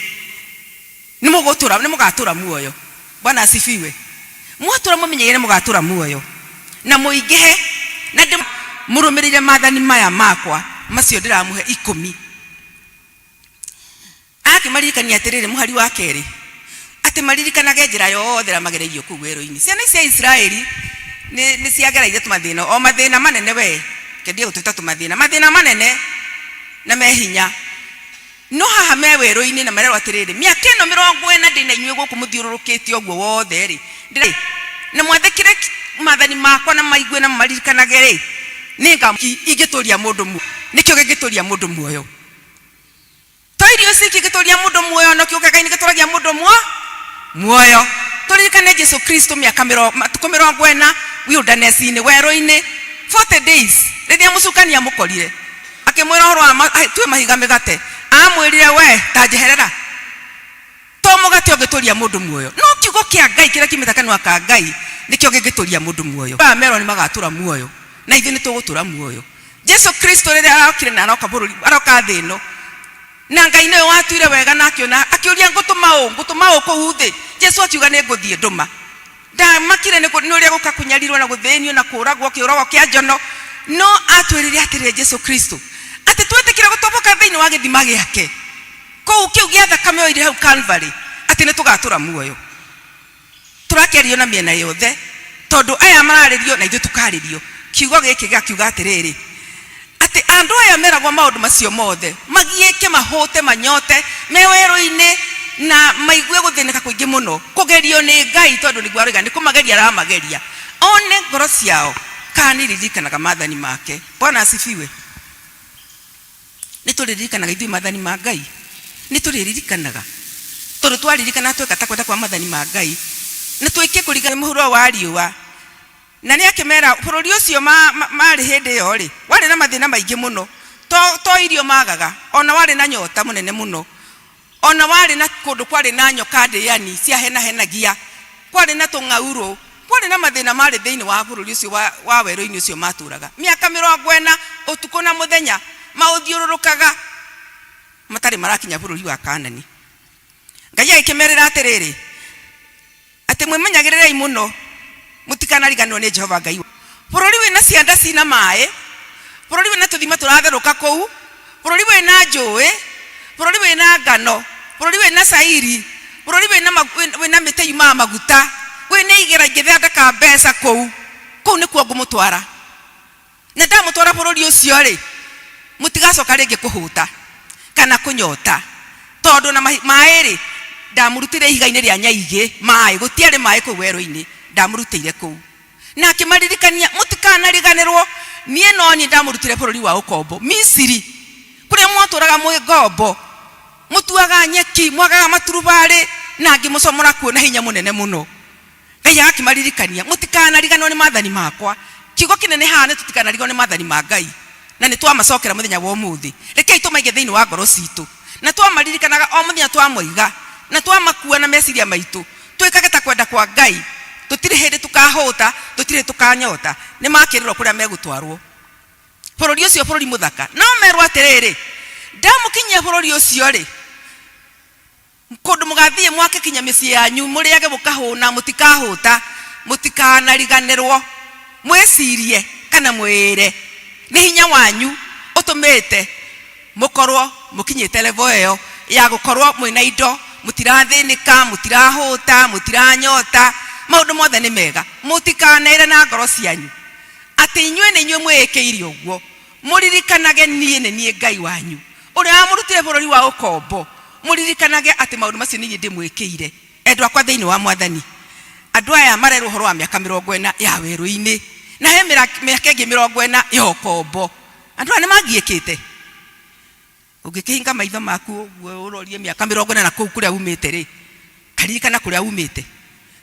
nĩ mũgũtũra nĩ mũgatũra muoyo. Bwana asifiwe. Mwatũra mũmenyereire nĩ mũgatũra muoyo na mũingĩhe, na ndĩ mũrũmĩrĩire maathani maya makwa macio ndĩramũhe ikũmi. Akĩmaririkania atĩrĩrĩ, mũhari wa kerĩ, atĩ maririkanage njĩra yothe ĩrĩa magereirio kũu werũ-inĩ. Ciana ici cia Isiraeli nĩ nĩ ciagereire tũmathĩna, o mathĩna manene we, reke ndige gũtwĩta tũmathĩna, mathĩna manene na me hinya. No haha me werũ-inĩ na marerwo atĩrĩrĩ, mĩaka ĩno 40 ndĩ na inyuĩ gũkũ mũthiũrũrũkĩte ũguo wothe-rĩ, ndĩra na mwathĩkĩre maathani makwa na maigue na maririkanage-rĩ, nĩ ingĩtũria mũndũ muoyo. Nĩkĩo gĩngĩtũria mũndũ muoyo. To irio ciki ingĩtũria mũndũ muoyo, no kiugo kĩa Ngai nĩ gĩtũragia mũndũ muo muoyo. Tũririkane Jesu Kristo mĩaka mĩro, matukũ 40 wilderness-inĩ, werũ-inĩ, 40 days, rĩrĩa mũcukani amũkorire. Akĩmwĩra ũhoro wa ma, tue mahiga mĩgate. Amwĩrire, we ta njeherera. To mũgate ũngĩtũria mũndũ muoyo, no kiugo kĩa Ngai kĩrĩa kiumĩte kanua ka Ngai nĩkĩo gĩngĩtũria mũndũ muoyo. Aya merwo nĩ magatũra muoyo, na ithuĩ nĩ tũgũtũra muoyo. Jesu Kristo rĩrĩa arokire na aroka bũrũri, aroka thĩ ĩno, na Ngai nĩwe watuire wega na akĩona, akĩũria ngũtũma ũ, ngũtũma ũ kũu thĩ? Jesu akiuga nĩ ngũthiĩ ndũma. Ndamakire nĩ ũrĩa gũka kũnyarirwo na gũthĩnio na kũũragwo kĩũrago kĩa njono, no atwĩrire atĩrĩrĩ Jesu Kristo atĩ twetĩkĩra gũtoboka thĩinĩ wa gĩthima gĩake kũu kĩu gĩa thakame oire hau Calvary atĩ nĩ tũgatũra muoyo. Tũrakĩario na mĩena yothe tondũ aya mararĩrio na ithuĩ tũkarĩrio. Kiugo gĩkĩ gĩgakiuga atĩrĩrĩ, atĩ andũ aya meragwo maũndũ macio mothe, magiĩke, mahũte, manyote, me werũ-inĩ, na maigue gũthĩnĩka kũingĩ mũno, kũgerio nĩ Ngai, tondũ nĩguo aroiga nĩ kũmageria aramageria, one ngoro ciao kana nĩiririkanaga maathani make. Bwana asifiwe. Nĩ tũrĩririkanaga ithuĩ maathani ma Ngai? Nĩ tũrĩririkanaga? Tondũ twaririkana tweka ta kwenda kwa maathani ma Ngai, na twĩke kũringana mũhuro wa riũa. Na nĩakĩmera, bũrũri ũcio maarĩ hĩndĩ ĩyo-rĩ, warĩ na mathĩna maingĩ mũno. To, to irio maagaga, o na warĩ na nyota mũnene mũno. O na warĩ na kũndũ kwarĩ na nyoka ndĩani ciahenahenagia, kwarĩ na tũng'aurũ, kwarĩ na mathĩna maarĩ thĩinĩ wa bũrũri ũcio wa, wa werũ-inĩ ũcio maatũũraga. Mĩaka 40, ũtukũ na mũthenya, maũthiũrũrũkaga matarĩ marakinya bũrũri wa Kaanani. Ngai agĩkĩmerĩra atĩrĩrĩ, Atĩ mwĩmenyagĩrĩrei mũno mũtikanariganĩrwo nĩ Jehova Ngai. Bũrũri wĩna cianda cina maĩ, bũrũri wĩna tũthima tũratherũka kũu, bũrũri wĩna njũĩ, bũrũri wĩna ngano, bũrũri wĩna cairi, bũrũri wĩna, wĩna mĩtĩ yumaga maguta, wĩna igera ingĩthondeka mbeca kũu, kũu nĩkuo ngũmũtwara. Na ndamũtwara bũrũri ũcio-rĩ, mũtigacoka rĩngĩ kũhũta kana kũnyota, tondũ na maĩ-rĩ, ndamũrutĩire ihiga-inĩ rĩa nyaigĩ maĩ, gũtiarĩ maĩ kũu werũ-inĩ, ndamũrutĩire kũu. Na akĩmaririkania, mũtikanariganĩrwo, niĩ no niĩ ndamũrutire bũrũri wa ũkombo, Misiri, kũrĩa mwatũũraga mwĩ ngombo, mũtuaga nyeki, mwagaga maturubarĩ, na ngĩmũcomora kuo na hinya mũnene mũno. Ngai agakĩmaririkania, mũtikanariganĩrwo nĩ maathani makwa. Kiugo kĩnene haha nĩ tũtikanariganĩrwo nĩ maathani ma Ngai, na nĩ twamacokera mũthenya wa ũmũthĩ. Rekei tũmaige thĩinĩ wa ngoro citũ, na twamaririkanaga o mũthenya twamoiga, na twamakua na meciria maitũ, twĩkage ta kwenda kwa Ngai. Tũtirĩ hĩndĩ tũkahũta, tũtirĩ hĩndĩ tũkanyota. Nĩ makĩrĩrwo kũrĩa megũtwarwo. Bũrũri ũcio bũrũri mũthaka. Nao merwo atĩrĩrĩ, ndamũkinyia bũrũri ũcio-rĩ, Kũndũ mũgathiĩ mwake kinya mĩciĩ yanyu, mũrĩage mũkahũna, mũtikahũta, mũtikanariganĩrwo. Mwĩcirie kana mwĩĩre nĩ hinya wanyu ũtũmĩte mũkorwo mũkinyĩte level ĩyo ya gũkorwo mwĩna indo, mũtirathĩnĩka, mũtirahũta, mũtiranyota, maũndũ mothe nĩ mega. Mũtikanere na ngoro cianyu. Atĩ inyuĩ nĩ inyuĩ mwĩĩkĩire ũguo, mũririkanage niĩ nĩ niĩ Ngai wanyu, ũrĩa wamũrutire bũrũri wa ũkombo, mũririkanage atĩ maũndũ macio nĩ niĩ ndĩmwĩkĩire. Endwa akwa thĩinĩ wa Mwathani, andũ aya marerwo ũhoro wa mĩaka 40 ya werũ-inĩ, na he mĩaka ĩngĩ 40 ya ũkombo. Andũ aya nĩ magiĩkĩte. Ũngĩkĩhinga maitho maku ũguo ũrorie mĩaka 40 na kũu kũrĩa umĩte rĩ, taririkana kũrĩa umĩte,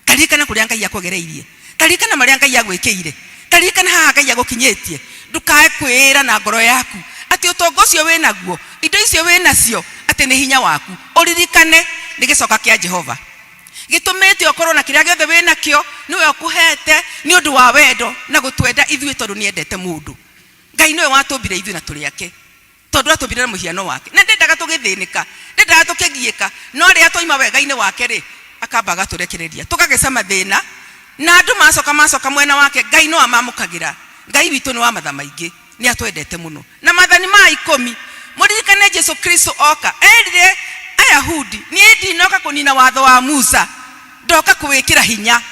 taririkana kũrĩa Ngai akũgereirie, taririkana marĩa Ngai agwĩkĩire, taririkana haha Ngai agũkinyĩtie. Ndũkae kwĩĩra na ngoro yaku atĩ ũtonga ũcio wĩ naguo, indo icio wĩ nacio atĩ nĩ hinya waku. Ũririkane nĩ gĩcoka kĩa Jehova gĩtũmĩte ũkorwo na kĩrĩa gĩothe wĩ nakĩo, nĩwe ũkũhete nĩ ũndũ wa wendo na gũtwenda ithuĩ tondũ nĩ endete mũndũ. Ngai nĩwe watũmbire ithuĩ na tũrĩ ake. Tondũ atũmbire na mũhiano wake, na ndendaga tũgĩthĩnĩka, ndendaga tũkĩgiĩka, no rĩrĩa twaima wega-inĩ wake-rĩ, akamba agatũrekereria, tũgagĩcama thĩna, na andũ macoka macoka mwena wake, Ngai no amamũkagĩra. Ngai witũ nĩ wa matha maingĩ, nĩ atwendete mũno. Na mathani ma ikũmi, mũririkane Jesu Kristo oka, erire Ayahudi, niĩ ndinoka kũnina watho wa Musa, ndoka kũwĩkĩra hinya.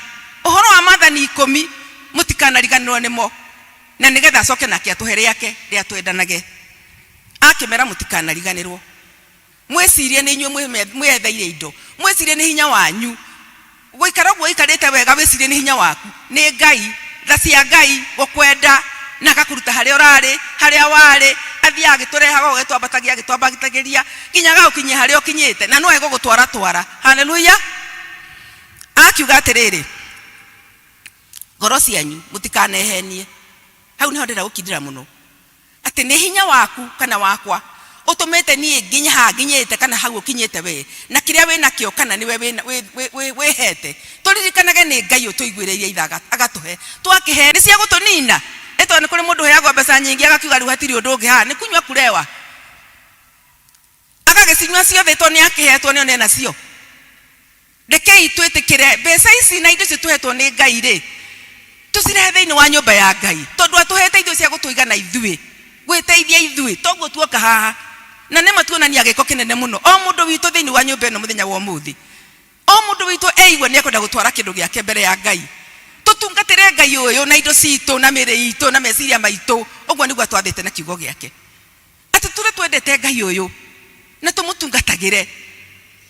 Ũhoro wa mathani ikũmi, mũtikanariganĩrwo nĩmo. Na nĩ getha acoke nake atũhe rĩake rĩa twendanage. Akĩmera mũtikanariganĩrwo. Mwĩcirie nĩ inyuĩ mwĩetheire indo. Mwĩcirie nĩ hinya wanyu. Gũikara ũguo ũikarĩte wega wĩcirie nĩ hinya waku. Nĩ Ngai, tha cia Ngai gũkwenda na agakũruta harĩa ũrarĩ, harĩa warĩ, athiaga agĩtũrehaga ũguo agĩtwambatagia agĩtwambatagĩria nginya agagũkinyia harĩa ũkinyĩte na no egũgũtwaratwara. Haleluya! Akiuga atĩrĩrĩ, ngoro cianyu mũtikanehenie. Hau nĩho ndĩrenda gũkindĩra mũno, atĩ nĩ hinya waku kana wakwa ũtũmĩte niĩ nginye haha nginyĩte kana hau ũkinyĩte we, na kĩrĩa wĩ nakĩo kana nĩwe wĩhete. Tũririkanage nĩ Ngai ũtũiguĩrĩire itha agatũhe, twakĩhe nĩ cia gũtũnina. Ĩ tondũ nĩ kũrĩ mũndũ ũheagwo mbeca nyingĩ agakiuga rĩu hatirĩ ũndũ ũngĩ haha nĩ kunyua kulewa, agagĩcinyua ciothe tondũ nĩ akĩhetwo nĩ one nacio. Rekei twĩtĩkĩre mbeca ici na indo icio tũhetwo nĩ Ngai rĩ, tũcirehe thĩinĩ wa nyũmba ya Ngai, tondũ atũhete indo cia gũtũigana ithuĩ, gwĩteithia ithuĩ, toguo tuoka haha. Na nĩma tuonania gĩko kĩnene mũno, o mũndũ witũ thĩinĩ wa nyũmba ĩno mũthenya wa ũmũthĩ, o mũndũ witũ eigua nĩ ekwenda gũtwara kĩndũ gĩake mbere ya Ngai. Tũtungatĩre Ngai ũyũ na indo citũ, na mĩĩrĩ itũ, na meciria maitũ, ũguo nĩguo atwathĩte na kiugo gĩake. Atĩ tũrĩ twendete Ngai ũyũ na tũmũtungatagĩre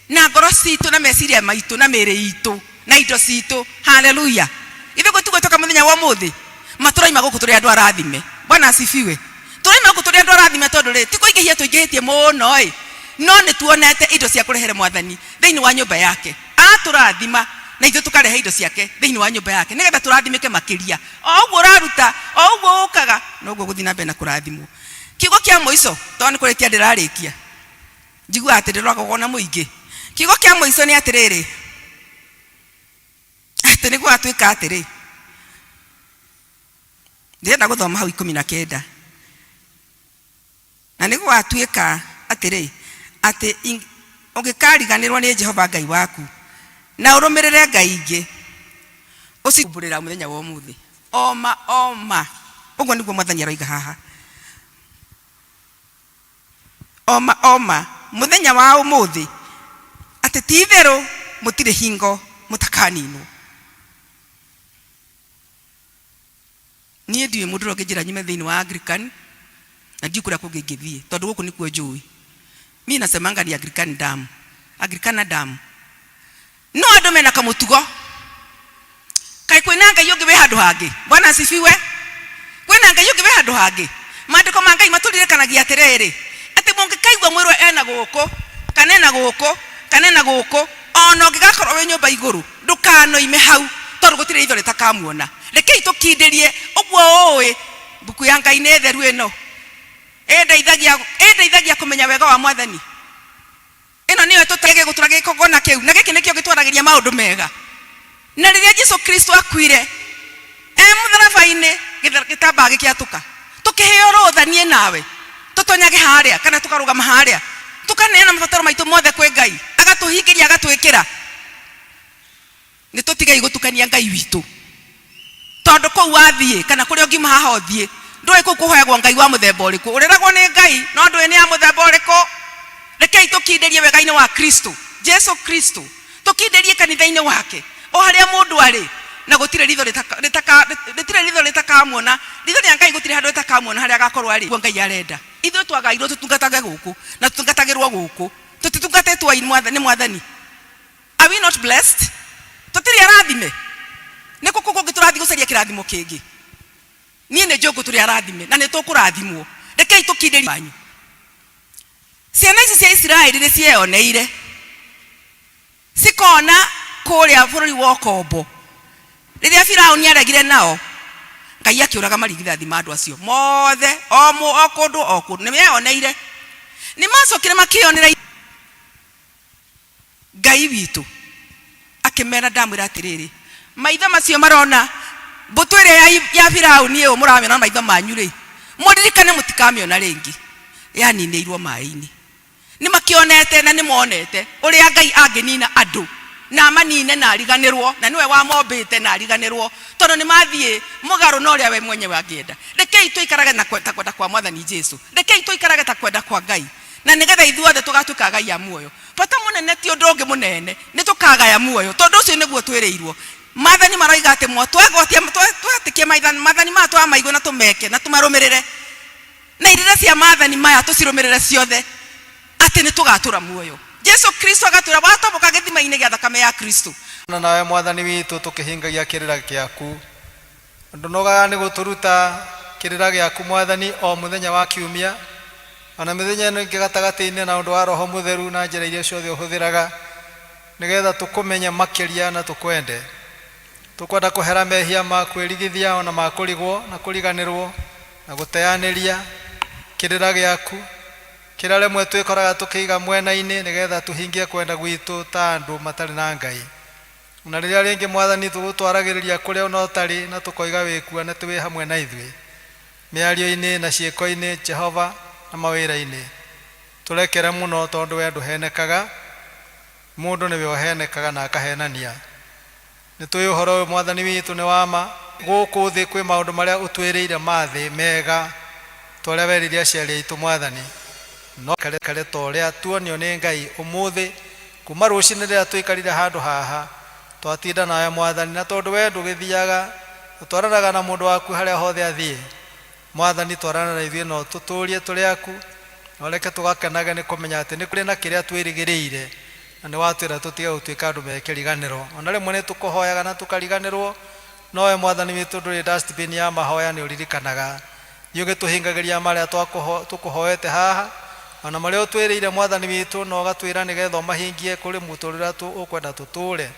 na ngoro citũ na meciria maitũ na mĩĩrĩ itũ na indo citũ. Haleluya! Ithuĩ gũtiguo twoka mũthenya wa ũmũthĩ ma tũraima gũkũ tũrĩ andũ arathime. Bwana asifiwe. Tũraima gũkũ tũrĩ andũ arathime tondũ rĩ, ti kũingĩhia tũingĩhĩtie mũno ĩ, no nĩ tuonete indo cia kũrehere Mwathani thĩinĩ wa nyũmba yake. Atũrathima na ithuĩ tũkarehe indo ciake thĩinĩ wa nyũmba yake nĩgetha tũrathimĩke makĩria. O ũguo ũraruta, o ũguo ũkaga, noguo ũgũthiĩ na mbere na kũrathimwo. Kiugo kĩa mũico, tondũ nĩ kũrĩkia ndĩrarĩkia, njiguaga atĩ ndĩroragwo na mũingĩ. Kiugo kĩa mũico nĩ atĩrĩrĩ, atĩ nĩ gũgatuĩka atĩrĩ, ndĩrenda gũthoma hau 19, na nĩ gũgatuĩka atĩrĩ, atĩ ũngĩkariganĩrwo nĩ Jehova Ngai waku, na ũrũmĩrĩre ngai ingĩ, ũciumbũrĩra mũthenya wa ũmũthĩ. Oma, oma. Ũguo nĩguo Mwathani aroiga haha. Oma, oma, mũthenya wa ũmũthĩ, atĩ ti itherũ mũtirĩ hingo mũtakaninwo. Niĩ ndiũĩ mũndũ ũrĩa ũngĩnjĩra nyume thĩinĩ wa Anglican na ndiũĩ kũrĩa kũngĩ ingĩthiĩ tondũ gũkũ nĩkuo njũĩ. Mi nasemanga ni Anglican damu, Anglikana damu. No andũ mena kamũtugo. Kaĩ kwĩna Ngai ũngĩ wĩ handũ hangĩ? Bwana asifiwe. Kwĩna Ngai ũngĩ wĩ handũ hangĩ? Maandĩko ma Ngai matũririkanagia atĩrĩrĩ, atĩ mũngĩkaigua mwĩrwo ena gũkũ, kana ena gũkũ, kana ena gũkũ, ona ũngĩgakorwo wĩ nyũmba igũrũ, ndũkanoime hau, tondũ gũtirĩ ritho rĩtakamuona. Rekei tũkindĩrie ũguo ũĩ, mbuku ya Ngai nĩ theru ĩno, ĩndeithagia, ĩndeithagia kũmenya wega wa Mwathani. Ĩno nĩyo ĩtũteithagia gũtũra gĩkongona kĩu, na gĩkĩ nĩkĩo gĩtwaragĩria maũndũ mega. Na rĩrĩa Jesu Kristo akuire e mũtharaba-inĩ, gĩtambaya gĩkĩatũka, tũkĩheo rũtha niĩ nawe tũtonyage harĩa kana tũkarũgama harĩa, tũkaneana mabataro maitũ mothe kwĩ Ngai, agatũhingĩria agatwĩkĩra. Nĩ tũtigei gũtukania Ngai witũ, tondũ kũu wathiĩ kana kũrĩa ũngiuma haha ũthiĩ, ndũĩ kũu kũhoyagwo Ngai wa mũthemba ũrĩkũ. Ũrĩragwo nĩ Ngai no ndũĩ nĩ ya mũthemba ũrĩkũ. Rekei tũkindĩrie wega-inĩ wa Kristo, Jesu Kristo, tũkindĩrie kanitha-inĩ wake, o harĩa mũndũ arĩ. Na gũtirĩ ritho rĩtirĩ ritho rĩtakamuona, ritho rĩa Ngai gũtirĩ handũ rĩtakamuona harĩa agakorwo arĩ. Guo Ngai arenda ithuĩ twagairwo tũtungatage gũkũ na tũtungatagĩrwo gũkũ, tũtitungatĩtwo nĩ Mwathani. Are we not blessed? Tũtirĩ arathime? Nĩ kũ kũ kũngĩ tũrathiĩ gũcaria kĩrathimo kĩngĩ? Niĩ nĩ njũĩ tũrĩ arathime na nĩ tũkũrathimwo. Rekei tũkindĩrie wanyu. Ciana ici cia Isiraeli nĩ cieyoneire cikona kũrĩa bũrũri wa ũkombo rĩrĩa Firaũni aregire nao, Ngai akĩũraga marigithathi ma andũ acio mothe o o kũndũ o kũndũ. Nĩ meyoneire. Nĩ macokire makĩyonera Ngai witũ akĩmera, ndamwĩra atĩrĩrĩ, maitho macio marona mbũtũ ĩrĩa ya Firaũni ĩyo mũramĩona na maitho manyu-rĩ, mũririkane mũtikamĩona rĩngĩ, yaninĩirwo maĩ-inĩ. Nĩ makĩonete na nĩ monete ũrĩa Ngai angĩnina andũ na amanine na ariganĩrwo, na nĩwe wamombĩte na ariganĩrwo, tondũ nĩ mathiĩ mũgarũ na ũrĩa we mwenyewe angĩenda. Rekei tũikarage na ta kwenda kwa Mwathani Jesu. Rekei tũikarage ta kwenda kwa Ngai, na nĩgetha ithuothe tũgatuĩka agai a muoyo. Bata mũnene ti ũndũ ũngĩ mũnene, nĩ tũkagaya muoyo, tondũ ũcio nĩguo twĩrĩirwo. Maathani maroiga atĩ twegwatia, twetĩkia maathani maya twamaigue na tũmeke na tũmarũmĩrĩre, na irĩra cia maathani maya tũcirũmĩrĩre ciothe, atĩ nĩ tũgatũra muoyo. Jesu Kristo agatwĩra watoboka gĩthima-inĩ gĩa thakame ya Kristo. Na nawe Mwathani witũ tũkĩhingagia kĩrĩra gĩaku. Ndũnogaga nĩ gũtũruta kĩrĩra gĩaku Mwathani o mũthenya wa kiumia, o na mĩthenya ĩno ĩngĩ gatagatĩ-inĩ na ũndũ wa Roho Mũtheru na njĩra iria ciothe ũhũthĩraga nĩ getha tũkũmenye makĩria na tũkwende. Tũkwenda kũhera mehia ma kwĩrigithia o na ma kũrigwo na kũriganĩrwo na gũteanĩria kĩrĩra gĩaku, kĩrĩa rĩmwe twĩkoraga tũkĩiga mwena-inĩ nĩ getha tũhingie kwenda gwitũ ta andũ matarĩ na Ngai. Na rĩrĩa rĩngĩ Mwathani tũgũtwaragĩrĩria kũrĩa ona ũtarĩ na tũkoiga wĩkuo na wĩ hamwe na ithuĩ, mĩario-inĩ na ciĩko-inĩ, Jehova, na mawĩra-inĩ. Tũrekere mũno tondũ we ndũhenekaga, mũndũ nĩwe ũhenekaga na akahenania. Nĩtũĩ ũhoro ũyũ Mwathani witũ nĩ wa ma. Gũkũ thĩ kwĩ maũndũ marĩa ũtwĩrĩire ma thĩ mega ta ũrĩa werire aciari aitũ Mwathani, no kare ta ũrĩa tuonio nĩ Ngai ũmũthĩ. Kuma rũcinĩ rĩrĩa tũikarire handũ haha, twatinda nawe Mwathani, na tondũ wee ndũgĩthiaga, ũtwaranaga na mũndũ waku harĩa hothe athiĩ. Mwathani, twarana na ithuĩ na ũtũtũũrie tũrĩ aku, na ũreke tũgakenage nĩ kũmenya atĩ nĩ kũrĩ na kĩrĩa twĩrĩgĩrĩire, na nĩ watwĩra tũtige gũtuĩka andũ me kĩriganĩro. O na rĩmwe nĩ tũkũhoyaga na tũkariganĩrwo, no we Mwathani witũ ndũrĩ dustbin ya mahoya, nĩ ũririkanaga. Thiĩ ũgĩtũhingagĩria marĩa tũkũhoete haha, o na marĩa ũtwĩrĩire Mwathani witũ, na ũgatwĩra nĩ getha ũmahingie kũrĩ mũtũrĩre ũrĩa ũkwenda tũtũũre.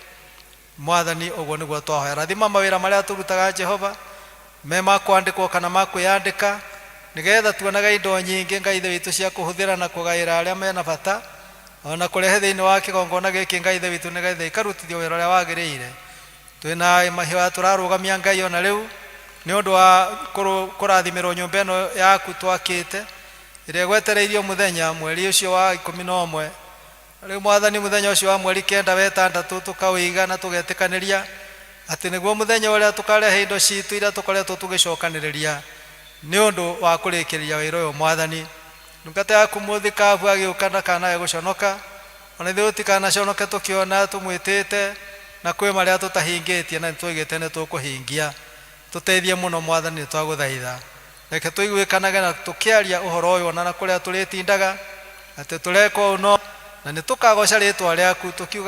Mwathani, ũguo nĩguo twahoya. Rathima mawĩra marĩa tũrutaga, Jehova, me ma kwandĩkwo kana ma kwĩyandĩka, nĩ getha tuonage indo nyingĩ, Ngai Ithe witũ, cia kũhũthĩra na kũgaĩra arĩa mena bata, o na kũrehe thĩinĩ wa kĩgongona gĩkĩ, Ngai Ithe witũ, nĩ getha ikarutithio wĩra ũrĩa wagĩrĩire. Twĩna mahoya tũrarũgamia Ngai ona rĩu nĩ ũndũ wa kũrathimĩrwo nyũmba ĩno yaku twakĩte, ĩrĩa ĩgwetereirio mũthenya mweri ũcio wa 11. Rĩu Mwathani, mũthenya ũcio wa mweri 9 wa 6 tũkaũiga na tũgetĩkanĩria atĩ nĩguo mũthenya ũrĩa tũkarehe indo citũ iria tũkoretwo tũgĩcokanĩrĩria nĩ ũndũ wa kũrĩkĩrĩria wĩra ũyũ. Mwathani, ndungata yaku mũthikabu agĩũka ndakanae gũconoka, ona ithuĩ tũtikanaconoke tũkĩona tũmwĩtĩte na kwĩ marĩa tũtahingĩtie na nĩtwoigĩte nĩ tũkũhingia. Tũteithie mũno Mwathani, nĩ twagũthaitha. Reke tũiguĩkanage na tũkĩaria ũhoro ũyũ ona na kũrĩa tũrĩtindaga, atĩ tũreka ũũ no na nĩ tũkagoca rĩtwa rĩaku tũkiuga.